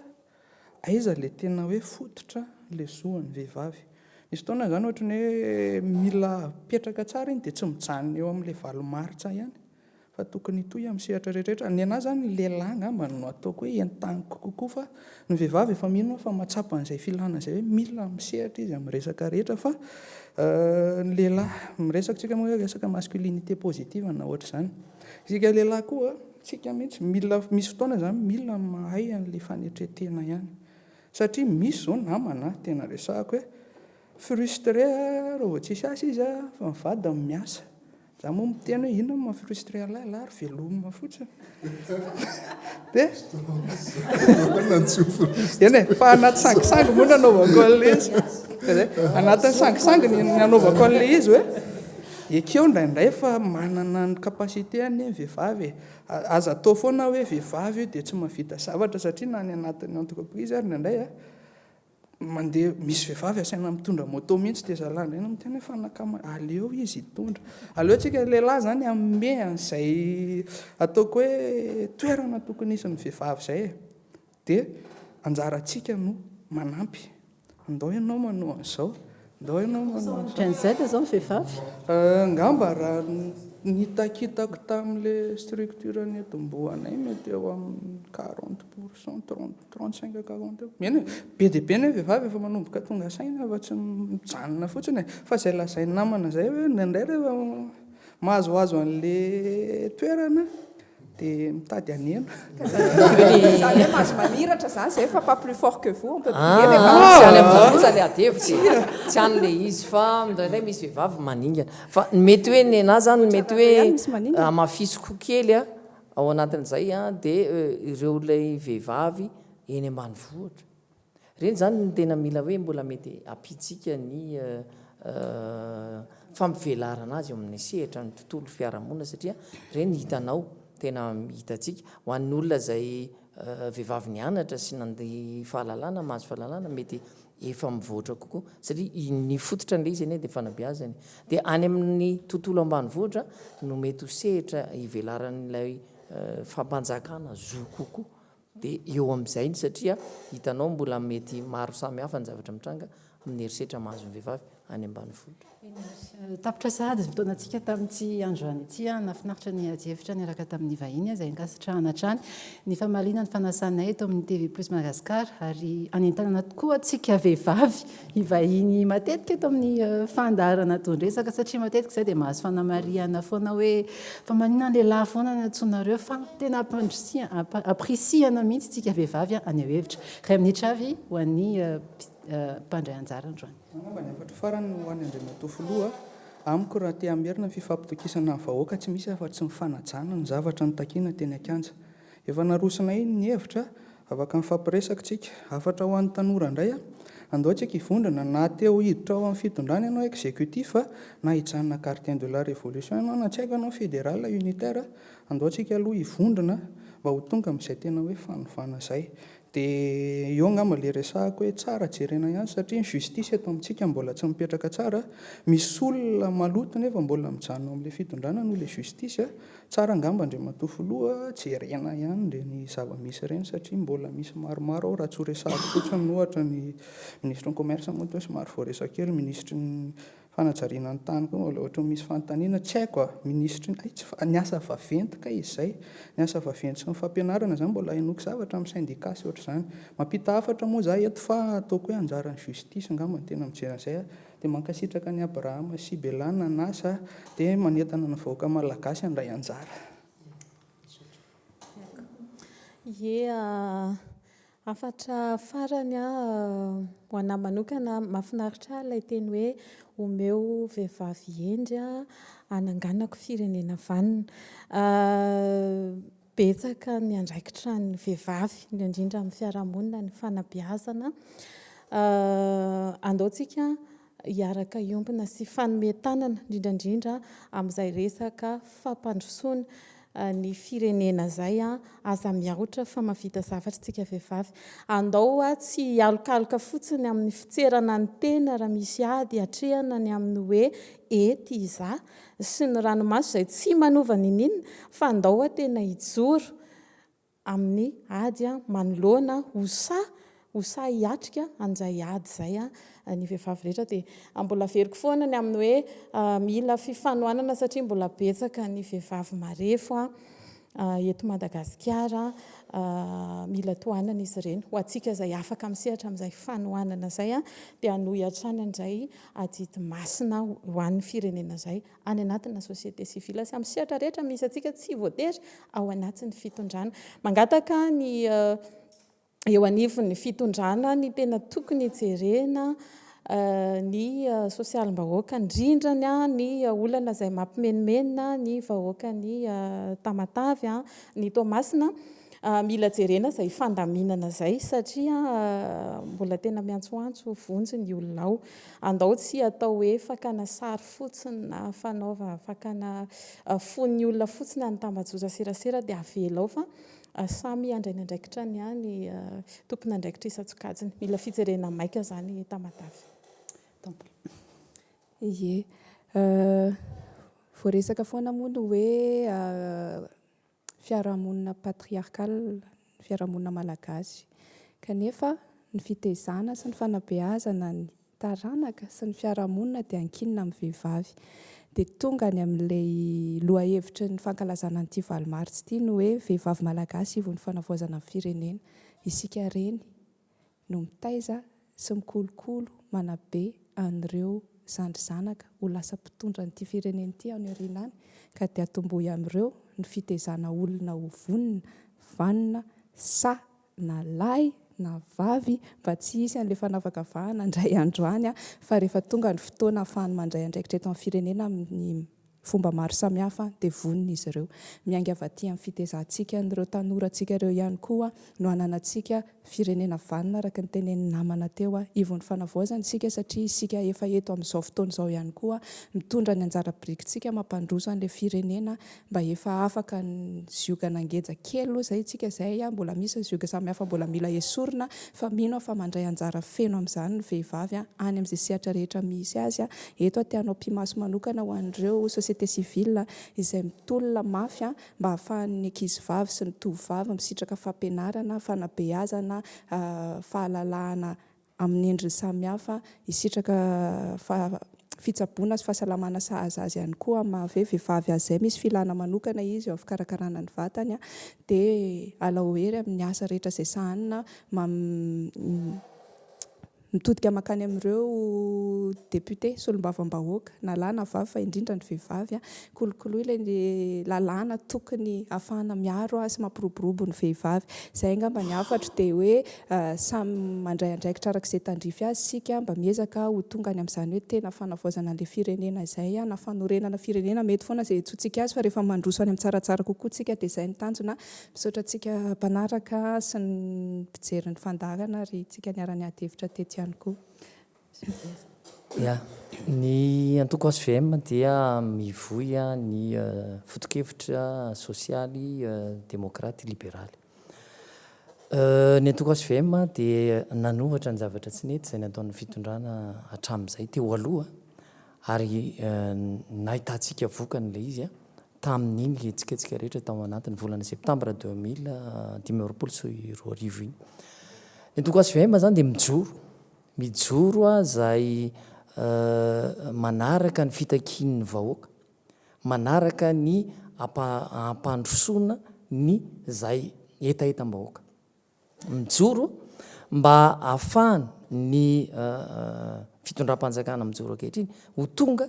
S5: aiza ilay tena hoe fototra ilay zo an'ny vehivavy. Misy fotoana izany ohatran'ny hoe mila apetraka tsara iny dia tsy mijanona eo amin'ilay valo martsa ihany. Fa tokony hitohy amin'ny sehatra rehetra. Ny anah zany ny lehilahy angamba no ataoko hoe entaniko kokoa fa ny vehivavy efa mino aho fa mahatsapa an'izay filana izay hoe mila misehatra izy amin'ny resaka rehetra fa ny lehilahy, miresaka tsika moa hoe resaka masculinité positive na ohatr'izany. Isika lehilahy koa. tsika mihitsy. Mila, misy fotoana izany mila mahay an'ilay fanetren-tena ihany. Satria misy izao namana tena resahako hoe frustré raha vao tsisy asa izy fa ny vadiny miasa. Za moa miteny hoe inona no maha frustré an'lah, elah ary velomina fotsiny. Dia eny e, fa anaty sangisangy moa nanaovako an'ilay izy. Anatin'ny sangisangy ny nanaovako an'ilay izy hoe ekeo indraindray fa manana ny capacité anie ny vehivavy e. Aza atao foana hoe vehivavy io dia tsy mahavita zavatra satria na any anatin'ny entreprise ary indraindray a, mandeha misy vehivavy asaina mitondra moto mihitsy dia zalahy indray no miteny hoe fanakama aleo izy hitondra. Aleo tsika lehilahy zany hanome an'izay ataoko hoe toerana tokony hisy ny vehivavy izay e. Dia anjarantsika no manampy. Andao ianao manao an'izao, andao ianao manao an'izao.
S1: Gen Z izao ny vehivavy?
S5: Angamba raha ny hitakitako tamin'ilay structure niatombohanay mety eo amin'ny 40 pour cent, 30, 35 à 40 eo. Eny e, be dia be ny vehivavy efa manomboka tonga saina fa tsy mijanona fotsiny e. Fa izay lazain'ny namana izay hoe indraindray rehefa mahazoazo an'ilay toerana dia mitady hanena.
S8: Izany hoe mahazo mamiratra izany izay fa pas plus fort que vous, on peut prier mais pas
S3: Tsy any amin'izany kosa ilay adihevitra e. Tsy any ilay izy fa indraindray misy vehivavy maningana. Fa ny mety hoe ny anà izany mety hoe hamafisiko kely a, ao anatin'izay dia ireo ilay vehivavy eny ambanivohitra. Ireny izany no tena mila hoe mbola mety hampiantsika ny fampivelarana azy eo amin'ny sehatra ny tontolo fiarahamonina satria ireny hitanao, tena hitantsika. Ho an'ny olona izay vehivavy nianatra sy nandia fahalalana, mahazo fahalalana mety efa mivoatra kokoa satria ny fototra an'ilay izy anie dia fanabeazana e. Dia any amin'ny tontolo ambanivohitra no mety ho sehatra ivelaran'ilay fampanjakana zo kokoa. Dia eo amin'izay ny satria hitanao mbola mety maro samy hafa ny zavatra mitranga amin'ny herisetra mahazo ny vehivavy any ambanivohitra.
S1: Tapitra sahady ny fotoanantsika tamin'ity androany ity. Nahafinaritra ny adihevitra niaraka tamin'ny vahiny izay ankasitrahana hatrany ny famaliana ny fanasanay eto amin'ny TV Plus Madagascar ary anentanana tokoa antsika vehivavy hivahiny matetika eto amin'ny fandaharana Don-dresaka satria matetika izay dia mahazo fanamarihana foana hoe fa maninona ny lehilahy foana no antsoinareo fa tena ampandrisihana ampirisihana mihitsy isika vehivavy haneho hevitra. Iray minitra avy ho an'ny mpandray anjara androany.
S5: Angamba ny hafatra farany ho an'i Andriamatoa Filoha, amiko raha te hamerina ny fifampitokisana amin'ny vahoaka tsy misy afa-tsy ny fanajana ny zavatra notakiana teny an-kianja. Efa narosonay ny hevitra, afaka mifampiresaka tsika. Hafatra ho an'ny tanora indray, andao tsika hivondrona na te ho hiditra ao amin'ny fitondrana ianao executif na hijanona gardien de la révolution ianao na tsy haiko ianao fédéral unitaire, andao tsika aloha hivondrona mba ho tonga amin'izay tena hoe fanovana izay. Dia eo angamba ilay resahako hoe tsara jerena ihany satria ny justice eto amintsika mbola tsy mipetraka tsara, misy olona maloto nefa mbola mijanona ao amin'ilay fitondrana noho ilay justice, tsara angamba Andriamatoa Filoha jerena ihany ireny zava-misy ireny satria mbola misy maromaro ao raha tsy ho resahako fotsiny ohatra ny minisitry ny commerce moa toa somary voaresaka kely, minisitry ny Fanajariana ny tany koa mbola ohatran'ny misy fanontaniana, tsy haiko a! Minisitry ny, hay tsy fa, ny asa vaventy kay izay, ny asa vaventy sy ny fampianarana izany mbola henoiko zavatra amin'ny syndicat sy ohatr'izany. Mampita hafatra moa za eto fa ataoko hoe anjaran'ny justice angamba no tena mijery an'izay a! Dia mankasitraka an'i Abraham sy Bella nanasa dia manentana ny vahoaka malagasy handray anjara.
S6: Ie, Hafatra farany ho anà manokana, mahafinaritra ahy ilay teny hoe omeo vehivavy hendry hananganako firenena vanona. Betsaka ny andraikitra ny vehivavy, indrindra indrindra amin'ny fiarahamonina, ny fanabeazana. Andao tsika hiaraka hiombona sy hifanome tanana, indrindra indrindra amin'izay resaka fampandrosoana ny firenena zay a, aza miahotra fa mahavita zavatra tsika vehivavy. Andao hoa tsy hialokaloka fotsiny amin'ny fitserana ny tena raha misy ady atrehana ny amin'ny hoe ety izaho sy ny ranomaso izay tsy manova niniana fa andao hoa tena hijoro amin'ny ady manoloana ho sahy ho sahy hiatrika an'izay ady izay ny vehivavy rehetra dia mbola averiko foana ny amin'ny hoe mila fifanohanana satria mbola betsaka ny vehivavy marefo.
S7: Eto Madagasikara, mila tohanana izy ireny. Ho antsika izay afaka misehatra amin'izay fanohanana izay dia hanohy hatrany an'izay adidy masina ho an'ny firenena izay any anatina société civile sy amin'ny sehatra rehetra misy antsika tsy voatery ao anatin'ny fitondrana. Mangataka ny eo anivon'ny fitondrana ny tena tokony hijerena ny sosialim-bahoaka, indrindra ny olana izay mampimenomenona ny vahoakan'i Tamatave, ny Toamasina. Mila jerena izay fandaminana izay satria mbola tena miantsoantso vonjy ny olona ao. Andao tsy atao hoe fakana sary fotsiny na fanaova fakana fon'ny olona fotsiny any tambajotra serasera dia avela ao fa Samy handray ny andraikitrany ny tompon'andraikitra isan-tsokajiny. Mila fijerena maika izany Tamatave.
S4: Temple. Ie. Voaresaka foana moa ny hoe fiarahamonina patriarcal ny fiarahamonina malagasy. Kanefa ny fitaizana sy ny fanabeazana ny taranaka sy ny fiarahamonina dia ankinina amin'ny vehivavy. Dia tonga any amin'ilay lohahevitry ny fankalazana an'ity valo martsa ity ny hoe vehivavy malagasy ivon'ny fanavaozana ny firenena. Isika reny no mitaiza sy mikolokolo manabe an'ireo zandry zanaka ho lasa mpitondra an'ity firenena ity any aoriana any ka dia atombohy amin'ireo ny fitaizana olona ho vonona, vanona, sahy na lahy na vavy mba tsy hisy an'ilay fanavakavahana indray andro any fa rehefa tonga ny fotoana ahafahany mandray andraikitra eto amin'ny firenena amin'ny fomba maro samihafa dia vonona izy ireo. Miainga avy aty amin'ny fitezantsika an'ireo tanorantsika ireo ihany koa no hananantsika firenena vanona araka ny tenenin'ny namana teo. Ivon'ny fanavaozana isika satria isika efa eto amin'izao fotoana izao ihany koa mitondra ny anjara birikintsika mampandroso an'ilay firenena Mba efa afaka ny zioga nangeja kely aloha izay isika izay a, mbola misy ny zioga samihafa mbola mila esorina fa mino aho fa mandray anjara feno amin'izany ny vehivavy a, any amin'izay sehatra rehetra misy azy a. Eto aho te hanao pimaso manokana ho an'ireo société civile izay mitolona mafy a, mba ahafahan'ny ankizivavy sy ny tovovavy misitraka fampianarana, fanabeazana, fahalalahana amin'ny endriny samihafa, hisitraka fitsaboana sy fahasalamana sahaza azy ihany koa amin'ny maha hoe vehivavy azy izay, misy filana manokana izy eo amin'ny fikarakarana ny vatany dia alao hery amin'ny asa rehetra izay sahanina mitodika mankany amin'ireo député, solombavambahoaka, na lahy na vavy fa indrindra ny vehivavy, kolokoloy ilay lalàna tokony hahafahana miaro sy mampiroborobo ny vehivavy. Izay angamba ny hafatro dia hoe Samy mandray andraikitra araka izay tandrify azy isika mba miezaka ho tonga any amin'izany hoe tena fanavaozana an'ilay firenena izay na fanorenana firenena, mety foana izay iantsoantsika azy fa rehefa mandroso any amin'ny tsaratsara kokoa tsika dia izay no tanjona. Misaotra antsika mpanaraka sy ny mpijery ny fandaharana ary tsika niara-niady hevitra teto ihany koa.
S3: Ya. Ny antoko hvm dia mivoy ny foto-kevitra sosialy demokraty liberaly. Ny antoko hvm dia nanohatra ny zavatra tsy nety izay nataon'ny fitondrana hatramin'izay teo aloha ary nahitantsika vokany ilay izy tamin'iny hetsiketsika rehetra tao anatin'ny volana septambra 2025 iny. Ny antoko hvm izany dia mijoro Mijoro izay manaraka ny fitakian'ny vahoaka, manaraka ny hampandrosoana ny izay hetahetam-bahoaka. Mijoro mba hahafahany ny fitondram-panjakana mijoro ankehitriny ho tonga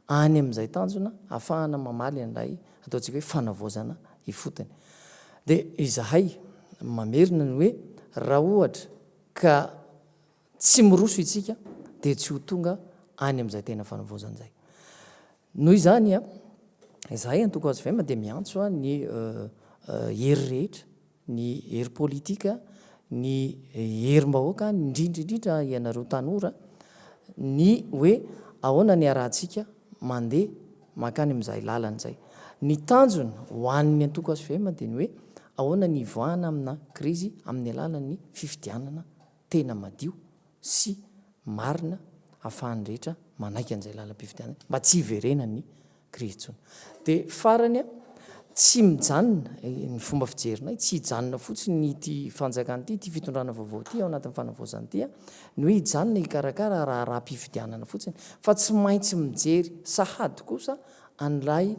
S3: any amin'izay tanjona hahafahana mamaly an'ilay ataontsika hoe fanavaozana ifotony. Dia izahay mamerina ny hoe raha ohatra Ka tsy miroso itsika dia tsy ho tonga any amin'izay tena fanavaozana izay. Noho izany, izahay antoko hvm dia miantso ny hery rehetra, ny hery politika, ny herim-bahoaka, indrindra indrindra ianareo tanora, ny hoe ahoana ny iarahantsika mandeha mankany amin'izay lalana izay. Ny tanjona ho an'ny antoko hvm dia ny hoe ahoana ny hivoahana amina krizy amin'ny alalan'ny fifidianana tena madio sy marina ahafahan'ny rehetra manaiky an'izay lalam-pifidianana mba tsy hiverenan'ny krizy intsony. Dia farany, tsy mijanona, ny fomba fijerinay, tsy hijanona fotsiny ity fanjakana ity, ity fitondrana vaovao ity ao anatin'ny fanavaozana ity, ny hoe hijanona hikarakara raharaham-pifidianana fotsiny, fa tsy maintsy mijery sahady kosa an'ilay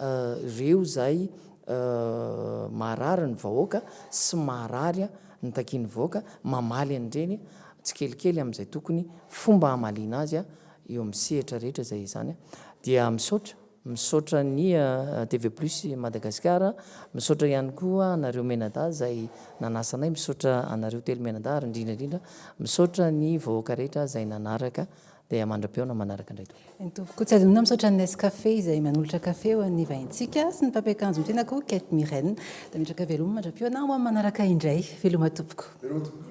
S3: ireo izay maharary ny vahoaka sy maharary ny takian'ny vahoaka, mamaly an'ireny tsikelikely amin'izay tokony fomba hamaliana azy eo amin'ny sehatra rehetra izay izany. Dia misaotra, misaotra ny TV Plus Madagascar, misaotra ihany koa anareo mianadahy izay nanasa anay, misaotra anareo telo mianadahy ary indrindra indrindra misaotra ny vahoaka rehetra izay nanaraka Dia mandra-pihaona manaraka indray tompoko.
S1: Eny tompoko. Tsy adinoina misaotra ny Nescafé izay manolotra kafe ho an'ny vahintsika sy ny mpampiakanjo ny tena koa Kate Mirène. Dia mitraka veloma mandra-pihaona ho amin'ny manaraka indray. Veloma tompoko.
S2: Veloma tompoko.